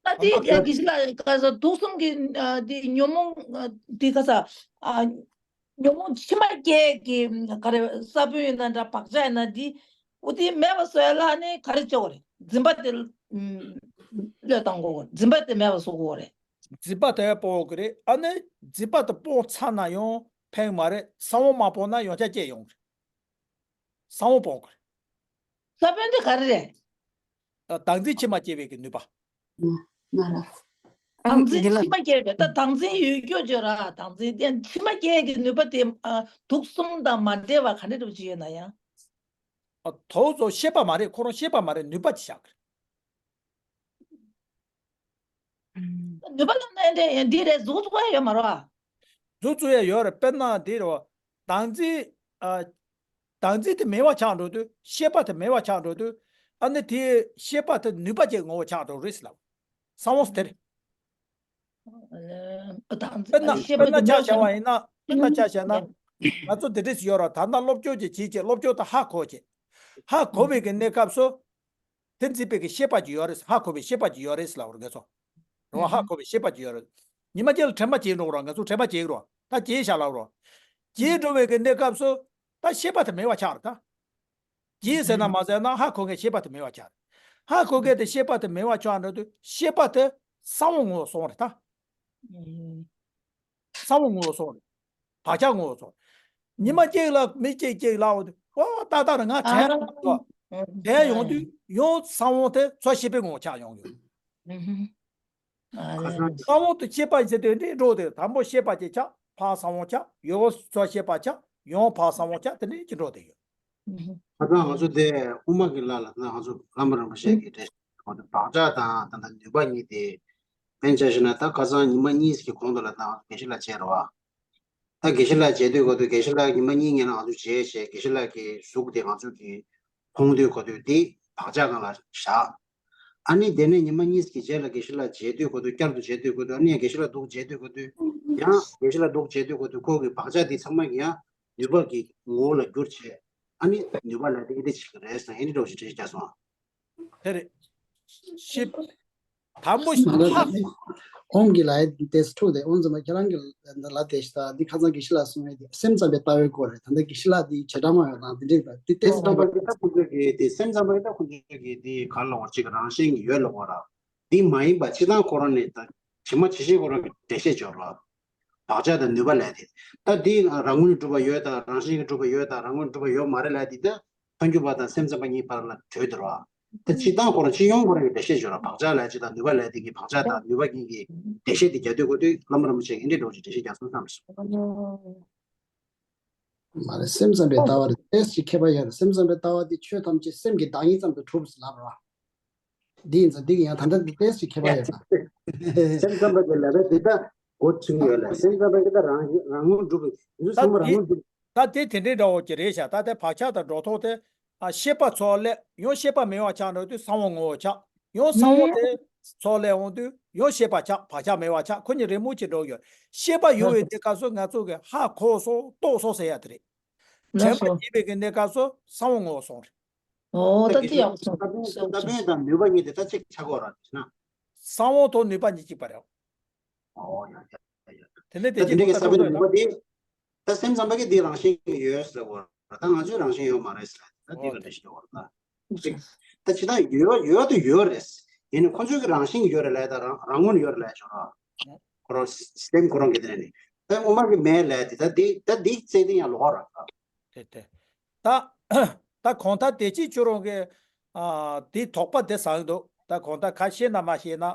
ཨ། ད་དེ་ཨ་ད་དེ་གི་ཞིག་ལ་ག་ས་དུག་གསུམ་གྱི་ཨ་དེ་ཉོན་མོངས་ཨ་དེ་ག་ས་ཨ། ཉོན་མོངས་ཕྱི་མ་སྐྱེ་གི་ག་རེ་ས་བོན་ཡིན་ན་འདྲ་བག་ཆགས་ཡིན་ན་འདི། འོ་དེ་མེད་པ་བཟོ་ཡ་ལ་ནི་ག་རེ་བྱེད་དགོས་རེད། འཛིན་པ་དེ་ཨུམ་བློས་བཏང་དགོས་རེད། འཛིན་པ་དེ་མེད་པ་བཟོ་དགོས་རེད། འཛིན་པ་དེ་སྤོང་དགོས་རེད། ཨ་ནི་འཛིན་པ་དེ་སྤོང་ཚར་ན་ཡང་ཕན་མ་རེད། ས་བོན་མ་སྤོང་ན་ཡང་བསྐྱར་སྐྱེ་ཡོང་གི་རེད། ས་བོན་སྤོང་དགོས་རེད། ས་བོན་དེ་ག་རེ་རེད། ཨ། དང་ཚིག་ཕྱི་མ་སྐྱེ་བའི་གི་ནུས་པ། ང་ལ། དང་ཚིག་འདི་ལ་ཕྱི་མ་སྐྱེ་བའི། ད་དང་ཚིག་ཡོད་རྒྱུ་བརྗོད་ར། དང་ཚིག་དེ་ཕྱི་མ་སྐྱེ་གི་ནུས་པ་དེ་ཨ་དུག་གསུམ་དང་མ་འབྲེལ་བ་ག་འདྲ་འདྲ་བོ་ཅིག་ཡོད་ན་ཡང་། ཨ། དུག་གསུམ་ཤེས་པ་མ་རེད། ཁོ་རང་ཤེས་པ་མ་རེད། ནུས་པ་ཅིག་བཞག་གི་རེད། ནུས་པ་ལ་ནན་ཏན་ཡང་འདི་རེད། གཟུགས་གཟུགས་ཡང་ཡོད་མ་རེད་བ། མཛུབ་བཙུགས་ཡ་ཡོད་རེད། དཔེར་ན་དེ་རེད་བ། བདག་འཛིན། ཨ། བདག་འཛིན་དེ་མེད་པ་ཆགས་འགྲོ་དུས་ཤེས་པ་དེ་མེད་པ་ཆགས་འགྲོ་དུས། ཨ་ནི་དེ་ཤེས་པ་དེ་ནུས་པ་ཅན་ངོ་བོ་ཆགས་འགྲོ་རེད་ཟེར་ལབ། གསང་བ་དེ་རེད། དཔེར་ན་དཔེར་ན་ཆ་བཞག་པ་ཡིན་ན། དཔེར་ན་ཆ་བཞག་ན། ང་ཚོ་འདི་འདྲས་ཡོད་ར། ད་ལྟ་སློབ་སྦྱོང་ཅིག་བྱེད་ཅེས་སློབ་སྦྱོང་དེ་ཧ་གོ་ཅེས། ཧ་གོ་བའི་གི་གནས་སྐབས་སུ། དེ་འཛིན་པའི་གི་ཤེས་པ་ཅིག་ཡོད་རེད། ཧ་གོ་བའི་ཤེས་པ་ཅིག་ཡོད་རེད་ལབ་ར་ང་ཚོ། རེད་བ། ཧ་གོ་བའི་ཤེས་པ་ཅིག་ཡོད་རེད། ཉི་མ་གཅིག་ལ་དྲན་པ་བྱེད་འགྲོ་ར། ང་ཚོ་དྲན་པ་བྱེད་ར། ད་བྱེད་བཞག་ལབ་ར། བྱེད་འགྲོ་བའི་གི་གནས་སྐབས་སུ། ད་ཤེས་པ་དེ་མེད་པ་ཆགས་ར་ད། བྱེད་ཟེར་ན་མ་ཟེར་ན་ཧ་གོ་མཁན་ཤེས་པ་དེ་མེད་པ་ཆགས་ར། ཧ་གོ་མཁན་དེ་ཤེས་པ་དེ་མེད་པ་ཆགས་འགྲོ་དུས་ཤེས་པ་དེ་གསང་བ་ངོ་བོ་སོང་རེད་ད། གསང་བ་ངོ་བོ་སོང་རེད། བག་ཆགས་ངོ་བོ་སོང་། ཉི་མ་གཅིག་ལ་མི་གཅིག་གཅིག་ལ་འོ་དེ་ཨོ་ཏག་ཏག་རེད། ང་དྲན་ཨ་ཡོང་དུས་ཡང་གསང་བ་དེ་ཚོར་ཤེས་པའི་ངོ་བོ་ཆགས་ཡོང་གི། ཨ་ལས། གསང་བ་དེ་ཤེས་པ་ཡིན་ཟེར་དུས་འདི་འགྲོ་དེ་དང་པོ་ཤེས་པ་གཅིག་ཆགས། ཕར་གསང་བ་ཆགས། ཡང་ཚོར་ཤེས་པ་ཆགས། ཡང་ཕར་གསང་བ་ཆགས། དེ་འདྲ་གཅིག་འགྲོ་དེ་ཡོད། ཁ་སང་ང་ཚོ་དེ་དབུ་མ་གི་ལ་ལ་ན་ང་ཚོ་བླ་མ་རིན་པོ་ཆེ་གི་འགྲེལ་བཤད་བག་ཆགས་དང་ད་ལྟ་ནུས་པ་གཉིས་དེ། དཔེར་ན་ཆ་བཞག་ན་ད་ཁ་སང་ཉི་མ་གཉིས་ཀྱི་གོང་དུ་ལ་ད་ང་ཚོ་དགེ་བཤེས་ལགས་མཇལ་རེད་བ། ད་དགེ་བཤེས་ལགས་མཇལ་དུས་གོ་དུས་དགེ་བཤེས་ལགས་ཉི་མ་གཉིས་སྔོན་ལ་ང་ཚོ་མཇལ་བྱས་དགེ་བཤེས་ལགས་ཀྱི་གཟུགས་དེ་ང་ཚོ་གི་མཐོང་དུས་གོ་དུས་དེ་བག་ཆགས་སྒང་ལ་བཞག། ཨ་ནི་དེ་ནས་ཉི་མ་གཉིས་ཀྱི་རྗེས་ལ་དགེ་བཤེས་ལགས་མཇལ་དུས་གོ་དུས་བསྐྱར་དུ་མཇལ་དུས་གོ་དུས་ཨ་ནི་ཡང་དགེ་བཤེས་ལགས་འདུག་མཇལ་དུས་གོ་དུས་ཡང་དགེ་བཤེས་ལགས་འདུག་མཇལ་དུས་གོ་དུས་ཁོ་གི་བག་ཆགས་དེ་ཚང་མ་གི་ཡང་ནུས་པ་གི་ངོ་བོ་ལ་བསྒྱུར་བྱས། ཨ་ནི་ནུས་པ་ལ་དེ་འདི་བྱེད་ཀྱི་རེད་ཟེར་ཨེ་འདྲ་འདྲ་བོ་ཞིག་འགྲེལ་བཤད་རྒྱག་སོང་། དེ་རེད། ཤེས། དང་པོ་ཞིག་ཧ། ཨོཾ་གྱི་ལ་ཡ་དེ་ཏེས་ཁྲུ་དེ་ཨོཾ་ཙམ་པ་ཁྱེད་རང་གི་ལ་དེ་ཤ་ད་འདི་ཁ་སང་དགེ་བཤེས་ལགས་གསུང་བའི་དེ་སེམས་ཙམ་པའི་ལྟ་བའི་སྐོར་རེད། ད་ལྟ་དགེ་བཤེས་ལགས་དེ་བྱེ་བྲག་མ་ཡོང་ན་འདི་འདྲ་དེ་ཏེས་ཁྲུ་ད་པ་གི་ད་ཁོ་ཚོ་གི་དེ་སེམས་ཙམ་པ་གི་ད་ཁོ་ཚོ་གི་དེ་ག་ལ་བར་ཅིག་རང་བཞིན་གྱི་ཡོད་ལ་བ་ར། འདི་མ་ཡིན་པ་སྤྱི་བཏང་ཁོ་རང་ནས་ད་ཇི་མ་ཇི་བཞིན་ཁོ་རང་གི་འགྲེལ་བཤད་སྦྱོར་བ། བག་ཆགས་དང་ནུས་པ་ལས་དེ། ད་འདི་རང་ངོས་ནས་གྲུབ་པ་ཡོད་དང་རང་བཞིན་གྱིས་གྲུབ་པ་ཡོད་དང་རང་ངོས་ནས་གྲུབ་པ་ཡོད་མ་རེད་ལས་དེ་ད་ཐལ་འགྱུར་བ་དང་སེམས་ཙམ་པ་གཉིས་བར་ལ་གྲོས་དེ་རེད་བ། ད་སྤྱི་བཏང་ཁོ་རང་སྤྱི་ཡོངས་ཁོ་རང་གི་འགྲེལ་བཤད་སྦྱོར་བ་བག་ཆགས་ལས་སྤྱི་དང་ནུས་པ་ལས་དེ་གི་བག་ཆགས་དང་ནུས་པ་གཉིས་ཀྱི་འགྲེལ་བཤད་དེ་རྒྱག་དུས་གོ་དུས་བླ་མ་རིན་པོ་ཆེ་གིས་འདི་འདྲ་བོ་ཅིག་འགྲེལ་བཤད་རྒྱག་སོང་བསམ་སོང་། མ་རེད། སེམས་ཙམ་པའི་ལྟ་བ་རེད། ཏེས་ཅིག་ཁྱད་པར་ཡོད་རེད། སེམས་ཙམ་པའི་ལྟ་བ་དེ་ཆོས་ཐམས་ཅད་སེམས་ཀྱི་བདག་ཉིད་ཙམ་དུ་གྲུབ་ཟེར་ལབ་ར། འདི་ཡིན་ཙང་འདི་གི་ཡང་ད་ལྟ་འདི་ཏེས་ཅིག་ཁྱད་པར་ཡོད་ན། སེམས་ཙམ་པ་གི་ལབ་པའི་འདི་ད་འགོ་ཚུགས་ཡོད་ལ་སེམས་ཙམ་པ་གི་ད་རང་རང་ངོས་གྲུབ་པའི་འདི་ད་ཚང་མ་རང་དེ་ངོས་གྲུབ། ད་དེ་དེ་འདྲའི་འདྲ་བོ་ཅིག་རེད་ཤག་ད་ལྟའི་བག་ཆགས་དང་འགྲོ་ལྡོག་དེ། ཨ། ཤེས་པ་ཚོར་སླེབས་ཡང་ཤེས་པ་མེད་པ་ཆགས་འགྲོ་དུས་གསང་བ་ངོ་བོ་ཆགས། ཡང་གསང་བ་དེ་ཚོར་སླེབས་འོང་དུས་ཡང་ཤེས་པ་ཆགས། བག་ཆགས་མེད་པ་ཆགས། ཁོ་གཉིས་རེས་མོས་ཀྱིས་འགྲོ་གི་ཡོད། ཤེས་པ་ཡོད་པའི་གནས་སྐབས་སུ་ང་ཚོ་གིས་ཧ་གོ་སོང་རྟོགས་སོང་ཟེར་ཡ་དེ་རེད། དྲན་པ་བརྗེད་པའི་གི་གནས་སྐབས་སུ་གསང་བ་ངོ་བོ་སོང་རེད། ཨོ་ད་དེ་ཡག་སོང་། ས་བོན། ས་བོན་དང་ནུས་པ་གཉིས་དེ་ད་གཅིག་ཆགས་ཀྱི་ཡོད་རེད་ན། གསང་བ་དང་ནུས་པ་གཉིས་གཅིག་པ་རེད། ཨོ་ཡ་ཡ་ཡ། དེ་ནས་དེ་ད་དེ་གཅིག་འདྲ་གི་ས་བོན་ནུས་པ་དེ། ད་སེམས་ཙམ་པ་གིས་དེ་རང་བཞིན་གྱིས་ཡོད་ཟེར་བ་རེད། ད་ང་ཚོའི་རང་བཞིན་ཡོད་མ་རེད་ཟེར། ད་དེ་ག་འདྲ་ཞིག་ཡོད་རེད་ད། ད་ཅི་ད་ཡོད་ཡོད་དུ་ཡོད་རེད། ཡིན་ནའི་ཁོ་ཚོའི་གི་རང་བཞིན་གྱིས་ཡོད་རེད་ལབ་ད་རང་རང་ངོས་ནས་ཡོད་རེད་ལབ་ཞོར་ར། ཁོ་རང་སེམས་ཁོ་རང་གི་དེ་ནས་ད་ངོ་མ་གི་མེད་ལབ་དེ་ད་དེ་ད་དེ་བཙན་དེ་ཡང་ལོག་ར། དེ་དེ། ད་ད་གང་ལྟར་དེ་ཅིག་ཁྱོད་རང་གི་ཨ་དེ་དོགས་པ་དེ་ཟ་གི་འདུག་ད་གང་ལྟར་ཁ་ཤེས་ན་མ་ཤེས་ན། ཨ།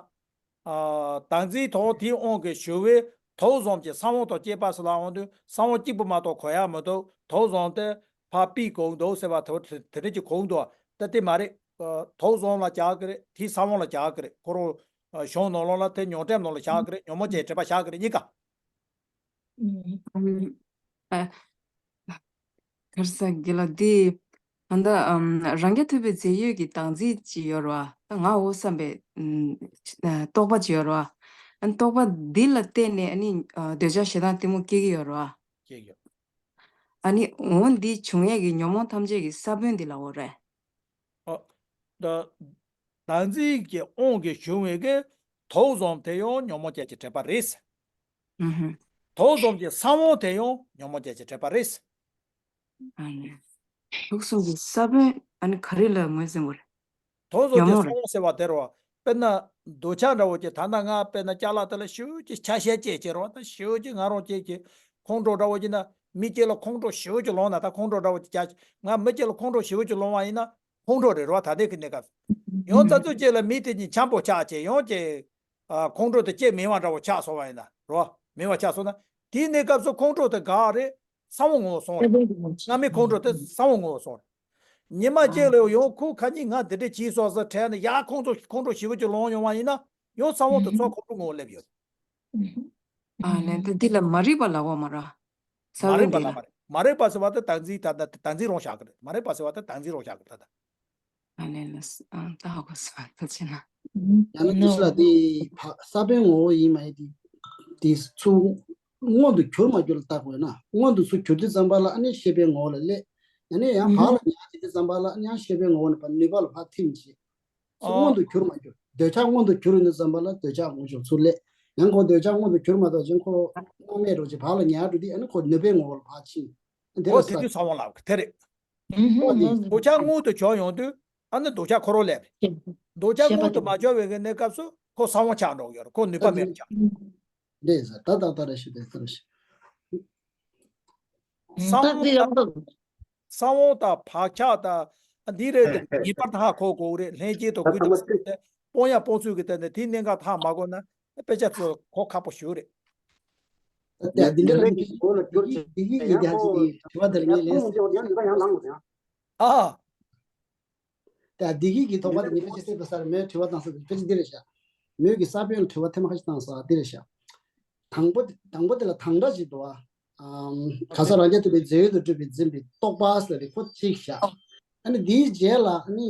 བདག་འཛིན་དང་དེའི་དབང་གིས་ཞུ་བའི་དུག་གསུམ་གྱི་གསང་བ་དང་བཅས་པ་ཟེར་ལབ་འོང་དུས་གསང་བ་གཅིག་པུ་མ་གཏོགས་གོ་ཡ་མི་འདུག་དུག་གསུམ་དེ་ཕར་ཕུད་དགོས་འདུག་ཟེར་བ་དེ་དེ་འདྲ་ཅིག་གོ་གི་འདུག་ད་དེ་མ་རེད། དུག་གསུམ་ལ་བྱ་གི་རེད། དེ་གསང་བ་ལ་བྱ་གི་རེད། ཁོ་རང་གཞུང་ནང་ལོགས་ལ་དེ་ཉོན་སྒྲིབ་ནང་ལ་བྱ་གི་རེད། ཉོན་མོངས་ཅན་དྲེགས་པ་བྱ་གི་རེད། གཉིས་ཀ་ཨ། ག་རེ་ཟེར་དགེ་ལགས་འདི། ཨ་ད་ཨམ་རང་རྐྱ་ཐུབ་པའི་རྫས་ཡོད་ཀྱི་བདག་འཛིན་ཅིག་ཡོད་རེད་བ། ད་ང་འོ་བསམ་པའི་ཨམ་རྟོག་པ་ཅིག་ཡོད་རེད་བ། ཨ་རྟོག་པ་འདི་ལ་བརྟེན་ནས་ཨ་ནི་འདོད་ཆགས་ཞེ་སྡང་གཏི་མུག་སྐྱེ་གི་ཡོད་རེད་བ། སྐྱེ་གི་ཡོད། ཨ་ནི་འོ་འདི་བྱུང་ཡས་ཀྱི་ཉོན་མོངས་ཐམས་ཅད་ཀྱི་ས་བོན་འདི་ལ་འོ་རེད། ཨ། ད་བདག་འཛིན་གྱི་དབང་གིས་བྱུང་བའི་གི་དུག་གསུམ་དེ་ཡང་ཉོན་མོངས་ཅན་གྱི་དྲེགས་པ་རེད། ཨུ་ཧུ། དུག་གསུམ་གྱི་གསང་བ་དེ་ཡང་ཉོན་མོངས་ཅན་གྱི་དྲེགས་པ་རེད། ཨ་ནི། དུག་གསུམ་གྱི་ས་བོན་ཨ་ནི་ག་རེ་ལ་ངོས་འཛིན་དགོས་རེད། དུག་གསུམ་གྱི་ཉོན་མོངས་གསང་བ་ཟེར་བ་དེ་རེད་བ། དཔེར་ན་འདོད་ཆགས་འདྲ་བོ་ཅིག་ད་ལྟ་ང་དཔེར་ན་ཅ་ལག་དེ་ལ་ཞེ་པོ་ཅིག་ཆ་ཤས་བཅད་བྱས་རེད་བ། ད་ཞེ་པོ་ཅིག་ང་རང་ཅིག་གི་ཁོང་ཁྲོ་འདྲ་བོ་ཅིག་ན། མི་གཅིག་ལ་ཁོང་ཁྲོ་ཞེ་པོ་ཅིག་ལངས་ན། ད་ཁོང་ཁྲོ་འདྲ་བོ་ཅིག་བྱ། ང་མི་གཅིག་ལ་ཁོང་ཁྲོ་ཞེ་པོ་ཅིག་ལངས་པ་ཡིན་ན། ཁོང་ཁྲོ་རེད་རོ། ད་ལྟའི་གི་གནས་སྐབས་སུ་ཡང་རྩ་དུས་གཅིག་ལ་མི་དེ་གཉིས་འཆམ་པོ་ཆགས་བྱས་ཡང་གཅིག་ཨ། ཁོང་ཁྲོ་དེ་སྐྱེ་མེད་པ་འདྲ་བོ་ཆགས་སོང་བ་ཡིན་ན་རོ། མེད་པ་ཆགས་སོང་ན། དེའི་གནས་སྐབས་སུ་ཁོང་ཁྲོ་དེ་ག་རེ་རེད། གསང་བ་ངོ་བོ་སོང་རེད། སྔ་མའི་ཁོང་ཁྲོ་དེ་གསང་བ་ངོ་བོ་སོང་རེད། ཉི་མ་གཅིག་ལ་ཡང་ཁོ་ཁ་ཉིན་ང་འདི་འདྲ་བྱས་སོང་ཟེར་དྲན་ནས་ཡ་ཁོང་ཁྲོ་ཁོང་ཁྲོ་ཞེ་པོ་ཅིག་ལངས་ཡོང་བ་ཡིན་ན། ཡང་གསང་བ་དེ་ཚོ་ཁོང་ཁྲོ་ངོ་བོ་སླེབས་ཡོད། ཨ་ལན་ད་འདི་ལ་མ་རིག་པ་ལབ་པ་མ་ར། ས་མ་རིག་བོན་པ་འདི་ལ་ལ། མ་རིག་པ་ཟེར་བ་ད་བདག་འཛིན་ད་ད་བདག་འཛིན་རང་བཞག་གི་རེད། མ་རིག་པ་ཟེར་བ་ད་བདག་འཛིན་རང་བཞག་གི་ད་ད། ཨ་ལན་ལ་ཨ་ད་ཧ་གོ་ས་ད་ཕྱིན་ན། ཡང་ན་ནོ། དེ་ལ་དེ་ཕ་ས་བོན་ངོ་བོ་ཡིན་མ་ཡིན་དེ་དེ་ཚུར་མངོན་དུ་གྱུར་མ་གྱུར་ལ་བརྟག་དགོས་ན། མངོན་དུ་ཚུར་གྱུར་དུས་ཙམ་པ་ལ་ཨ་ནི་ཤེས་པའི་ངོ་བོ་ལ་སླེབས། ཡང་ན་ཡང་ཕར་ལ་ཉལ་དེ་དུས་ཙམ་པ་ལ་ཨ་ནི་ཡང་ཤེས་པའི་ངོ་བོ་ནས་ཕར་ནུས་པ་ལ་ཕར་ཐིམ་བྱེད། ཚུར་མངོན་དུ་གྱུར་མ་གྱུར། འདོད་ཆགས་མངོན་དུ་གྱུར་ཡོང་དུས་ཙམ་པ་ལ་འདོད་ཆགས་མངོན་ཆུང་ཚུར་སླེབས། ཡང་ཁོ་འདོད་ཆགས་མངོན་དུ་གྱུར་མ་གཏོགས་ཅིང་ཁོ་སྣང་མེད་འགྲོ་ཅིག་ཕར་ལ་ཉལ་འགྲོ་དུས་ཨ་ནི་ཁོ་ནུས་པའི་ངོ་བོ་ལ་ཕར་ཕྱིན། འདི་ལ་ཨོ་དེ་ས། དུས་ས་བོན་ལབ་གི་དེ་རེད། ཨོ་དེ། འདོད་ཆགས་མངོན་དུ་གྱུར་ཡོང་དུས་ཨ་ནི་འདོད་ཆགས་ཁོ་རང་སླེབས་རེད། འདོད་ཆགས་མངོན་དུ་མ་གྱུར་བའི་གནས་སྐབས་སུ་ཁོ་ས་བོན་ཆགས་འགྲོ་གི་ཡོད་རེད། ཁོ་ནུས་པ་མེད་པ་ཆགས། འདི་ས་ད་ད་ད་རེ་ཞིག་དེ་ད་རེ་ཞིག་ས་བོན་ད་འདི་ཡག་པོ་འདུག་ས་བོན་དང་བག་ཆགས་དང་འདི་རེད་དེ་ངེས་པར་དུ་ཧ་གོ་དགོས་རེད། ལྷན་སྐྱེས་དང་ད་ཀུན་ཏུ་ཚང་མ་སྤོང་ཡ་སྤོང་ཚུལ་གྱི་སྟེང་ནས་དེའི་གནད་འགག་ཧ་མ་གོ་ན་དཔེ་ཆ་ཚོ་གོ་ཁག་པོ་ཞིག་རེད། ད་འདི་འདྲ་ལ་འདི་གི་གོ་ལ་འགྱུར་ཅིག་འདི་གི་ཡིན་ཡང་ཡང་ཅིག་གི་དྲི་བ་དེར་ངས་ལན་ཡང་ཡང་ལངས་དང་། ཨ། ད་འདི་གི་གི་དོགས་པ་དེ་ངས་ཕལ་ཆེར་སེལ་ཐུབ་ས་རེད། མོས་དྲི་བ་བཏང་ས་དེ་ཕལ་ཆེར་འདི་རེད་ཤག་མོས་ཀྱི་ས་བོན་ལ་དྲི་བ་ཐེངས་མ་ཁ་ཤས་བཏང་ས་འདི་རེད་ཤག་དང་པོ་དང་པོ་དེ་ལ་དང་སྒྲ་ཞིག་འདུག་ཨ། གང་ཟག་རང་རྐྱ་ཐུབ་པའི་རྫས་ཡོད་དུ་གྲུབ་པའི་འཛིན་པའི་རྟོག་པ་ཟེར་ཏེ་ཁོ་གཅིག་བཞག་ཨ་ནི་དེའི་རྗེས་ལ་ཨ་ནི་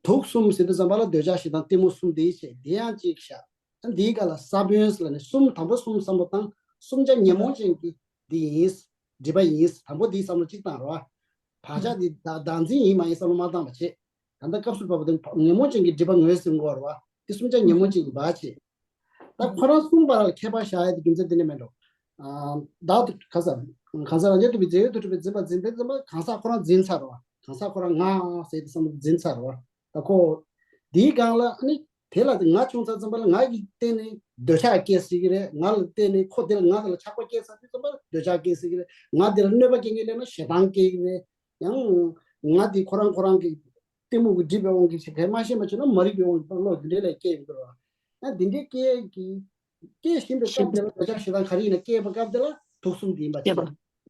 དུག་གསུམ་ཟེར་དུས་ཙམ་པ་ལ་འདོད་ཆགས་ཞེ་སྡང་གཏི་མུག་གསུམ་དེའི་རྗེས་དེ་ཡང་གཅིག་བཞག་ཨ་ནི་དེའི་སྒང་ལ་ས་བོན་ཟེར་ལ་ནི་གསུམ་དང་པོ་གསུམ་བསམ་བློ་བཏང་། གསུམ་ཆ་ཉོན་མོངས་ཅན་གྱི་འདི་ཡིན། སྒྲིབ་པ་ཡིན། དང་པོ་འདི་བསམ་བློ་གཅིག་བཏང་རོགས། བག་ཆགས་འདི་བདག་བདག་འཛིན་ཡིན་མ་ཡིན་བསམ་བློ་མ་བཏང་བ་བྱེད། ད་ལྟ་སྐབས་སུ་བབ་པ་དེ་ཉོན་མོངས་ཅན་གྱི་སྒྲིབ་པ་ངོས་ཟིན་དགོས་རེད་བ། དེ་གསུམ་ཆ་ཉོན་མོངས་ཅན་གྱི་བག་ཆགས། ད་ཁོ་རང་གསུམ་བར་ལ་ཁྱད་པར་བཞག་ཡ་དེ་རྒྱུ་མཚན་དེ་ནས་མེད་འགྲོ། བདག་ཏུ་ག་ས། གང་ཟག་རང་རྐྱ་ཐུབ་པའི་རྫས་ཡོད་དུ་གྲུབ་པའི་འཛིན་པ་འཛིན་པའི་ཙམ་པ་གང་ཟག་ཁོ་རང་འཛིན་ཚར་བ། གང་ཟག་ཁོ་རང་ང་ཟེར་ཏེ་བསམ་བློ་འཛིན་ཚར་བ། ད་ཁོ། དེའི་སྒང་ལ་ནི་དེ་ལ་ང་བྱུང་ཚར་ཙམ་པ་ལ་ང་གི་སྟེང་ནས་འདོད་ཆགས་སྐྱེ་སྲིད་ཀྱི་རེད། ང་ལ་བརྟེན་ནས་ཁོ་དེ་ལ་ང་དེ་ལ་ཆགས་པ་སྐྱེ་ཚར་དུས་ཙམ་པ་ལ་འདོད་ཆགས་སྐྱེ་སྲིད་ཀྱི་རེད། ང་དེ་ལ་གནོད་པ་སྐྱེལ་མཁན་སླེབས་ན་ཞེ་སྡང་སྐྱེ་གི་རེད། ཡང་ང་དེ་ཁོ་རང་ཁོ་རང་གི་གཏི་མུག་གི་སྒྲིབ་པའི་དབང་གིས་ཞེ་དྲག་མ་ཤེས་པ་བྱུང་ན་མ་རིག་པའི་དབང་གིས་བློ་འདི་འདྲ་ལ་སྐྱེ་ཡོང་གི་རེད་བ། ཡང་འདི་འདྲའི་སྐྱེ་གི་སྐྱེ་བཞིན་པའི་སྐབས་དེ་ལ་འདོད་ཆགས་ཞེ་སྡང་ག་རེ་ཡིན་ན་སྐྱེས་པའི་སྐབས་དེ་ལ་དུག་གསུམ་དེ་ཡིན་པ་བྱས།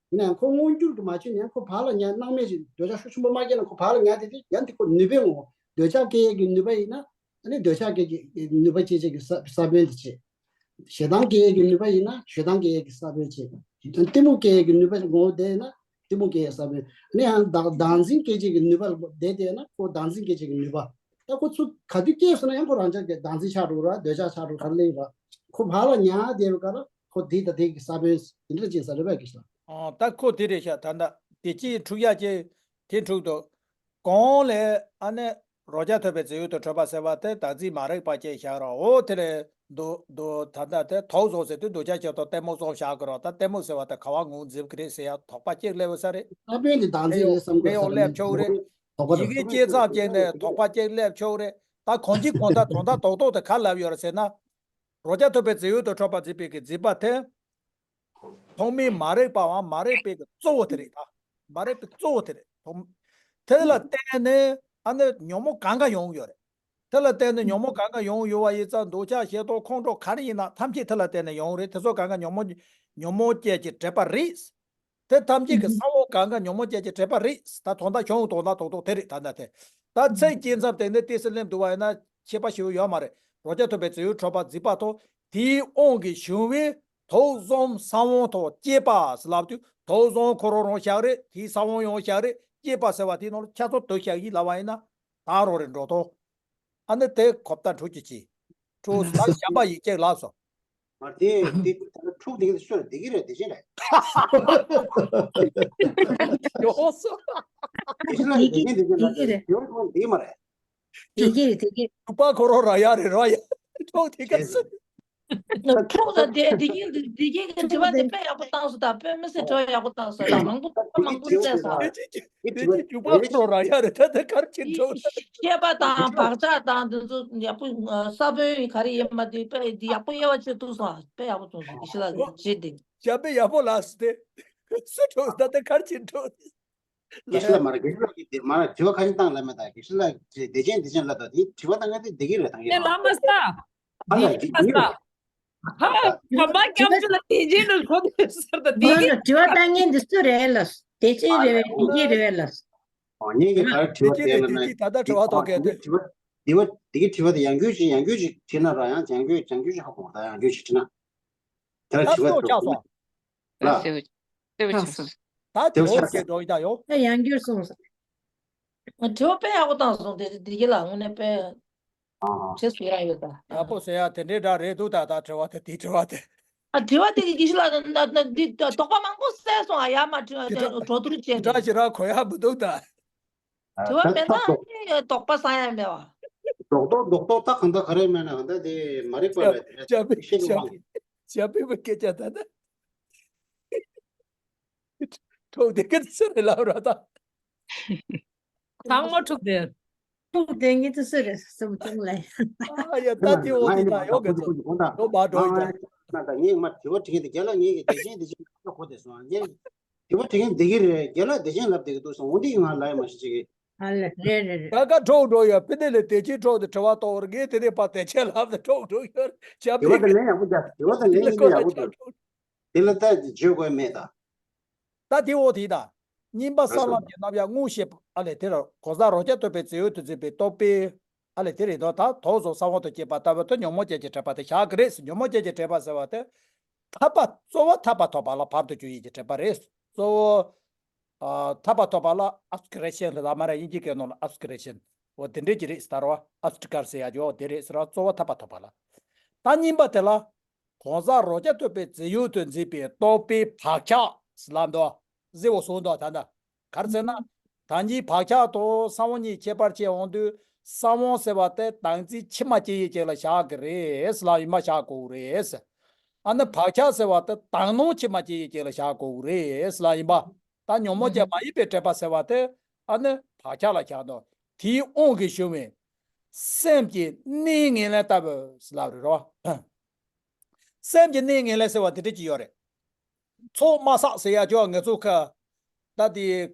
ཡིན་ནའང་ཁོ་མངོན་གྱུར་དུ་མ་བྱུང་ནའང་ཁོ་བག་ལ་ཉལ་སྣང་མེད་ཅིག་འདོད་ཆགས་ཤུགས་ཆེན་པོ་མ་སྐྱེས་ན་ཁོ་བག་ལ་ཉལ་དེ་དེ་ཡང་དེ་ཁོ་ནུས་པའི་ངོ་བོ། འདོད་ཆགས་སྐྱེ་ཡས་ཀྱི་ནུས་པ་ཡིན་ན་ཨ་ནི་འདོད་ཆགས་སྐྱེ་ཡས་ཀྱི་ནུས་པ་སྐྱེ་བྱེད་ཀྱི་ས་ས་བོན་དེ་བྱེད། ཞེ་སྡང་སྐྱེ་ཡས་ཀྱི་ནུས་པ་ཡིན་ན་ཞེ་སྡང་སྐྱེ་ཡས་ཀྱི་ས་བོན་བྱེད། གཏི་མུག་སྐྱེ་ཡས་ཀྱི་ནུས་པ་ངོ་བོ་དེ་ཡིན་ན་གཏི་མུག་སྐྱེ་ཡས་ས་བོན། ཨ་ནི་ཡང་བདག་བདག་འཛིན་སྐྱེ་བྱེད་ཀྱི་ནུས་པ་དེ་དེ་ཡིན་ན་ཁོ་བདག་འཛིན་སྐྱེ་བྱེད་ཀྱི་ནུས་པ། ད་ཁོ་ཚུར་ག་དུས་སྐྱེས་སོང་ན་ཡང་ཁོ་རང་ཅག་གི་བདག་འཛིན་ཆགས་འགྲོ་ར། འདོད་ཆགས་ཆགས་འགྲོ་ག་རེ་ལེན་ར། ཁོ་བག་ལ་ཉལ་བསྡད་པའི་སྐབས་ལ་ཁོ་དེ་དང་དེ་གི་ས་བོན་དེ་འདྲ་ཅིག་ས་རེད་པས་ཀྱི་ཤ། ཨོ་ད་ཁོ་དེ་རེད་ཤག་ད་ལྟ་དེ་ཅི་འཁྲུག་ཡ་ཅི་དེ་འཁྲུག་འདུག་གོང་ལས་ཨ་ནི་རོ་བརྒྱ་ཐོབ་པའི་རྫས་ཡོད་དུ་གྲུབ་པ་ཟེར་བ་དེ་བདག་འཛིན་མ་རིག་པ་སྐྱེས་བཞག་ར། འོ་དེ་ལས་འདུག་འདུག་ད་ལྟ་དེ་དོགས་བཟོ་ཟེར་དུས་འདོད་ཆགས་ཆེ་ཏོ་ལྟད་མོ་བཟོ་བཞག་གི་ར། ད་ལྟད་མོ་ཟེར་བ་དེ་ག་བ་ངོས་འཛིན་གི་རེད་ཟེར་ཡ་དོགས་པ་སྐྱེས་སླེབས་ས་རེད། ས་བོན་དེ་བདག་འཛིན་རེད་བསམ་དེ་དགོས་ཡང་ས་རེད། སླེབས་ཆོག་རེད། དོགས་པ་ཡི་གེ་དོགས་པ་སྐྱེས་ཚར་རྐྱེན་ནས་དོགས་པ་སྐྱེས་སླེབས་ཆོག་རེད། ད་གང་ཅི་གང་ལྟར་དོན་དག་རྡོག་རྡོག་དེ་ག་ལབ་ཡོད་རེད་ཟེར་ན། རོ་བརྒྱ་ཐོབ་པའི་རྫས་ཡོད་དུ་གྲུབ་པ་འཛིན་པའི་གི་འཛིན་པ་དེ། ཐོག་མའི་མ་རིག་པའམ་མ་རིག་པའི་གི་གཙོ་བོ་དེ་རེད་ད། མ་རིག་པའི་གཙོ་བོ་དེ་རེད། ཐོག་དེ་ལ་བརྟེན་ནས་ཨ་ནི་ཉོན་མོངས་གང་ག་ཡོང་ཡོད་རེད། དེ་ལ་བརྟེན་ནས་ཉོན་མོངས་གང་ག་ཡོང་ཡོད་པ་ཡིན་ཙང་འདོད་ཆགས་ཞེ་སྡང་ཁོང་ཁྲོ་ག་རེ་ཡིན་ན་ཐམས་ཅད་དེ་ལ་བརྟེན་ནས་ཡོང་རེད། དེ་ཚོ་གང་ག་ཉོན་མོངས་ཉོན་མོངས་ཅན་གྱི་དྲེགས་པ་རེད། དེ་ཐམས་ཅད་ཀྱི་ས་བོན་གང་ག་ཉོན་མོངས་ཅན་གྱི་དྲེགས་པ་རེད། ད་དོན་དག་བྱུང་དོན་དག་རྡོག་རྡོག་དེ་རེད། ད་ལྟ་དེ་ད་ཚིག་སྐྱེས་མཚམས་དེ་ནས་ཏོག་ཙམ་སླེབས་འདུག་པ་ཡིན་ན་ཁྱད་པར་ཞེ་པོ་ཡོད་མ་རེད། རོ་བརྒྱ་ཐོབ་པའི་རྫས་ཡོད་གྲུབ་པ་འཛིན་པ་ཐོག་དེའི་དབང་གིས་བྱུང་བའི་དུག་གསུམ་ས་བོན་ཐོག་སྐྱེས་པ་ཟེར་ལབ་དུས་དུག་གསུམ་ཁོ་རང་རང་བཞག་རེད། དེའི་ས་བོན་ཡང་བཞག་རེད། སྐྱེས་པ་ཟེར་བ་དེའི་ནང་ལ་ཆ་ཚང་དུག་བཞག་ཡིན་ལབ་པ་ཡིན་ན་ད་རང་རེད་འགྲོ་ཐོག་ཨ་ནི་དེ་གོ་བརྡ་འཕྲོད་ཀྱི་ཅི། འཕྲོད་ད་གཞན་པ་ཡིག་གཅིག་ལབ་སོང་། མ་དེ་དེ་ད་འཕྲོད་དེ་གི་ཤོར་དེ་གི་རེད། དེ་བཞིན་རེད། ཡོང་སོང་། དེ་བཞིན་ལ་དེ་གི་དེ་གི་རེད། ཡོང་ཐོང་དེ་མ་རེད། དེ་གི་དེ་གི་དྲུག་པ་ཁོ་རང་ར་ཡ་རེད་ར་ཡ། འཕྲོད་དེ་ག་སུ། འཕྲོད་ད་དེ་དེ་གི་དེ་གི་གི་དྲི་བ་དེ་དཔེ་ཡག་པོ་བཏང་སོང་། ད་དཔེ་མི་སྲིད་དྲི་བ་ཡག་པོ་བཏང་སོང་། ད་མང་པོ་མང་པོ་བཤད་སོང་། དེ་ཅི་ཅི་དེ་ཅི་འཇུག་པ་ཁོ་རང་ར་ཡ་རེད། ད་དེ་གར་ཕྱིན་འགྲོ། ཤེས་པ་དང་བག་ཆགས་དང་དེ་ཚོ་ཡག་པོ་ས་བོན་ག་རེ་ཡིན་མ་དེ་དཔེ་དེ་ཡག་པོ་དབྱེ་བ་ཕྱེ་ཐུབ་སོང་། དཔེ་ཡག་པོ་བྱུང་སོང་། དགེ་བཤེས་ལགས་བྱེད་དེ། ཞབས་པད་ཡག་པོ་ལགས་སུ་དེ་སུ་འགྲོ་ད་ལྟ་གར་ཕྱིན་འགྲོ། དགེ་བཤེས་ལགས་མ་རེད། དགེ་བཤེས་ལགས་ཀྱིས་དེ་མ་རེད། དྲི་བ་ཁ་ཤས་བཏང་ལབ་མེད། ད་དགེ་བཤེས་ལགས་ཀྱིས་བདེ་ཆེན་བདེ་ཆེན་ལབ་ད་དེ་དྲི་བ་བཏང་ང་དེ་བདེ་གི་རེད། བཏང་གི་རེད། ཨ་ལ་དགེ་བཤེས་ལགས། ཧ་ལ་དགེ་བཤེས་ལགས། ཧ་ལ་ཧ་མ་སྐྱབས་བཅོལ་ལ་དེ་རྗེས་ནས་ལྷོ་དེ་ཟེར་ད་དེ་གི་དྲི་བ་བཏང་མཁན་འདི་སུ་རེད་ལ། བདེ་ཆེན་རེད་པས། དེ་གི་རེད་པས་ལ། ཨོ་ངས་ཀྱི་ག་རེ་དྲི་བ་བཏང་ན་ན་དེ་གི་ད་ལྟ་དྲི་བ་ཐོག་གལ་ཏེ། དྲི་བ་དེ་བ་དེ་གི་དྲི་བ་དེ་ཡང་སྐྱོན་ཅིག་ཡང་སྐྱོན་ཅིག་དྲིས་ན་ར་ཡང་ཡང་སྐྱོན་ཡང་སྐྱོན་ཅིག་ཧ་གོ་ད་ཡང་སྐྱོན་ཅིག་དྲིས་ན། དེ་ལ་དྲི་བ་ལྟོགས་ཆགས་སོང་། ལ། ལྟོགས་ཆགས་སོང་། ད་དེ་འོ་ཟེར་འགྲོ་ཡི་ད་ཡོ། ད་ཡང་བསྐྱར་གསུངས་སོང་། དྲི་བ་དཔེ་ཡག་པོ་བཏང་སོང་། དེ་དེ་གི་ལ་དངོས་གནས་དཔེ། ཨ། བྱེད་སུ་ཡ་ཡོད་ད། ཡག་པོ་ཟེར་ཡ་དེ་འདྲའི་འདྲ་རེད་འདུག་ད་ད་དྲི་བ་དེ་དེའི་དྲི་བ་དེ། ཨ་དྲི་བ་དེ་གི་གི་ཤི་ལ་ན་ན་འདི་དོགས་པ་མང་པོ་བསལ་སོང་ཨ་ཡ་མ་དྲི་བ་དེ་འདྲ་གྲོ་བསྡུར་བྱས་འདྲ་ཞིག་ར་གོ་ཡ་མི་འདུག་ད། དྲི་བ་མེད་ན་ཨ་ནི་དོགས་པ་ཟ་ཡ་མེད་བ། རྡོག་རྡོག་རྡོག་རྡོག་ད་གང་ལྟར་ག་རེ་མེད་ན་གང་ལྟར་དེ་མ་རིག་པ་རེད་དེ་ཞེ་གི་དབང་གིས། ཞབས་པའི་སྐད་ཆ་ད་ད། ཁྲོག་དེ་ག་ཚོད་རེད་ལབ་ར་ད། ཚང་མ་ཁྲོག་དེ། ཁྲོག་དེ་ངེད་ཚོ་སུ་རེད་སུ་མ་ཚང་ལ། ཨ་ཡ་ད་དེ་འོ་དེ་ད་ཡོ་ག་ཚོད་ཡོ་མ་འགྲོ་ཡོད་ད། ང་ད་ངས་མ་དྲི་བ་དྲི་མཁན་དེ་རྒན་ལགས་ངས་ཀྱི་བདེ་ཆེན་བདེ་ཆེན་ལབ་ན་གོ་བདེ་སོང་ངས། དྲི་བ་དྲི་མཁན་བདེ་གི་རེད་རྒན་ལགས་བདེ་ཆེན་ལབ་བསྡད་ཀྱི་འདུག་སོང་འོ་འདི་ང་ལབ་ཡ་མ་ཤེས་ཅིག་གི། ཨ་ལེ་རེད་རེད་རེད། ད་ག་ཁྲོག་འགྲོ་ཡ་ཕི་ནེ་ལས་བདེ་ཆེན་ཁྲོག་དེ་དྲི་བ་གཏོང་བར་ངས་དེ་ནས་ཕར་བདེ་ཆེན་ལབ་ནས་ཁྲོག་འགྲོ་ཡོད་རེད་ཅག་དྲི་བ་དེ་ལན་ཡག་པོ་རྒྱག་དྲི་བ་དེ་ལན་ཡིན་ན་ཡག་པོ་འདུག་དེ་ལ་ད་བརྗོད་དགོས་མེད་ད། ད་དེ་འོ་དེ་ད། གཉིས་པ་གསང་ལམ་གྱི་རྣམ་གཞག་དངོས་བཤད་པ་ཨ་ལས་དེ་ལ་གང་ཟག་རང་རྐྱ་ཐོབ་པའི་རྫས་ཡོད་དུ་འཛིན་པའི་རྟོག་པས། ཨ་ལས་དེ་རེད་དོ་ད་དོགས་སོགས་ས་བོན་དུ་སྐྱེས་པ་ལྟ་བུ་དེ་ཉོན་མོངས་ཅན་གྱི་དྲེགས་པ་དེ་བཞག་གི་རེད། ཉོན་མོངས་ཅན་གྱི་དྲེགས་པ་ཟེར་བ་དེ། ཐར་པ་གཙོ་བོ་ཐར་པ་ཐོབ་པ་ལ་བར་དུ་གཅོད་ཡས་ཀྱི་དྲེགས་པ་རེད། གཙོ་བོ། ཨ་ཐར་པ་ཐོབ་པ་ལ་ཨབ་སི་ཀི་རེ་ཤན་ལ་མ་ར་དབྱིན་ཇིའི་སྐད་ནང་ལ་ཨབ་སི་ཀི་རེ་ཤན། འོ་དེ་འདྲས་ཀྱི་རེད་ཟེར་རོ། ཨབ་སི་ཀར་ཟེར་ཡ་ཅོ་དེ་རེད་ཟེར་རོ་གཙོ་བོ་ཐར་པ་ཐོབ་པ་ལ། ད་གཉིས་པ་དེ་ལ། གང་ཟག་རང་རྐྱ་ཐོབ་པའི་རྫས་ཡོད་དུ་འཛིན་པའི་རྟོག་པའི་བག་ཆགས་ཟེར་ལབ་འདུག་གཟེར་བོ་སོང་འདུག་ད་ལྟ། ག་རེ་ཟེར་ན། ད་གཉིས་བག་ཆགས་དང་ས་བོན་གཉིས་ཁྱད་པར་ཕྱེ་འོང་དུས་ས་བོན་ཟེར་བ་དེ་དང་ཚིག་ཕྱི་མ་སྐྱེ་ཡི་ཅན་ལ་བཞག་གི་རེད་ལ་ཡིན་པ་བཞག་དགོས་རེད། ཨ་ནི་བག་ཆགས་ཟེར་བ་དེ་དང་ནང་ཕྱི་མ་སྐྱེ་ཡི་ཅན་ལ་བཞག་དགོས་རེད་ལ་ཡིན་པ། ད་ཉོན་མོངས་ཅན་མ་ཡིན་པའི་དྲེགས་པ་ཟེར་བ་དེ་ཨ་ནི་བག་ཆགས་ལ་བཞག་འདུག་དེའི་དབང་གིས་བྱུང་བའི་སེམས་ཀྱི་གནས་ངན་ལེན་ལྟ་བུ་ལབ་རེད་རོ། སེམས་ཀྱི་གནས་ངན་ལེན་ཟེར་བ་དེ་འདྲ་ཅིག་ཡོད་རེད། ཚོགས་མ་བསགས་ཟེར་ཡ་ཅོ་ང་ཚོ་ཁ། ད་དེ་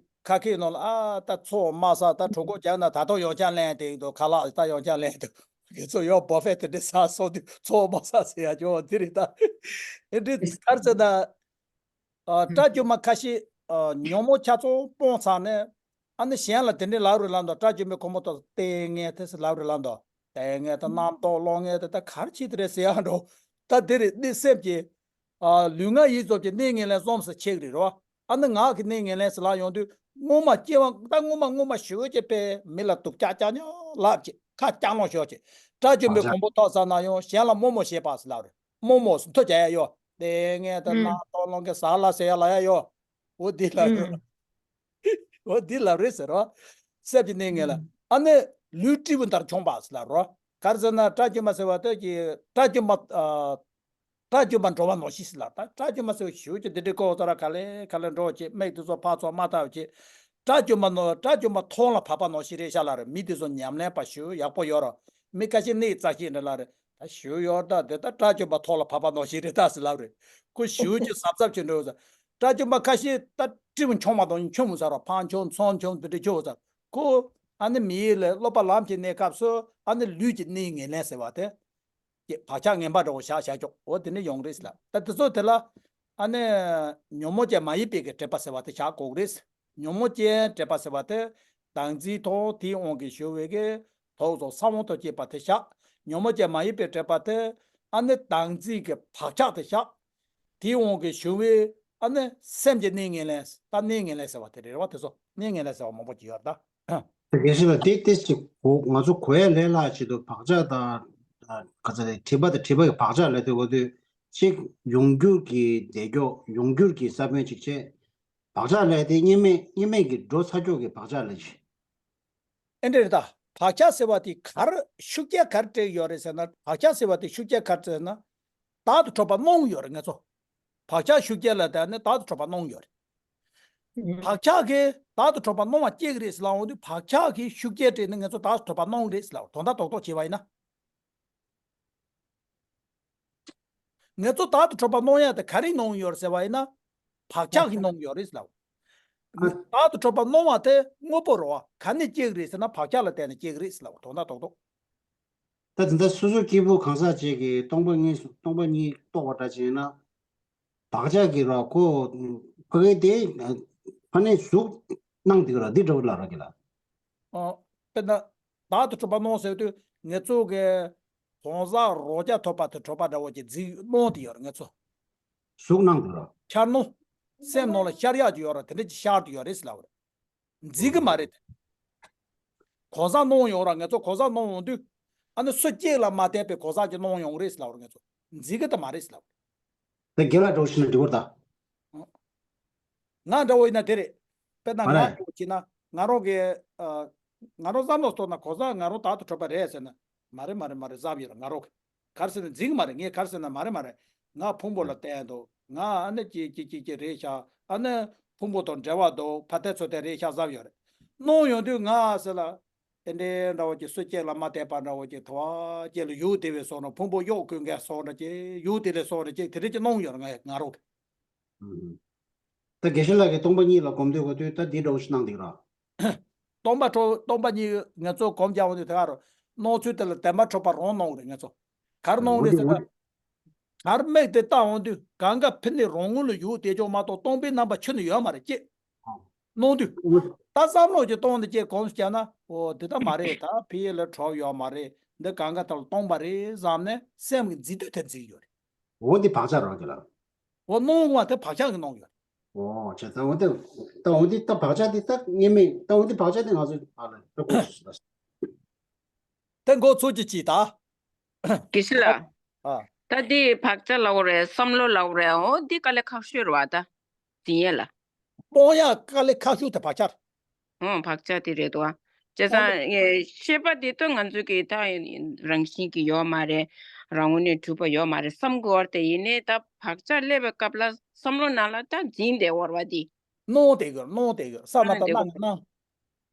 ཁ་ཁའི་ནང་ལ་ཨ་ད་ཚོགས་མ་བསགས་ད་གྲོད་ཁོག་རྒྱགས་ན་ད་དུང་ཡང་བསྐྱར་ལེན་དེ་འདུག་ཁ་ལག་ད་ཡང་བསྐྱར་ལེན་དེ་ང་ཚོ་ཡང་བོ་ཕེ་དེ་འདྲ་ཟ་སོང་དུས་ཚོགས་མ་བསགས་ཟེར་ཡ་ཅོ་འདི་རེད་ད། ཨེ་འདྲ་གར་ཚེ་ད། ཨ་སྐྲ་རྒྱུ་མ་ཁ་ཤས་ཨ་ཉོན་མོངས་ཆ་ཚང་སྤོང་ཚར་ནས། ཨ་ནི་གཞན་ལ་དེ་འདྲའི་ལབ་རེད་ལབ་འདུག་སྐྲ་རྒྱུ་མའི་ཁོ་མོ་ཏོ་ལྟས་ངན་དེ་སི་ལབ་རེད་ལབ་འདུག་ལྟས་ངན་དང་རྣམ་རྟོག་ལོག་ངན་དེ་ད་གར་ཕྱིན་དེ་རེད་ཟེར་ཡ་འགྲོ། ད་དེ་རེད་ནི་སེམས་ཀྱི། ཨ་ལུས་ངག་ཡིད་གསུམ་གྱི་གནས་ངན་ལེན་གསུམ་སུ་ཆགས་རེད་རོ། ཨ་ནི་ངག་གི་གནས་ངན་ལེན་སུ་ལ་ཡོང་དུས་སྔོན་མ་སྐྱེ་བ་ད་སྔོན་མ་སྔོན་མ་ཞུ་བ་ཅེ་པས་མི་ལ་དུག་ཅག་ཅག་ཉོ་ལབ་ཅེ་ཁ་ཅག་ལོང་ཞོག་ཅེ། སྐྲ་རྒྱུ་མའི་ཁོང་པོ་ཐོག་ས་ན་ཡང་གཞན་ལ་རྨོ་མོ་བྱེད་པ་སུ་ལབ་རེད། རྨོ་མོ་སུ་མཐོ་རྒྱ་ཡ་ཡོ། ལྟས་ངན་ད་ན་ཏོ་ལོང་གི་ཟ་ལ་ཟེར་ཡ་ལ་ཡ་ཡོ། འོ་འདི་ལ་རེད། འོ་འདི་ལ་རེད་ཟེར་རོ། སེམས་ཀྱི་གནས་ངན་ལ། ཨ་ནི་ལུས་སྤྲེའུ་ལྟར་མཆོངས་པ་ཟེར་ལ་རོ། ག་རེ་ཟེར་ན་སྐྲ་རྒྱུ་མ་ཟེར་བ་དེ་གི་སྐྲ་རྒྱུ་མ། ཨ། སྐྲ་རྒྱུ་མ་འགྲོ་བ་ནང་བཞིན་ཟེར་ལ་ད་སྐྲ་རྒྱུ་མ་ཟེར་བ་ཞུ་རྒྱུ་འདི་འདྲའི་ཀོ་ཙ་ར་ག་ལེ་ག་ལེ་འགྲོ་བྱེད་མིག་དེ་ཚོ་ཕར་ཚོར་མ་ལྟ་བྱེད། སྐྲ་རྒྱུ་མ་ནོ་སྐྲ་རྒྱུ་མ་ཐོང་ལ་བབས་པ་ནང་བཞིན་རེད་ཤག་ལ་རེད། མི་དེ་ཚོ་ཉམས་ལེན་པ་ཞུ་ཡག་པོ་ཡོད་རོ། མི་ཁ་ཤས་ནི་རྩ་ཤེས་འདྲ་ལ་རེད། ད་ཞུ་ཡོར་ད་དེ་ད་སྐྲ་གཅོད་པ་ཐོག་ལ་བབས་པ་ནང་བཞིན་རེད་ད་ཟེར་ལབ་རེད། ཁོ་ཞུ་རྒྱུ་གཟབ་གཟབ་བྱེད་འགྲོ་ཟེར། སྐྲ་གཅོད་པ་ཁ་ཤས་ད་སྤྲིན་མཆོང་མ་གཏོང་མཆོང་མུ་ཟེར་རོ། ཕང་མཆོང་ཚོང་མཆོང་དེ་འདྲ་ཁྱོད་ཟེར། ཁོ་ཨ་ནི་མི་ཡུལ་ལ་སློབ་པ་ལམ་གྱི་གནས་སྐབས་སུ་ཨ་ནི་ལུས་ཀྱི་གནས་ངན་ལེན་ཟེར་བ་དེ། ཀྱི་བག་ཆགས་ངན་པ་འདྲ་བོ་བཞག་བཞག་ཀྱོག་འོ་དེ་ནི་ཡོང་རེད་ཟེར་ལབ། ད་དེ་ཚོ་དེ་ལ་ཨ་ནི་ཉོན་མོངས་ཅན་མ་ཡིན་པའི་གི་དྲེགས་པ་ཟེར་བ་དེ་བཞག་དགོས་རེད། ཉོན་མོངས་ཅན་དྲེགས་པ་ཟེར་བ་དེ་དང་ཚིག་ཐོག་དེའི་དབང་གིས་ཞུ་བའི་གི་དོགས་སོགས་ས་བོན་དུ་སྐྱེས་པ་དེ་བཞག་ཉོན་མོངས་ཅན་མ་ཡིན་པའི་དྲེགས་པ་དེ་ཨ་ནི་དང་ཚིག་གི་བག་ཆགས་དེ་བཞག་དེའི་དབང་གིས་ཞུ་བའི་ཨ་ནི་སེམས་ཀྱི་གནས་ངན་ལེན་ད་གནས་ངན་ལེན་ཟེར་བ་དེ་རེད་བ། དེ་ཚོ་གནས་ངན་ལེན་ཟེར་བ་མང་པོ་ཅིག་ཡོད་རེད་ད། དེ་གལ་སྲིད་ལ་དེ་དེ་ཅིག་གོ་ང་ཚོ་གོ་ཡ་ལས་སླ་ཆེད་དུ་བག་ཆགས་དང་ག་ཚོད་རེད་དྲེགས་པ་དང་དྲེགས་པ་གི་བག་ཆགས་ལས་དེ་གོ་དུས་ཅིག་ཡོང་འགྱུར་གྱི་བདེ་མཆོག་ཡོང་འགྱུར་གྱི་ས་བོན་ཅིག་བྱས། བག་ཆགས་ལས་དེ་གཉིས་མེད་གཉིས་མེད་ཀྱི་འགྲོ་ཚར་ཀྱོག་གི་བག་ཆགས་ལས་ཅིག་ཨེ་འདྲ་རེད་ད། བག་ཆགས་ཟེར་བ་དེ་ག་རེ་ཤུགས་རྐྱེན་ག་རེ་སྤྲད་ཡོད་རེད་ཟེར་ན། བག་ཆགས་ཟེར་བ་དེ་ཤུགས་རྐྱེན་ག་རེ་ཟེར་ན། བདག་ཏུ་གྲུབ་པ་སྣང་ཡོད་རེད་ང་ཚོ། བག་ཆགས་ཤུགས་རྐྱེན་ལ་བརྟེན་ནས་བདག་ཏུ་གྲུབ་པ་སྣང་ཡོད་རེད། བག་ཆགས་ཀྱིས་བདག་ཏུ་གྲུབ་པ་སྣང་བ་སྐྱེ་གི་རེད་ཟེར་ལབ་འོང་དུས་བག་ཆགས་ཀྱིས་ཤུགས་རྐྱེན་སྤྲད་ནས་ང་ཚོ་བདག་ཏུ་གྲུབ་པ་སྣང་གི་རེད་ཟེར་ལབ་དོན་དག་རྡོག་རྡོག་བྱས་པ་ཡིན་ན། ང་ཚོ་བདག་ཏུ་གྲུབ་པ་སྣང་ཡ་དེ་ག་རེ་སྣང་ཡོད་རེད་ཟེར་བ་ཡིན་ན། བག་ཆགས་ཀྱིས་སྣང་ཡོད་རེད་ཟེར་ལབ། བདག་ཏུ་གྲུབ་པ་སྣང་བ་དེ་དངོས་པོ་རེད་བ། ག་ནས་སྐྱེ་གི་རེད་ཟེར་ན་བག་ཆགས་ལ་བརྟེན་ནས་སྐྱེ་གི་རེད་ཟེར་ལབ་དོན་དག་རྡོག་རྡོག་ད་དེ་འདྲ་སོ་སོ་སྐྱེས་བུ་གང་ཟག་ཅིག་གིས་སྟོང་པ་ཉིད་སྟོང་པ་ཉིད་རྟོགས་པ་འདྲ་བྱས་ན། བག་ཆགས་ཀྱི་རོ་ཁོ་ཕ་གི་དེ་ཕ་ནས་གཟུགས་སྣང་དེ་ག་ར་འདི་འདྲ་བོ་ལ་ར་གི་ལ། ཨོ། དཔེར་ན། བདག་ཏུ་གྲུབ་པ་སྣང་ཟེར་དུས་ང་ཚོ་གི་གང་ཟག་རང་རྐྱ་ཐོབ་པ་དང་གྲུབ་པ་འདྲ་བོ་ཅིག་རྫིག་སྣང་དེ་ཡོད་རེད་ང་ཚོ། གཟུགས་སྣང་དུ་ར། འཆར་སྣང་། སེམས་ནང་ལ་ཤར་ཡག་ཅིག་ཡོད་ར། དེ་འདྲ་ཅིག་ཤར་དུ་ཡོད་རེད་ཟེར་ལབ་པ་རེད། འཛིན་གི་མ་རེད། གང་ཟག་སྣང་ཡོང་ར། ང་ཚོ་གང་ཟག་སྣང་ཡོང་དུས། ཨ་ནི་སུ་གཅིག་ལ་མ་བརྟེན་པའི་གང་ཟག་ཅིག་སྣང་ཡོང་རེད་ཟེར་ལབ་པ་རེད། ང་ཚོ་འཛིན་གི་ད་མ་རེད་ཟེར་ལབ་པ་རེད། དེ་རྒན་ལགས་འདྲ་བོ་ཞིག་ན་འགྲིག་གི་རེད་ད། ང་འདྲ་བོ་ཡིན་ན་དེ་རེད། དཔེར་ན་མ་ང་རེད། འདྲ་བོ་བྱས་ན་ང་རང་གི་ཨ། ང་རང་བསམ་བློ་གཏོང་ན་གང་ཟག་ང་རང་དག་ཏུ་གྲུབ་པ་རེད་ཟེར་ན། མ་རེད་མ་རེད་མ་རེད་བསམ་ཡོད་ར། ང་རང་གི་ག་རེ་ཟེར་ན་འཛིན་གི་མ་རེད། ངས་ག་རེ་ཟེར་ན་མ་རེད་མ་རེད། ང་ཕུང་པོ་ལ་བརྟེན་འདུག་ང་ཨ་ནི་ཅི་ཅི་ཅི་ཅི་རེད་ཤག་ཨ་ནི་ཕུང་པོ་དང་འབྲེལ་བ་འདུག་ཕ་མཐའ་ཚོ་དེ་རེད་ཤག་བསམ་ཡོད་རེད། སྣང་ཡོང་དུས་ང་ཟེར་ལ། དེ་འདྲའི་འདྲ་བོ་ཅིག་སུ་གཅིག་ལ་མ་བརྟེན་པ་འདྲ་བོ་ཅིག་དུ་བ་ཅིག་ལ་ཡུལ་དེ་བས་སོང་ན་ཕུང་པོ་གཡོག་གོན་མཁན་སོང་འདྲ་ཅིག་ཡུལ་དེ་ལས་སོང་འདྲ་ཅིག་དེ་འདྲ་ཅིག་སྣང་ཡོད་ར། ང་ང་རང་གི་ད་དགེ་བཤེས་ལགས་ཀྱིས་སྟོང་པ་ཉིད་ལ་སྒོམ་སྡོད་དགོས་དུས་ད་འདི་འདྲ་བོ་ཞིག་སྣང་འདུག་ར། སྟོང་པ་འཕྲོ་སྟོང་པ་ཉིད་ང་ཚོ་སྒོམ་རྒྱག་འོང་དུས་དེ་ག་རུ་སྣང་ཚུལ་དེ་ལ་བདེན་པ་འཕྲོད་པ་རང་སྣང་རེད། ང་ཚོ་ག་རེ་སྣང་རེད་ཟེར་ན། གར་མིག་དེ་བལྟ་འོང་དུས་གང་ག་ཕི་ནི་རང་ངོ་ལ་ཡུལ་དེ་ཅོག་མ་གཏོགས་སྟོང་པའི་རྣམ་པ་ཁྱོན་ནས་ཡོད་མ་རེད་ཅེས་སྣང་དུས། ད་བསམ་བློ་ཅིག་གཏོང་ནས་ཅིག་གོམས་སུ་བྱས་ན། འོ་འདི་ད་མ་རེད། ད་ཕི་ཡི་ལ་གྲོགས་ཡོད་མ་རེད། འདི་གང་ག་ད་ལ་སྟོང་པ་རེད་བསམ་ནས་སེམས་ཀྱི་འཛིན་སྡོད་དེ་འཛིན་ཡོད་རེད། འོ་འདི་བག་ཆགས་རང་གི་ལ། འོ་སྣང་བ་དེ་བག་ཆགས་ཀྱི་སྣང་ཡོད་རེད། འོ་བྱས་ཙང་འོ་དེ་ད་འོ་འདི་ད་བག་ཆགས་འདི་ད་ངེས་མེད་ད་འོ་འདི་བག་ཆགས་འདི་ང་ཚོ་ཨ་ལ་ད་གོ་ཤེས་ད། དེ་འགོ་ཚུགས་ཀྱི་ཅིག་ད། དགེ་བཤེས་ལགས། ཨ། ད་འདི་བག་ཆགས་ལབ་དགོས་རེད། བསམ་བློ་ལབ་དགོས་རེད། འོ་འདི་དཀའ་ལས་ཁག་ཤོས་རེད་བ་ད། འཛིན་ཡས་ལ། སྤོང་ཡག་དཀའ་ལས་ཁག་ཤོས་དེ་བག་ཆགས། ཨོ་བག་ཆགས་དེ་རེད་དོ། བྱས་ཙང་ཤེས་པ་དེ་ད་ང་ཚོ་གི་ད་རང་བཞིན་གྱི་ཡོད་མ་རེད། རང་ངོས་ནས་གྲུབ་པ་ཡོད་མ་རེད་བསམ་དགོས་བར་དེ་ཡིན་ནའི་ད་བག་ཆགས་སླེབས་པའི་སྐབས་ལ་བསམ་བློ་ནང་ལ་ད་འཛིན་བསྡད་དགོས་རེད་བ་དེ། སྣང་བསྡད་དགོས་སྣང་བསྡད་དགོས་བསམ་ན་ད་སྣང་སྣང་།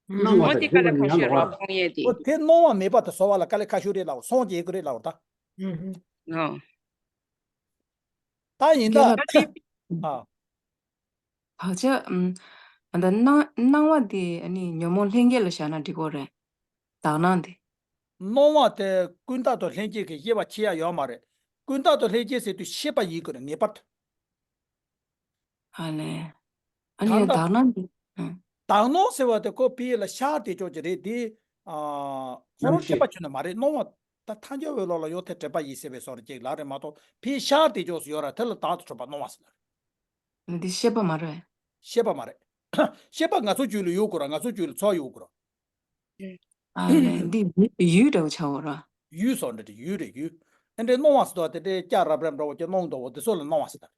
སྣང་བ་ཨོ་དེ་དེ་དཀའ་ལས་ཁག་ཤོས་རེད་བ་སྤོང་ཡས་དེ། ཨོ་དེ་སྣང་བ་མེད་པ་དེ་བཟོ་བ་ལ་དཀའ་ལས་ཁག་ཤོས་རེད་ལབ་སོང་ཅིག་ཡོད་ཀྱི་རེད་ལབ་ད། ཨོ། ད་ཡིན་ད། ཨ། བག་ཆགས། ཨམ། ཨ་ད་སྣང་སྣང་བ་དེ་ཨ་ནི་ཉོན་མོངས་ལྷན་སྐྱེས་ལ་བཞག་ན་འགྲིག་གོ་རེད། དག་སྣང་དེ། སྣང་བ་དེ་ཀུན་བཏགས་དང་ལྷན་སྐྱེས་ཀྱི་ཤེས་པ་ཕྱེ་ཡ་ཡོད་མ་རེད། ཀུན་བཏགས་དང་ལྷན་སྐྱེས་ཟེར་དུས་ཤེས་པ་ཡིན་དགོས་རེད་ངེས་པར་དུ། ཨ་ལས། ཨ་ནི་གང་ལྟར། དག་སྣང་དེ། ཨང་། དག་སྣང་ཟེར་བ་དེ་ཁོ་ཕི་ལ་ཤར་དེ་ཅོག་ཅིག་རེད་དེ། ཨ། ཁོ་རང་སྣང་ཤེས། དྲན་པ་ཆུ་ནས་མ་རེད་སྣང་བ། ད་ཐལ་འགྱུར་བའི་ལོགས་ལ་ཡོད་དེ་དྲན་པ་ཡིན་ཟེར་བའི་བཟོ་འདྲ་ཅིག་ལ་རེད་མ་གཏོགས་ཕི་ཤར་དེ་ཅོག་སུ་ཡོད་ར་དེ་ལ་དག་ཏུ་གྲུབ་པ་སྣང་བ་ཟེར་ལ་རེད། འདི་ཤེས་པ་མ་རེད། ཤེས་པ་མ་རེད། ཤེས་པ་ང་ཚོ་རྒྱུད་ལ་ཡོད་དགོས་ར་ང་ཚོ་རྒྱུད་ལ་ཚོར་ཡོད་དགོས་ར། ཨ་ལས་འདི་ཡུལ་འདྲ་བོ་ཆགས་འོ་ར། ཡུལ་སོགས་འདྲ་འདྲ་ཡུལ་རེད་ཡུལ། ཨེ་འདྲའི་སྣང་བ་ཟེར་དོ་དེ་འདྲའི་སྐྱ་རབ་རབ་འདྲ་བོ་ཅིག་སྣང་འདུག་བོ་དེ་སོགས་ལ་སྣང་བ་ཟེར་ད།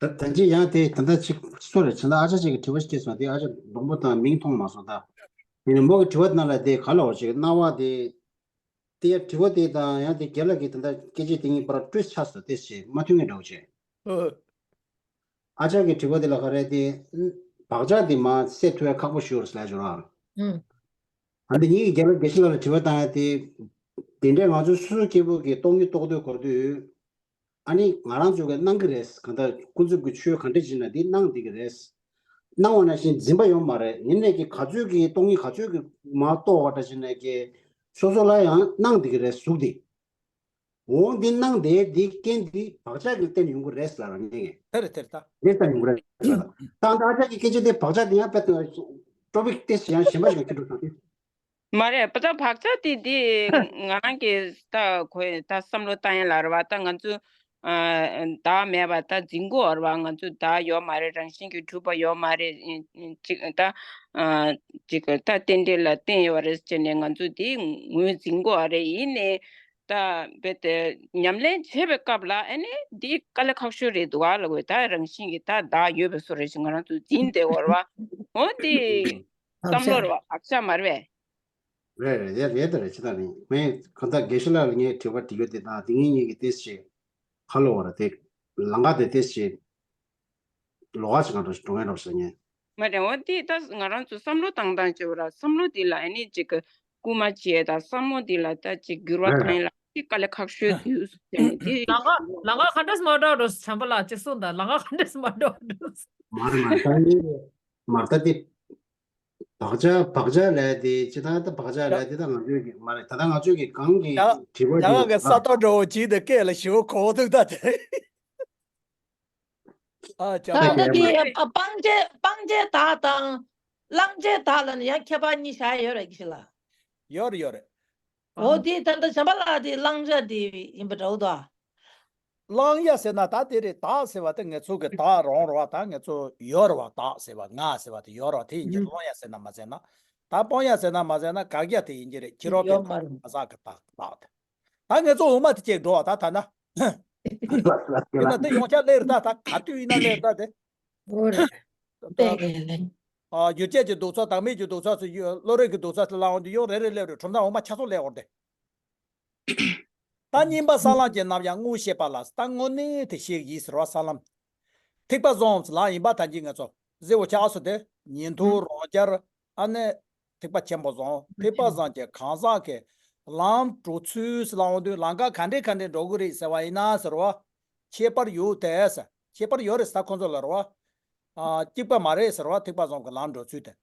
ད་ད་ཅི་ཡང་དེ་ད་ལྟ་ཅིག་སུ་རེད་ཆ་ན་ཨ་ཅག་ཅིག་གི་དྲི་བ་ཞིག་སྐྱེས་སོང་དེ་ཨ་ཅག་མགྲོན་པོ་དང་མིང་མཐོང་མ་སོང་ད། དེ་ནས་མོ་གི་དྲི་བ་ནང་ལ་དེ་ག་ལ་བ་ཅིག་སྣང་བ་དེ། དེ་ཡ་དྲི་བ་དེ་དང་ཡང་དེ་རྒན་ལགས་ཀྱི་ད་ལྟ་སྐད་ཆ་དེ་གཉིས་བར་སྤྲོས་ཆགས་སོང་དེ་ཞེས་མ་མཐུན་ངེས་འདྲ་བོ་ཅིག་ཨ་ཅག་གི་དྲི་བ་དེ་ལ་ག་རེ་དེ། བག་ཆགས་དེ་མ་སེལ་ཐུབ་ཡ་ཁག་པོ་ཞིག་ཡོད་རེད་ཟེར་ལབ་བྱུང་ར། ཨ་འདི་ཉིད་ཀྱི་རྒྱལ་བ་དགེ་བཤེས་ལགས་ལ་དྲི་བ་བཏང་ཡ་དེ། དེ་འདྲའི་ང་ཚོ་སོ་སོ་སྐྱེ་བོ་གི་སྟོང་ཉིད་རྟོགས་འདོད་འཁོར་དུས། ཨ་ནི་ང་རང་ཚོ་གི་སྣང་གི་རེད་གང་ལྟར་ཀུན་རྫོབ་ཀྱི་ཆོས་ག་འདྲ་ཅིག་ན་འདི་སྣང་བསྡད་ཀྱི་རེད། སྣང་བ་ནང་བཞིན་འཛིན་པ་ཡོད་མ་རེད་ཡིན་ནས་ཀྱི་ག་ཚོད་ཀྱི་སྟོང་ཉིད་ག་ཚོད་ཀྱི་མ་རྟོགས་པ་འདྲ་ཅིག་ན་ཀྱི། སོ་སོ་ལ་ཡང་སྣང་བསྡད་ཀྱི་རེད་གཟུགས་འདི། འོ་འདི་སྣང་དེ་འདི་རྐྱེན་འདི་བག་ཆགས་ཀྱི་རྟེན་ཡོང་གི་རེད་ཟེར་ལ་རང་ཉིད་ཀྱིས། དེ་རེད་དེ་རེད་ད། རེད་ཟེར་ཡོང་གི་རེད་ཟེར་ལ། ད་ད་ཨ་ཅག་གི་སྐད་ཆ་དེ་བག་ཆགས་དེ་ཡང་དཔེ་ཏོ་ཊོ་པིག་ཏེ་ཡང་གཞན་པ་ཞིག་ལ་ཁྱེར་འགྲོ་ཐུབ་དེ། མ་རེད་པ་ད་བག་ཆགས་དེ་འདི་ང་རང་གི་ད་ཁོས་ད་བསམ་བློ་བཏང་ཡ་ལ་རེད་བ་ད་ང་ཚོ་བདག་མེད་པ་ད་འཛིན་གོ་རེད་བ་ང་ཚོ་བདག་ཡོད་མ་རེད་རང་བཞིན་གྱིས་གྲུབ་པ་ཡོད་མ་རེད་ཅིག་ད་ཅིག་ད་རྟེན་འབྲེལ་ལ་བརྟེན་ཡོད་རེད་ཟེར་ནས་ང་ཚོ་དེ་ངོས་འཛིན་གོ་རེད་ཡིན་ནའི། ད་རྦད་དེ་ཉམས་ལེན་བྱེད་པའི་སྐབས་ལ་ཨ་ནི་འདི་དཀའ་ལས་ཁག་ཤོས་རེད་འདུག་ཨ་ལ་གོ་ད་རང་བཞིན་གྱིས་ད་བདག་ཡོད་པའི་བཟོ་རེད་ཞིག་ང་རང་ཚོ་འཛིན་བསྡད་ཡོད་རེད་བ། འོ་དེ་བསམ་བློ་རེད་བ་བག་ཆགས་མ་རེད་པས། རེད་རེད་རེད་རེད་ད་རེད་ཅི་ད་རེད་ངས་གང་ལྟར་དགེ་བཤེས་ལགས་ལ་ངས་དྲི་བ་དྲི་རྒྱུ་དེ་དང་དེ་ངེད་གཉིས་ཀྱི་ཏེས་ཞིག་ཁ་ལོ་བ་ར་དེ་ལམ་ཁ་དེ་ཏེས་ཞིག་ལོགས་ཀ་ཞིག་གང་འགྲོ་ཞིག་འགྲོ་ངེས་འགྲོ་ཞིག་ངས། མ་རེད་འོ་དེ་ད་ང་རང་ཚོ་བསམ་བློ་བཏང་སྟངས་བྱེད་པ་ར་བསམ་བློ་དེ་ལ་ཨ་ནི་ཅིག་སྐུལ་མ་བྱེད་ད་བསམ་བློ་དེ་ལ་ད་ཅིག་འགྱུར་བ་རེད་བཏང་ཡ་ལ་ཅིག་དཀའ་ལས་ཁག་ཤོས་དུས་སུ་དེ་ནི་དེ་ལམ་ཁ་ལམ་ཁ་ག་འདྲས་མ་འགྲོ་འགྲོ་བྱམས་པ་ལགས་ཅིག་གསུངས་དང་ལམ་ཁ་ག་འདྲས་མ་འགྲོ་འགྲོ། མར་མར་ད་ནི་མར་ད་དེ་བག་ཆགས་བག་ཆགས་ལས་དེ་ཅི་ད་ད་བག་ཆགས་ལས་དེ་ད་ང་ཚོས་ཀྱི་མ་རེད་ད་ད་ང་ཚོས་ཀྱི་གང་གི་དྲི་བ་ཡང་གི་ས་ཐོག་འགྲོ་བོ་ཅིག་དེ་སྐད་ལ་ཞིབ་གོ་འདུག་ད་དེ། ཨ་ཅག་ད་ལྟ་དེ་སྤང་བྱའི་སྤང་བྱའི་བདག་དང་བླང་བྱའི་བདག་ལ་ནི་ཡང་ཁྱད་པར་གཉིས་བཞག་ཡོད་རེད་ཀྱི་ལ། ཡོད་རེད་ཡོད་རེད། འོ་དེ་ད་ལྟ་བྱམས་པ་ལགས་དེ་བླང་བྱ་དེ་ཡིན་པ་འདྲ་བོ་དོ། བླང་ཡ་ཟེར་ན་ད་དེ་རེད། བདག་ཟེར་བ་དེ་ང་ཚོ་གི་བདག་རང་རེད་བ། ད་ང་ཚོ་ཡོད་རེད་བ། བདག་ཟེར་བ་ང་ཟེར་བ་དེ་ཡོད་རེད་བ། དེ་ཡིན་གྱི། ཨུ། བླང་ཡ་ཟེར་ན་མ་ཟེར་ན། ད་སྤང་ཡ་ཟེར་ན་མ་ཟེར་ན་དགག་ཡ་དེ་ཡིན་གྱི་རེད། ཕྱི་རོལ་པའི་ཡོད་མ་རེད། བདག་གི་བདག་བདག་དེ། ད་ང་ཚོ་འོ་མ་དེ་ཅིག་འགྲོ་བ། ད་ད་ན། ཡིན་ན་དེ་ཡོང་ཆ་སླེབས་རེད། ད་ད་ག་དུས་ཡིན་ན་སླེབས་རེད། ད་དེ། འོ་རེད། ད་དཔེ་ལེན། ཨ། འགྱུར་བྱེད་ཀྱི་ལྡོག་ཕྱོགས། བདག་མེད་ཀྱི་ལྡོག་ཕྱོགས་སུ་ཡོད། བློ་རིག་གི་ལྡོག་ཕྱོགས་སུ་ལ་འོང་དུས་ཡོང་རེ་རེ་སླེབས་རེད། ཁྲོམ་ཐག་འོ་མ་ཆ་ཚང་སླེབས་འོང་དེ། ད་གཉིས་པ་ས་ལམ་གྱི་རྣམ་གཞག་དངོས་ཤེས་པ་ལ། ད་དངོས་གནས་དེ་ཤེས་ཡིན་ཟེར་བ། ས་ལམ། ཐེག་པ་གསུམ་ལ་ཡིན་པ་ད་གིན་ང་ཚོ་གཟིགས་འོ་ཆགས་སོང་དེ། ཉན་ཐོས། རང་རྒྱལ། ཨ་ནི་ཐེག་པ་ཆེན་པོ་གསུམ། ཐེག་པ་གསུམ་གྱི་གང་ཟག་གི་ལམ་འགྲོ་ཚུལ་ཟེར་ལ་འོང་དུས། ལམ་ཁ་ག་འདྲས་ག་འདྲས་འགྲོ་གི་རེད་ཟེར་བ་ཡིན་ན་ཟེར་བ། ཁྱད་པར་ཡོད་དེ་ཟེར། ཁྱད་པར་ཡོད་རེད་ཟེར། ཁོང་ཚོ་ལ་རེད་བ། ཨ། གཅིག་པ་མ་རེད་ཟེར་བ། ཐེག་པ་གསུམ་གྱི་ལམ་འགྲོ་ཚུལ་དེ།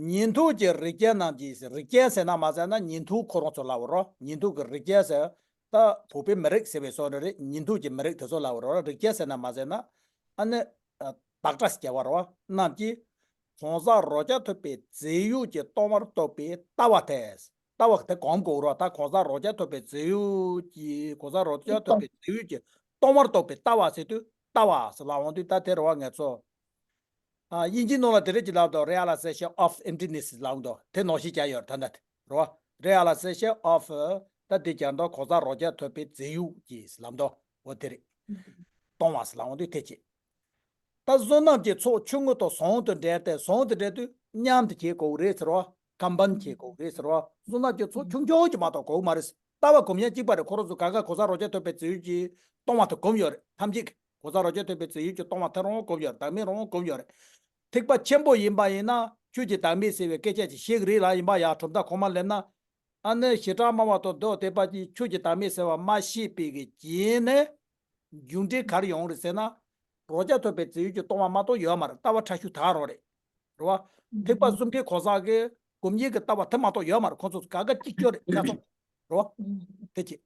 ཉན་ཐོས་ཀྱི་རིགས་ཅན་རྣམས་ཀྱིས། རིགས་ཅན་ཟེར་ན་མ་ཟེར་ན་ཉན་ཐོས་ཁོ་རང་ཚོ་ལ་འོ་རེད། ཉན་ཐོས་ཀྱི་རིགས་ཅན་ཟེར། ད་བོད་པའི་མི་རིགས་ཟེར་བའི་བཟོ་འདྲ་རེད། ཉན་ཐོས་ཀྱི་མི་རིགས་དེ་ཚོ་ལ་འོ་རེད། རིགས་ཅན་ཟེར་ན་མ་ཟེར་ན། ཨ་ནི། ཨ། བདག་སྒྲ་སྐྱེ་བ་རེད་བ། རྣམས་ཀྱིས། གང་ཟག་རང་རྐྱ་ཐུབ་པའི་རྫས་ཡོད་ཀྱི་སྟོང་པར་རྟོགས་པའི་ལྟ་བ་དེ། ལྟ་བ་དེ་གོམས་དགོས་རེད་བ། ད་གང་ཟག་རང་རྐྱ་ཐུབ་པའི་རྫས་ཡོད་ཀྱི། གང་ཟག་རང་རྐྱ་ཐུབ་པའི་རྫས་ཡོད་ཀྱི་སྟོང་པར་རྟོགས་པའི་ལྟ་བ་ཟེར་དུས། ལྟ་བ་ཟེར་ལ་འོང་དུས་ད་དེ་རེད་བ། ང་ཚོ། ཨ། དབྱིན་ཇིའི་ནང་ལ་དེ་རིགས་ཀྱི་ལབ་དོ། Realization of emptiness ལབ་དོ། དེ་ནང་བཞིན་བྱས་ཡོད་རེད། ད་ལྟ་དེ་རེད་བ། Realization of ད་དེ་བྱས་ན་གང་ཟག་རང་རྐྱ་ཐུབ་པའི་རྫས་ཡོད་ཀྱི་ལབ་དོ། འོ་དེ་རེད། སྟོང་པ་ཟེར་ལ་འོང་དུས་དེ་བྱེད། ད་བསོད་ནམས་ཀྱི་ཚོགས་ཆུང་ངུ་དང་ཟུང་དུ་འབྲེལ་ཏེ། ཟུང་དུ་འབྲེལ་དུས་མཉམ་དུ་བྱེད་དགོས་རེད་ཟེར་བ། ཀམ་པན་བྱེད་དགོས་རེད་ཟེར་བ། བསོད་ནམས་ཀྱི་ཚོགས་ཆུང་ཆུང་ཅིག་མ་གཏོགས་དགོས་མ་རེད། ལྟ་བ་སྒོམ་ཡ་གཅིག་པ་རེད། ཁོ་རང་ཚོ་གང་ག་གང་ཟག་རང་རྐྱ་ཐུབ་པའི་རྫས་ཡོད་ཀྱི་སྟོང་པ་དེ་སྒོམ་ཡོད་རེད། ཐམས་ཅད་ཀྱིས་གང་ཟག་རང་རྐྱ་ཐུབ་པའི་རྫས་ཡོད་ཀྱི་སྟོང་པ་དེ་རང་སྒོམ་ཡོད་རེད། བདག་མེད་རང་སྒོམ་ཡོད་རེད། ཐེག་པ་ཆེན་པོ་ཡིན་པ་ཡིན་ན་ཆོས་ཀྱི་བདག་མེད་ཟེར་བའི་སྐད་ཆ་ཅིག་བཤད་ཀྱི་རེད་ལ། ཡིན་པ་ཡ་གྲུབ་མཐའ་གོང་མ་སླེབས་ན། ཨ་ནི་བྱེ་བྲག་སྨྲ་བ་དང་མདོ་སྡེ་པ་གཉིས་ཆོས་ཀྱི་བདག་མེད་ཟེར་བ་མ་བཤད་པའི་གི་རྗེས་ནས། མཇུག་འབྲས་ག་རེ་ཡོང་རེད་ཟེར་ན། རང་རྐྱ་ཐུབ་པའི་རྫས་ཡོད་ཀྱི་སྟོང་པ་མ་གཏོགས་ཡོད་མ་རེད། ལྟ་བ་ཕྲ་ཤོས་ད་ག་རང་རེད། རེད་བ། ཐེག་པ་གསུམ་གའི་གང་ཟག་གི་སྒོམ་ཡས་ཀྱི་ལྟ་བ་དེ་མ་གཏོགས་ཡོད་མ་རེད། ཁོང་ཚོ་གང་ག་གཅིག་གྱུར་རེད། ཆ་ཚང་། རེད་བ། དེ་བྱེད།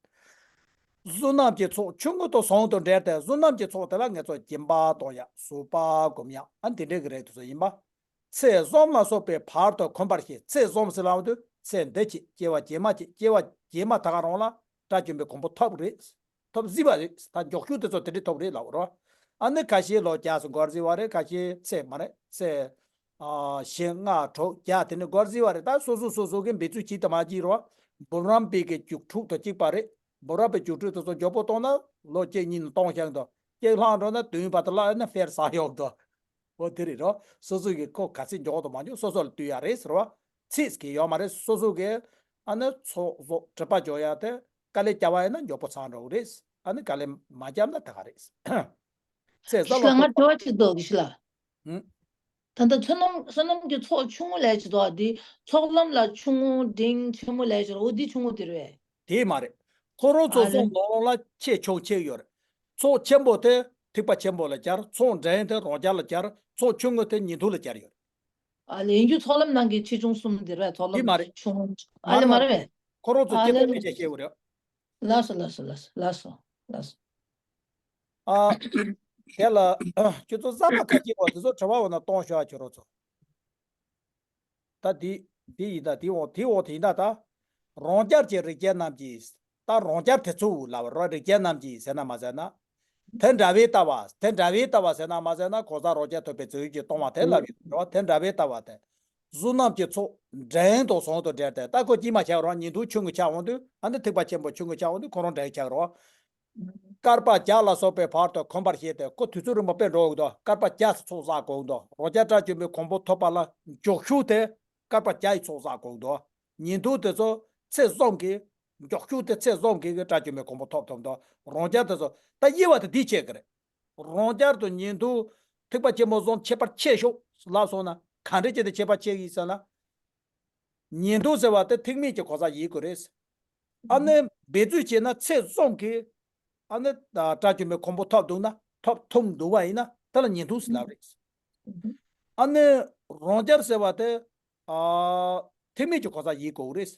བསོད་ནམས་ཀྱི་ཚོགས་ཆུང་ངུ་དང་ཟུང་དུ་འབྲེལ་ཏེ། བསོད་ནམས་ཀྱི་ཚོགས་དེ་ལ་ང་ཚོ་སྦྱིན་པ་གཏོང་ཡ། གསོལ་བ་སྒོམ་ཡ། ཨ། དེ་འདྲའི་གི་རིགས་དེ་ཚོ་ཡིན་པ། ཚེས་གསུམ་ལ་སོགས་པའི་བར་དུ་གོམས་པར་བྱེད། ཚེས་གསུམ་ཟེར་ལབ་དུས་ཚེ་འདི་བྱེད། སྐྱེ་བ་རྗེས་མ་བྱེད། སྐྱེ་བ་རྗེས་མ་ད་ག་རང་ལ་དགྲ་བཅོམ་པའི་གོ་འཕང་ཐོབ་རེད། ཐོབ་གཟིགས་པ་རེད། ད་མགྱོགས་ཤོས་དེ་ཚོ་དེ་འདྲས་ཐོབ་རེད་ལབ་རོ། ཨ་ནི་ཁ་ཤས་ལོ་བརྒྱ་ཙམ་འགོར་གཟིགས་པ་རེད། ཁ་ཤས་ཚེ་མ་རེད། ཚེ། ཨ། བཞི་ལྔ་དྲུག་བརྒྱ་དེ་ནས་འགོར་གཟིགས་པ་རེད། ད་སོ་སོ་སོ་སོ་གི་འབད་རྩོལ་བྱེད་དུ་མ་བྱེད་རོ། འབུམ་རམས་པའི་གི་རྒྱུགས་འཕྲུག་དང་གཅིག་པ་རེད། འབུམ་རམས་པའི་རྒྱུགས་འཕྲུག་དེ་ཚོ་མགྱོགས་པོ་གཏོང་ན་ལོ་གཅིག་གཉིས་ནང་གཏོང་བཞག་འདུག་གཅིག་ལྷག་འགྲོ་ན་བདུན་བར་དུ་བརླག་ན་ཕེར་ཟ་ཡོང་འདུག་འོ་དེ་རེད་རོ། སོ་སོ་གི་ཁོ་ག་ཚད་མགྱོགས་དང་མ་མགྱོགས་སོ་སོ་ལ་ལྟོས་ཡ་རེད་ཟེར་བ། ཚིག་གི་ཡོད་མ་རེད། སོ་སོ་གི་ཨ་ནི་ཚོགས་རྫོགས་སྒྲིབ་པ་སྦྱོང་ཡ་དེ་དཀའ་ལས་བརྒྱབ་པ་ཡིན་ན་མགྱོགས་པོ་ཚང་འགྲོ་གི་རེད། ཨ་ནི་དཀའ་ལས་མ་བརྒྱབ་ན་ད་ག་རེད། ཚེ་ས་ཤི་ལ་ལ་ང་དྲི་བ་གཅིག་འདུག་ཤི་ལ། ཧུམ། ད་ལྟ་བསོད་ནམས་བསོད་ནམས་ཀྱི་ཚོགས་ཆུང་ངུ་ལབ་ཀྱི་འདུག་འདི་ཚོགས་ལམ་ལ་ཆུང་ངུ་འབྲིང་ཆེན་མོ་ལབ་ཀྱི་འདུག་འོ་འདི་ཆུང་ངུ་དེ་རེད་པས། དེ་མ་རེད། ཁོ་རང་ཚོ་ཨ་ལེ། ཚོགས་ནང་ལ་ཆེ་ཆུང་ཕྱེ་ཡོད་རེད། ཚོགས་ཆེན་པོ་དེ་ཐེག་པ་ཆེན་པོ་ལ་སྦྱར། ཚོགས་འབྲིང་དེ་རང་རྒྱལ་ལ་སྦྱར། ཚོགས་ཆུང་ངུ་དེ་ཉན་ཐོས་ལ་སྦྱར་ཡོད་རེད། ཨ་ལེ། ཡིན་རྒྱུ་ཚོགས་ལམ་ནང་གི་ཆེ་ཆུང་གསུམ་དེ་རེད། ཚོགས་དེ་ལམ་མ་རེད། ཆུང་ངུ་ཨ་མ་ལེ་མ་མ་རེད་པས། ཁོ་རང་ཚོ་ཨ་ལེ་སྐྱེ་ལེ། ཐབས་སྐད་ཆ་བཤད་ཡོད་རེད། ལགས་སོ་ལགས་སོ་ལགས་སོ་ལགས་སོ་ལགས་སོ། ཨ། དེ་ལ་ཁྱོད་ཚོ་གསར་པ་ག་གི་འོ་དེ་ཚོ་དྲི་བ་འོ་ན་གཏོང་ཤོག་ཨ་ཁྱོད་རང་ཚོ། ད་དེ་དེ་ཡིན་ད་དེ་འོ་དེ་འོ་དེ་ཡིན་ད་ད། རང་རྒྱལ་གྱི་རིགས་ཅན་རྣམས་ཀྱིས། ད་རང་རྒྱལ་དེ་ཚོ་ལབ་རོ། རིགས་ཅན་རྣམས་ཀྱིས་ཟེར་ན་མ་ཟེར་ན། དེ་འདྲ་བའི་ལྟ་བ། དེ་འདྲ་བའི་ལྟ་བ་ཟེར་ན་མ་ཟེར་ན་གང་ཟག་རང་རྒྱལ་ཐུབ་པའི་རྫས་ཡོད་ཀྱི་སྟོང་པ་དེ་ལབ་ཡོད་རོ། དེ་འདྲ་བའི་ལྟ་བ་དེ། བསོད་ནམས་ཀྱི་ཚོགས་འབྲིང་དང་ཟུང་དུ་འབྲེལ་ཏེ། ད་ཁོ་གཅིག་མ་ཆགས་རོ། ཉན་ཐོས་ཆུང་ངུ་ཆགས་འོང་དུས་ཨ་ནི་ཐེག་པ་ཆེན་པོ་ཆུང་ངུ་ཆགས་འོང་དུས་ཁོ་རང་འབྲིང་ཆགས་རོ། བསྐལ་པ་བརྒྱ་ལ་སོགས་པའི་བར་དུ་གོམས་པར་བྱས་ཏེ། ཁོ་དུས་ཚོད་རིང་པོ་དཔེ་འགྲོ་འོང་དུས་བསྐལ་པ་བརྒྱ་ཙམ་ཚོགས་བསགས་དགོས་འདུག་རང་རྒྱལ་དགྲ་བཅོམ་པའི་གོ་འཕང་ཐོབ་པ་ལ་མགྱོགས་ཤོས་དེ་བསྐལ་པ་བརྒྱ་ཡི་ཚོགས་བསགས་དགོས་འདུག་ཉན་ཐོས་དེ་ཚོ་ཚེས་གསུམ་གྱི། མགྱོགས་ཤོས་དེ་ཚེས་གསུམ་གྱི་གི་དགྲ་བཅོམ་པའི་གོ་འཕང་ཐོབ་ཐུབ་འདུག་རང་རྒྱལ་དེ་ཚོ་ད་དབྱེ་བ་དེ་འདི་ཕྱེ་གི་རེད། རང་རྒྱལ་དང་ཉན་ཐོས་ཐེག་པ་ཆེན་པོ་གསུམ་ཁྱད་པར་ཆེ་ཤོས་ལབ་སོང་ན་ག་འདྲ་བྱས་ཏེ་ཁྱད་པར་ཆེ་གི་ཟེར་ན། ཉན་ཐོས་ཟེར་བ་དེ་ཐེག་དམན་གྱི་གང་ཟག་ཡིན་དགོས་རེད། ཨ་ནི་འབད་རྩོལ་བྱས་ན་ཚེས་གསུམ་གྱི་ཨ་ནི་དགྲ་བཅོམ་པའི་གོ་འཕང་ཐོབ་འདུག་ན། ཐོབ་ཐུབ་འདུག་པ་ཡིན་ན་དེ་ལ་ཉན་ཐོས་ཟེར་ལབ་རེད། ཨ་ནི་རང་རྒྱལ་ཟེར་བ་དེ། ཨ། ཐེག་དམན་གྱི་གང་ཟག་ཡིན་དགོས་རེད།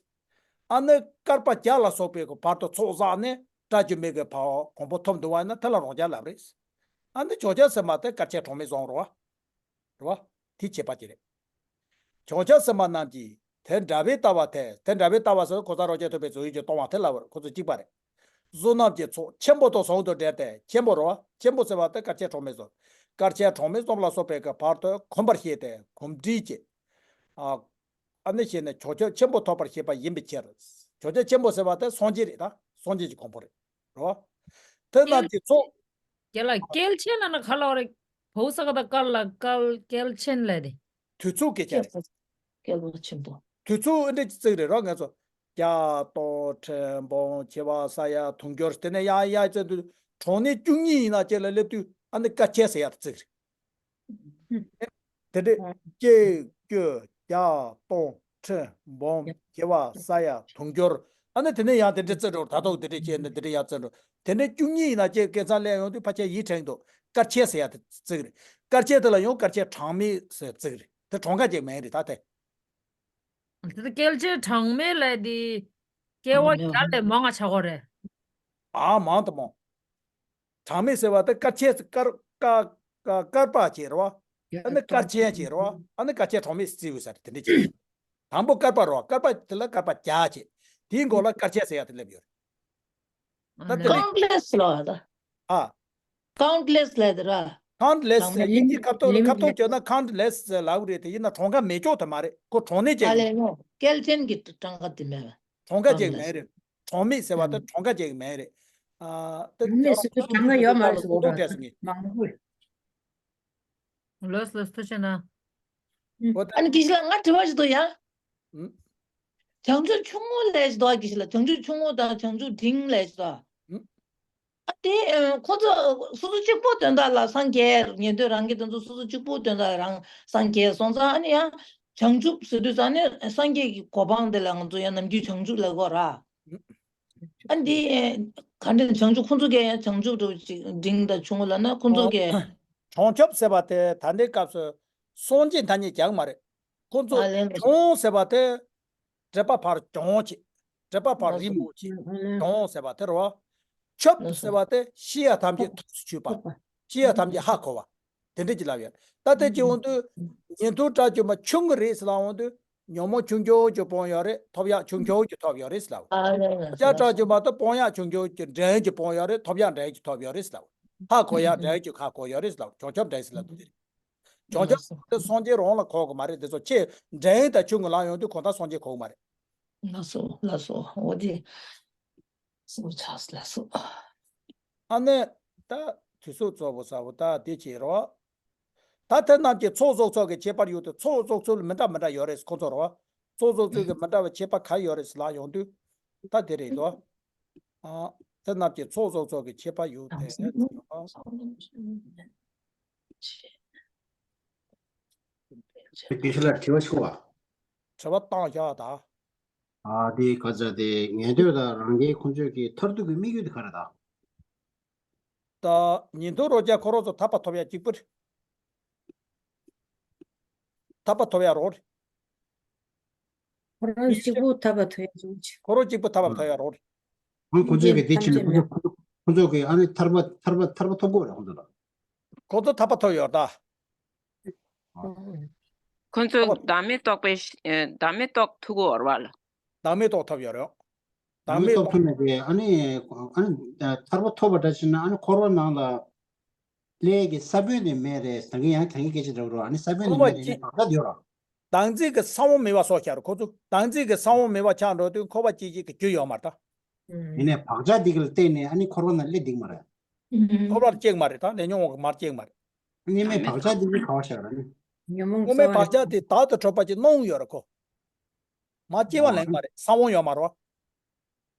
ཨ་ནི་བསྐལ་པ་བརྒྱ་ལ་སོགས་པའི་བར་དུ་ཚོགས་བསགས་ནས་དགྲ་བཅོམ་པའི་གི་བར་གོ་འཕང་ཐོབ་འདུག་པ་ཡིན་ན་དེ་ལ་རང་རྒྱལ་ལབ་རེད། ཨ་ནི་བྱང་རྒྱལ་ཟེར་བ་དེ་དཀར་ཆ་གྲངས་མེད་བཟུང་རོ། རེད་བ། དེ་ཁྱད་པར་ཅིག་རེད། བྱང་ཆུབ་སེམས་དཔའ་རྣམས་ཀྱིས་དེ་འདྲ་བའི་ལྟ་བ་དེ། དེ་འདྲ་བའི་ལྟ་བ་ཟེར་གང་ཟག་རང་རྒྱལ་ཐུབ་པའི་རྫས་ཡོད་ཀྱི་སྟོང་པ་དེ་ལབ་པར་ཁོ་ཚོ་གཅིག་པ་རེད། བསོད་ནམས་ཀྱི་ཚོགས་ཆེན་པོ་དང་ཟུང་དུ་འབྲེལ་ཏེ། ཆེན་པོ་རོ། ཆེན་པོ་ཟེར་བ་དེ་དཀར་ཆའི་གྲངས་མེད་གསུམ། དཀར་ཆའི་གྲངས་མེད་གསུམ་ལ་སོགས་པའི་གི་བར་དུ་གོམས་པར་བྱས་ཏེ་གོམས་འདྲིས་ཀྱིས། ཨ། ཨ་ནི་བྱས་ནས་བྱང་ཆུབ་ཆེན་པོ་ཐོབ་པར་བྱེད་པ་ཡིན་པའི་ཕྱིར། བྱང་ཆུབ་ཆེན་པོ་ཟེར་བ་དེ་སངས་རྒྱས་རེད་ད། སངས་རྒྱས་ཀྱི་གོ་འཕང་རེད། རོ། དེ་རྣམས་ཀྱི་ཚོགས། རྒན་ལགས། སྐྱེལ་ཆེན་ལབ་ན་ག་ལབ་རེད། བོད་ས་ག་ད་དཀར་ལ་དཀར་སྐྱེལ་ཆེན་ལབ་དེ། དུས་ཚོད་སྐད་ཆ་རེད། སྐྱེལ་པ་ཆེན་པོ། དུས་ཚོད་ཨེ་འདྲ་ཅིག་བརྩི་གི་རེད་རོ། ང་ཚོ་བརྒྱ་སྟོང་ཁྲི་འབུམ་བྱེ་བ་ས་ཡ་དུང་ཕྱུར་དེ་ནས་ཡར་ཡར་བརྩི་དུས་གྲངས་གནས་བཅུ་གཉིས་ཡིན་ན་ཅིག་ལ་སླེབས་དུས་ཨ་ནི་དཀར་ཆ་ཟེར་ཡ་དེ་བརྩི་གི་རེད། དེ་འདྲའི་གཅིག་བཅུ་བརྒྱ་སྟོང་ཁྲི་འབུམ་བྱེ་བ་ས་ཡ་དུང་ཕྱུར། ཨ་ནི་དེ་ནས་ཡང་དེ་འདྲའི་བརྩི་འགྲོ། ད་དུང་དེ་འདྲའི་བྱས་ནས་དེ་འདྲའི་ཡང་བརྩི་འགྲོ། དེ་འདྲའི་བཅུ་གཉིས་ཡིན་ན་ཅིག་སྐད་ཆ་གླེང་ཡོང་དུས་ཕལ་ཆེར་ཡིད་དྲན་འདུག་དཀར་ཆ་ཟེར་ཡ་དེ་བརྩི་གི་རེད། དཀར་ཆ་དེ་ལ་ཡང་དཀར་ཆ་གྲངས་མེད་ཟེར་བརྩི་གི་རེད། དེ་གྲངས་ཀ་ཅིག་མེད་རེད་ད་དེ། དེ་སྐྱེལ་ཆ་གྲངས་མེད་ལབ་དེ་སྐྱེ་བ་བརྒྱ་ལས་མང་བ་ཆགས་ཀྱི་རེད། ཨ། མང་དུ་མང་། གྲངས་མེད་ཟེར་བ་དེ་དཀར་ཆ་དཀར་དཀར་དཀར་དཀར་པ་ཅིག་རེད་བ། ཨ་ནི་དཀར་ཆ་ཅིག་རེད་བ། ཨ་ནི་དཀར་ཆ་གྲངས་མེད་བརྩི་དགོས་ས་རེད། དེ་འདྲ་ཅིག་དང་པོ་དཀར་པ་རེད་བ། དཀར་པ་དེ་ལ་དཀར་པ་བརྒྱ་ཅིག་དེའི་མགོ་ལ་དཀར་ཆ་ཟེར་ཡ་དེ་སླེབས་ཡོད་རེད། ད་དེ་འདྲ་ཅིག Countless ལབ་ད། ཨ། Countless ལབ་དེ་ར། Countless ལབ་དེ་ཁ་ཐོག་ལ་ཁ་ཐོག་བརྗོད་ན་countless ལབ་རེད། དེ་ཡིན་ན་གྲངས་ཀ་མེད་ཀྱོག་དེ་མ་རེད། ཁོ་གྲངས་གནས་ཅན། ཨ་ལས་ནོ། སྐྱེལ་ཆེན་གྱི་གྲངས་ཀ་དེ་མེད་པ། གྲངས་ཀ་ཅིག་མེད་རེད། གྲངས་མེད་ཟེར་བ་དེ་གྲངས་ཀ་ཅིག་མེད་རེད། ཨ། དེ་གྲངས་མེད་ཟེར་དུས་གྲངས་ཀ་ཡོད་མ་རེད་ཟེར་བ་རེད། མང་པོ་རེད། ལོས་ལོས་ཐུགས་རྗེ་གནང་། ཨ་ནི་དགེ་བཤེས་ལགས་ང་དྲི་བ་ཞིག་འདུག་ཡ། བྱང་ཆུབ་ཆུང་ངུ་ལབ་ཞིག་འདུག་དགེ་བཤེས་ལགས། བྱང་ཆུབ་ཆུང་ངུ་དང་བྱང་ཆུབ་འབྲིང་ལབ་ཞིག་འདུག་ཨ་དེ་ཁོ་ཚོ་སོ་སོ་གཅིག་པོ་དོན་དག་ལ་སངས་རྒྱས། ཉན་ཐོས་རང་རྒྱལ་དེ་ཚོ་སོ་སོ་གཅིག་པོ་དོན་དག་རང་སངས་རྒྱས་སོང་ཙང་ཨ་ནི་ཡང་བྱང་ཆུབ་ཟེར་དུས་ཙང་ནི་སངས་རྒྱས་ཀྱི་གོ་འཕང་དེ་ལ་ང་ཚོ་ཡང་ནམ་རྒྱུན་བྱང་ཆུབ་ལབ་དགོས་ར། ཨ་འདི་ག་འདྲ་བྱང་ཆུབ་ཁོང་ཚོ་གས་ཡང་བྱང་ཆུབ་འགྲོ་ཅིག་འབྲིང་དང་ཆུང་ངུ་ལབ་ན་ཁོང་ཚོ་གས། བྱང་ཆུབ་ཟེར་བ་དེ་ད་ལྟའི་སྐབས་སུ་སངས་རྒྱས་ཐ་སྙད་རྒྱག་མ་རེད། ཁོང་ཚོ་ཨ་ལེ་ལེ། བྱང་ཟེར་བ་དེ་སྒྲིབ་པ་ཕར་བྱང་བྱེད། སྒྲིབ་པ་ཕར་རིལ་མོ་བྱེད། བྱང་ཟེར་བ་དེ་རེད་བ། ཆུབ་ཟེར་བ་དེ་ཤེས་ཡ་ཐམས་ཅད་ཐུགས་སུ་ཆུད་པ། ཤེས་ཡ་ཐམས་ཅད་ཧ་གོ་བ། དེ་འདྲ་ཅིག་ལབ་ཡོད། ད་ལྟ་ཅིག་འོང་དུས་ཉན་ཐོས་དགྲ་བཅོམ་པ་ཆུང་ངུ་རེད་ཟེར་ལབ་འོང་དུས་ཉོན་མོངས་ཆུང་ཆུང་ཅིག་སྤོང་ཡོད་རེད། ཐོབ་ཡག་ཆུང་ཆུང་ཅིག་ཐོབ་ཡོད་རེད་ཟེར་ལབ། ཨ་ལེ་ལེ། ཕྱག་རྒྱ་དགྲ་བཅོམ་པ་དེ་སྤོང་ཡག་ཆུང་ཆུང་ཅིག་འབྲིང་ཅིག་སྤོང་ཡོད་རེད། ཐོབ་ཡག་འབྲིང་ཅིག་ཐོབ་ཡོད་རེད་ཟེར་ལབ། ཧ་གོ་ཡག་འབྲིང་ཅིག་ཧ་གོ་ཡོད་རེད་ཟེར་ལབ། བྱང་ཆུབ་འབྲིང་ཟེར་ལབ་དེ་རེད། བྱང་ཆུབ་དེ་སངས་རྒྱས་རང་ལ་གོ་གི་མ་རེད། དེ་ཚོ་ཆེས་འབྲིང་དང་ཆུང་ངུ་ལབ་ཡོང་དུས་ཁོ་ད་སངས་རྒྱས་གོ་གི་མ་རེད། ལགས་སོ་ལགས་སོ། འོ་དེ། སོ་ཆགས་ལ་སོ། ཨ་ནི་ད་དུས་ཚོད་གཙོ་བོ་ས་བོ་ད་དེ་བྱེད་རོགས། ད་དེ་རྣམས་ཀྱི་ཚོགས་བསགས་ཚོགས་ཀྱི་ཁྱད་པར་ཡོད་དེ། ཚོགས་བསགས་ཚོགས་ལ་མི་འདྲ་མི་འདྲ་ཡོད་རེད་ཁོ་ཚོ་རོ། ཚོགས་བསགས་ཚོགས་ཀྱི་མི་འདྲ་བའི་ཁྱད་པར་ག་རེ་ཡོད་རེད་ལབ་ཡོང་དུས། ད་དེ་རེད་དོ། ཨ། དེ་རྣམས་ཀྱི་ཚོགས་བསགས་ཚོགས་ཀྱི་ཁྱད་པར་ཡོད་དེ། དགེ་བཤེས་ལགས་དྲི་བ་ཞུ་བ། དྲི་བ་བཏང་བཞག་ད། ཨ་དེ་ག་ཚ་དེ་ཉན་ཐོས་དང་རང་རྒྱལ་ཁོང་ཚོས་ཀྱི་མཐར་ཐུག་གི་དམིགས་ཡུལ་དེ་ག་རེ་ད། ད་ཉན་ཐོས་རང་རྒྱལ་ཁོ་རང་ཚོ་ཐར་པ་ཐོབ་ཡག་གཅིག་པུ་རེད། ཐར་པ་ཐོབ་ཡག་རང་རེད། ཁོ་རང་གཅིག་པུ་ཐར་པ་ཐོབ་ཡག་རང་རེད། ཁོ་རང་གཅིག་པུ་ཐར་པ་ཐོབ་ཡག་རང་རེད། ཁོང་ཁོང་ཚོས་ཀྱི་དེ་ཕྱིན་ནས་ཁོང་ཚོ་ཁོང་ཚོ་ཁོང་ཚོ་གི་ཨ་ནི་ཐར་པ་ཐར་པ་ཐར་པ་ཐོབ་དགོས་རེད་ཁོང་ཚོ་ལ། ཁོང་ཚོ་ཐར་པ་ཐོབ་ཡོད་ད། ཁོང་ཚོ་ཐར་པ་བདག་མེད་རྟོགས་པའི་ཨ་བདག་མེད་རྟོགས་ཐུབ་ཀྱི་ཡོད་རེད་བ་ལ། བདག་མེད་རྟོགས་ཐུབ་ཡོད་རེད། བདག་མེད་རྟོགས་ཐུབ་མེད་དེ་ཨ་ནི་ཨ་ནི་ཐར་པ་ཐོབ་པ་འདྲ་ཞིག་ན་ཨ་ནི་འཁོར་བ་ནང་ལ་ལས་ཀྱི་ས་བོན་ནི་མེད་རེད། ད་གིན་ཡང་ད་གིན་སྐད་ཆ་འདྲ་བོ་རོ། ཨ་ནི་ས་བོན་ནི་མེད་རེད་ནས་བག་ཆགས་ཡོད་རོ། བདག་འཛིན་གྱི་ས་བོན་མེད་པ་སོགས་ཤར་ཁོ་ཚོ་བདག་འཛིན་གྱི་ས་བོན་མེད་པ་ཆགས་འགྲོ་དུས་འཁོར་བ་སྐྱེ་བྱེད་ཀྱི་རྒྱུ་ཡོད་མ་རེད་ད། ཡིན་ནའི་བག་ཆགས་འདི་ག་ལ་བརྟེན་ནས་ཨ་ནི་འཁོར་བ་ན་སླེབས་འདུག་མ་རེད། འཁོར་བར་སྐྱེས་མ་རེད་ད། ལས་ཉོན་མོངས་ཀྱིས་མར་སྐྱེས་མ་རེད། ཨ་ནི་མེད་བག་ཆགས་འདི་ག་བ་ཤར་ཨ་ནི། ཉོན་མོངས་ཀྱི་བག་ཆགས་དེ་བདག་ཏུ་གྲུབ་པ་ཅིག་སྣང་ཡོད་རེད་ཁོ། མ་སྐྱེ་བ་ལེན་མ་རེད། ས་བོན་ཡོད་མ་རེད་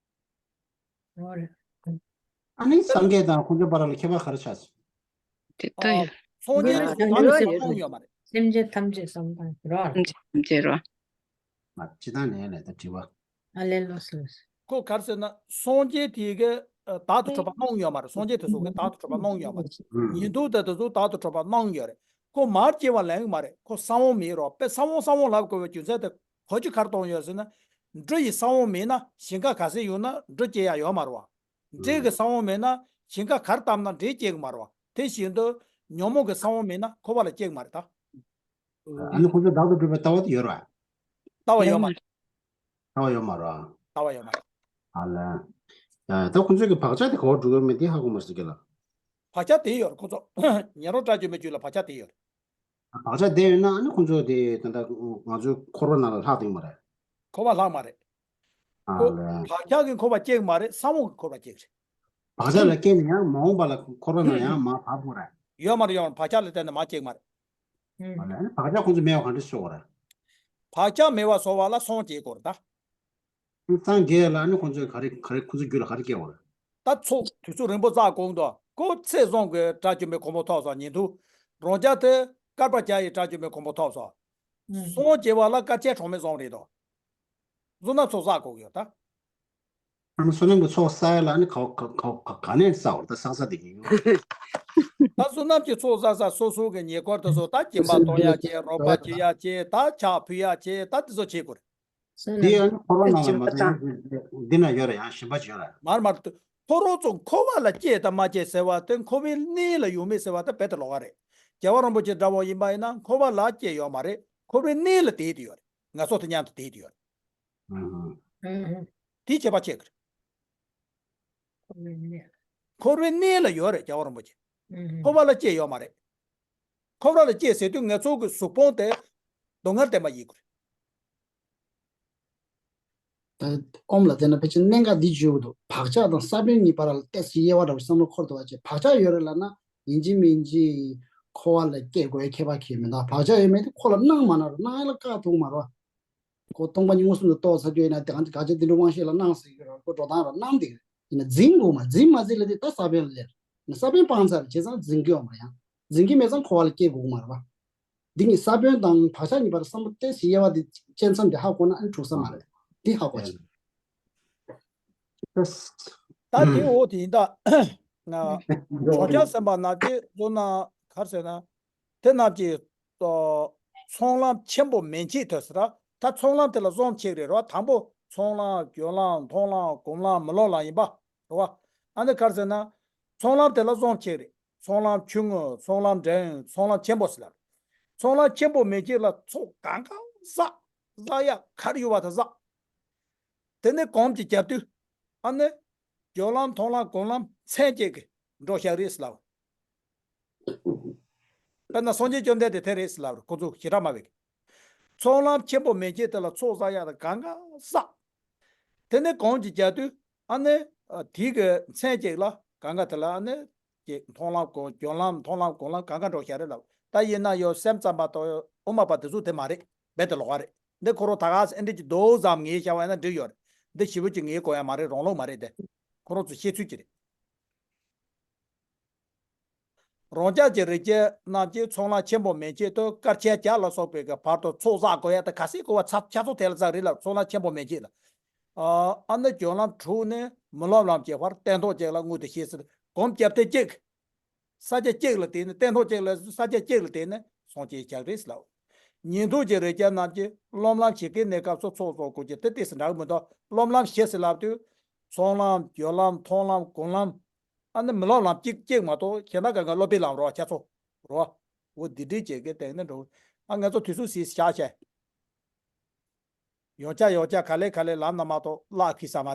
བ། ཨ་ནི་སངས་རྒྱས་དང་ཁོང་ཚོའི་བར་ལ་ཁྱད་པར་ག་རེ་ཆགས་སོང་། དེ་ལྟ་ཡོད། སངས་རྒྱས་དེ་ལྟ་ཡོད། ས་བོན་ཡོད་མ་རེད། སེམས་ཅན་ཐམས་ཅད་བསམ་པ་རོ། ཐམས་ཅད་རོ། མ་ཅི་ད་ནས་ལས་ད་དྲི་བ། ཨ་ལེ་ལོས་ལོས། ཁོ་ག་རེ་ཟེར་ན་སངས་རྒྱས་དེ་གི་བདག་ཏུ་གྲུབ་པ་སྣང་ཡོད་མ་རེད། སངས་རྒྱས་དེ་ཚོ་གི་བདག་ཏུ་གྲུབ་པ་སྣང་ཡོད་མ་རེད། ཉན་ཐོས་དེ་དེ་ཚོ་བདག་ཏུ་གྲུབ་པ་སྣང་ཡོད་རེད། ཁོ་མར་སྐྱེ་བ་ལེན་གི་མ་རེད། ཁོ་ས་བོན་མེད་རོ། དཔེ་ས་བོན་ས་བོན་ལབ་དགོས་པའི་རྒྱུ་མཚན་དེ་གོ་རྒྱུ་ག་རེ་གཏོང་ཡོད་ཟེར་ན། འབྲུ་ཡི་ས་བོན་མེད་ན་ཞིང་ཁ་ག་ཚད་ཡོད་ན་འབྲུ་སྐྱེ་ཡ་ཡོད་མ་རེད་བ། འབྲས་ཀྱི་ས་བོན་མེད་ན་ཞིང་ཁ་ག་རེ་བཏབ་ན་འབྲས་སྐྱེ་གི་མ་རེད་བ། དེ་བཞིན་དུ་ཉོན་མོངས་ཀྱི་ས་བོན་མེད་ན་འཁོར་བ་ལ་སྐྱེ་གི་མ་རེད་ད། ཨ་ནི་ཁོ་ཚོ་བདག་ཏུ་གྲུབ་པའི་ལྟ་བ་དེ་ཡོད་རེད་བ། ལྟ་བ་ཡོད་མ་རེད། ལྟ་བ་ཡོད་མ་རེད། ལྟ་བ་ཡོད་མ་རེད། ཨ་ལ། ད་ཁོང་ཚོས་ཀྱི་བག་ཆགས་དེ་ག་པར་འགྲོ་གི་མེད་དེ་ཧ་གོ་མ་སོང་རྒན་ལགས། བག་ཆགས་དེ་ཡོད་རེད་ཁོང་ཚོ། ཉན་རང་སྐྲག་བཅོམ་པའི་རྒྱུད་ལ་བག་ཆགས་དེ་ཡོད་རེད། བག་ཆགས་དེ་ཡོད་ན་ཨ་ནི་ཁོང་ཚོ་དེ་ད་ལྟ་ང་ཚོའི་འཁོར་བ་ནང་ལ་ལྷག་དེ་མ་རེད། འཁོར་བ་ལྷག་མ་རེད། ཨ་ཁོ་ལས། བག་ཆགས་ཀྱི་འཁོར་བ་སྐྱེ་གི་མ་རེད། ས་བོན་གྱི་འཁོར་བ་སྐྱེ་གི་རེད། བག་ཆགས་ལ་སྐྱེས་ནས་ཡང་མ་འོངས་པ་ལ་འཁོར་བ་ནང་ཡང་མར་བབས་དགོས་རེད། ཡོད་མ་རེད་ཡོད་མ་རེད། བག་ཆགས་ལ་བརྟེན་ནས་མར་སྐྱེ་གི་མ་རེད། ཨ་ལས། བག་ཆགས་ཁོང་ཚོ་མེད་པ་ག་འདྲ་བཟོ་དགོས་རེད། བག་ཆགས་མེད་པ་བཟོ་བ་ལ་སངས་རྒྱས་དགོས་རེད་ད། སངས་རྒྱས་ལ་ནི་ཁོང་ཚོས་ག་རེ་ག་རེ་ཁོང་ཚོའི་རྒྱུད་ལ་ག་རེ་སྐྱེ་བ་རེད། ད་ཚོགས་དུས་ཚོད་རིང་པོ་བསགས་གོང་དུ་ཁོ་ཚེ་བཟང་གི་དགྲ་བཅོམ་པའི་གོ་འཕང་ཐོབ་སོང་། ཉན་ཐོས་རང་རྒྱལ་དེ་བསྐལ་པ་བརྒྱ་ཡི་དགྲ་བཅོམ་པའི་གོ་འཕང་ཐོབ་སོང་། སངས་རྒྱས་པ་ལ་དཀའ་སྤྱད་གྲངས་མེད་བཟང་རེད་དོ། བསོད་ནམས་ཚོགས་བསགས་དགོས་ཡོད་ད། ཨ་ནི་བསོད་ནམས་ཀྱི་ཚོགས་བསགས་ཡ་ལ་ནི་ག་ག་ག་ག་ནས་བསགས་བར་ད་བསགས་ས་དེ་གི་ཡོད། ད་བསོད་ནམས་ཀྱི་ཚོགས་བསགས་ས་སོ་སོ་གི་ཉེ་འཁོར་དེ་ཚོ་ད་སྦྱིན་པ་གཏོང་ཡ་བྱེད། རོགས་པ་བྱེད་ཡ་བྱེད། ད་ཕྱག་ཕུལ་ཡ་བྱེད། ད་དེ་ཚོ་བྱེད་དགོས་རེད། དེ་ཡང་འཁོར་བ་ནང་ལ་མ་གཏོགས་འདི་ན་ཡོད་ར་ཡང་གཞན་པ་ཅིག་ཡོད་ར། མར་མར་དུ་ཁོ་རང་ཚོ་འཁོར་བ་ལ་སྐྱེས་དང་མ་སྐྱེས་ཟེར་བ་དེ་འཁོར་བའི་གནས་ལ་ཡོད་མེད་ཟེར་བ་དེ་རྦད་དེ་ལོགས་ཀ་རེད། རྒྱལ་བ་རིན་པོ་ཆེ་འདྲ་བོ་ཡིན་པ་ཡིན་ན་འཁོར་བ་ལ་སྐྱེས་ཡོད་མ་རེད། འཁོར་བའི་གནས་ལ་དེད་དེ་ཡོད་རེད། ངན་སོང་དེ་མཉམ་དུ་དེད་དེ་ཡོད་རེད། དེའི་ཁྱད་པར་ཕྱེ་གི་རེད། འཁོར་བའི་གནས་ལ་ཡོད་རེད་རྒྱལ་བ་རིན་པོ་ཆེ། འཁོར་བ་ལ་སྐྱེས་ཡོད་མ་རེད། འཁོར་བ་ལ་སྐྱེས་ཟེར་དུས་ངན་སོང་གི་གཟུགས་ཕུང་དེ་སྡུག་བསྔལ་བདེན་པ་ཡིན་དགོས་རེད། ད་ཨོམ་ལ་བལྟས་ན་ཕལ་ཆེར་གནད་འགག་འདི་བརྗོད་ཀྱི་འདུག་བག་ཆགས་དང་ས་བོན་གཉིས་བར་ལ་ཏོག་ཙམ་དབྱེ་བ་འདྲ་བོ་བསམ་བློ་འཁོར་འདུག་བ་ཅེ། བག་ཆགས་ཡོད་རེད་ལབ་ན་ཡིན་གཅིག་མིན་གཅིག་འཁོར་བ་ལ་སྐྱེ་དགོས་ཁྱད་པར་གང་ཡང་མི་འདུག་བག་ཆགས་ཡོད་མེད་དེ་ཁོ་ལ་སྣང་མ་སྣང་རུང་སྣང་ཡ་ལ་བཀག་ཐུབ་མ་རེད་བ། ཁོ་སྟོང་པ་ཉིད་མངོན་སུམ་དུ་རྟོགས་ཚར་རྒྱུ་ཡིན་ན་དེ་གང་ག་ཅི་དེ་འདྲ་དབང་ཤེས་ལ་སྣང་ཟེར་གྱི་རེད། ཁོ་འགྲོ་སྟངས་ར་སྣང་དེ་ཡིན་ན་འཛིན་དགོས་མ་འཛིན་མ་འཛིན་ལ་དེ་ད་ས་བོན་ལ་ལེར་ན་ས་བོན་སྤངས་ཚར་རེད། བྱས་ཙང་འཛིན་གྱི་ཡོད་མ་རེད། ཡང་འཛིན་གྱི་མེད་ཙང་འཁོར་བ་ལ་སྐྱེ་དགོས་མ་རེད་བ། འདི་གཉིས་ས་བོན་དང་བག་ཆགས་གཉིས་བར་བསམ་བློ་ཏོག་ཙམ་དབྱེ་བ་འདི་གཅན་ཚ་འདི་ཧ་གོ་ན་ཨ་ནི་འཁྲུག་ས་མ་རེད། འདི་ཧ་གོ་ཅིག་ད་དེ་འོ་དེ་ཡིན་ད། ང་བྱང་ཆུབ་སེམས་དཔའ་རྣམས་ཀྱིས་བཟོ་ན་གར་ཟེར་ན། དེ་རྣམས་ཀྱིས་ཚོགས་ལམ་ཆེན་པོ་མན་ཆད་དུ་ཟེར། ད་ཚོགས་ལམ་དེ་ལ་བཟང་ཕྱེ་རེད་རོ། དང་པོ་ཚོགས་ལམ་སྦྱོར་ལམ་མཐོང་ལམ་སྒོམ་ལམ་མི་སློབ་ལམ་ཡིན་པ་རེད་བ། ཨ་ནི་གར་ཟེར་ན། ཚོགས་ལམ་དེ་ལ་བཟང་ཕྱེ་རེད། ཚོགས་ལམ་ཆུང་ངུ་ཚོགས་ལམ་འབྲིང་ཚོགས་ལམ་ཆེན་པོ་ཟེར་ལ། ཚོགས་ལམ་ཆེན་པོ་མན་ཆད་ལ་ཚོགས་གང་གང་བསགས། བསགས་ཡ་གར་ཡོད་པ་དེ་བསགས། དེ་ནས་གོམས་ཀྱིས་རྒྱབ་དུས། ཨ་ནི། སྦྱོར་ལམ་མཐོང་ལམ་སྒོམ་ལམ་མཚན་བཅས་ཀྱི་འགྲོ་བཞག་རེད་ཟེར་ལབ། དཔེར་ན་སངས་རྒྱས་བཅོམ་ལྡན་འདས་དེ་རེད་ཟེར་ལབ་རེད། ཁོ་ཚོ་ཞེ་དྲག་མ་བས། ཚོགས་ལམ་ཆེན་པོ་མན་ཆད་དེ་ལ་ཚོགས་བསགས་ཡག་དང་གང་ག་བསགས། དེ་ནས་གོམས་ཀྱིས་རྒྱག་དུས་ཨ་ནི། དེའི་གི་མཚན་གཅིག་ལ་གང་ག་དེ་ལ་ཨ་ནི། ཀྱི་མཐོང་ལམ་སྒོམ་སྦྱོར་ལམ་མཐོང་ལམ་སྒོམ་ལམ་གང་ག་འགྲོ་བཞག་རེད་ལབ། ད་ཡིན་ན་ཡང་སེམས་ཙམ་པ་དང་དབུ་མ་པ་དེ་ཚོ་དེ་མ་རེད། རྦད་དེ་ལོགས་ཀ་རེད། འདི་ཁོ་རང་ད་ག་ཨེ་འདྲ་ཅིག་འདུག་ཙམ་ངེས་བྱ་བ་ཡིན་ན་འགྲིག་ཡོད་རེད། འདི་ཞེ་པོ་ཅིག་ངེས་དགོས་ཡ་མ་རེད། རང་ལུགས་མ་རེད་དེ། ཁོ་རང་ཚོ་བཤད་ཚུལ་ཅིག་རེད། རང་རྒྱལ་གྱི་རིགས་ཅན་རྣམས་ཀྱིས་ཚོགས་ལམ་ཆེན་པོ་མན་ཆད་དུ་དཀར་ཆའི་རྒྱ་ལ་སོགས་པའི་གི་བར་དུ་ཚོགས་བསགས་དགོས་ཡ་དེ་གལ་སྲིད་དགོས་པ་ཚ་ཆ་ཚོགས་དེ་ལ་ཙག་རེད་ལ། ཚོགས་ལམ་ཆེན་པོ་མན་ཆད་ལ། ཨ་ནི་སྦྱོར་ལམ་དྲུག་ནི་མི་སློབ་ལམ་གྱི་བར་སྟན་ཐོག་ཅིག་ལ་དངོས་དེ་ཤེས་ཟེར། གོམས་རྒྱབ་སྟེ་གཅིག་ས་ཆ་གཅིག་ལ་དེ་ནི་སྟན་ཐོག་གཅིག་ལ་ས་ཆ་གཅིག་ལ་དེ་ནི་སངས་རྒྱས་ཞག་རེད་ཟེར་ལབ། ཉན་ཐོས་ཀྱི་རིགས་ཅན་རྣམས་ཀྱིས་སློབ་ལམ་ཞིག་གི་གནས་སྐབས་སུ་ཚོགས་རྫོགས་དགོས་ཀྱི་དེ་ཏིས་འདྲ་གི་མི་འདུག་སློབ་ལམ་བཞི་ཟེར་ལབ་དུས། ཚོགས་ལམ་སྦྱོར་ལམ་མཐོང་ལམ་སྒོམ་ལམ། ཨ་ནི་མི་སློབ་ལམ་གཅིག་གཅིག་མ་གཏོགས་གཞན་དག་གང་ག་སློབ་པའི་ལམ་རོ་ཁྱ་ཚོ། རོ། འོ་འདི་འདྲའི་བྱེད་ཀྱི་སྟེང་ནས་འགྲོ། ཨ་ང་ཚོ་དུས་ཚོད་ཟིན་བཞག་བྱས། ཡོང་ཆ་ཡོང་ཆ་ག་ལེ་ག་ལེ་ལམ་ན་མ་གཏོགས་བརླག་གི་ས་མ།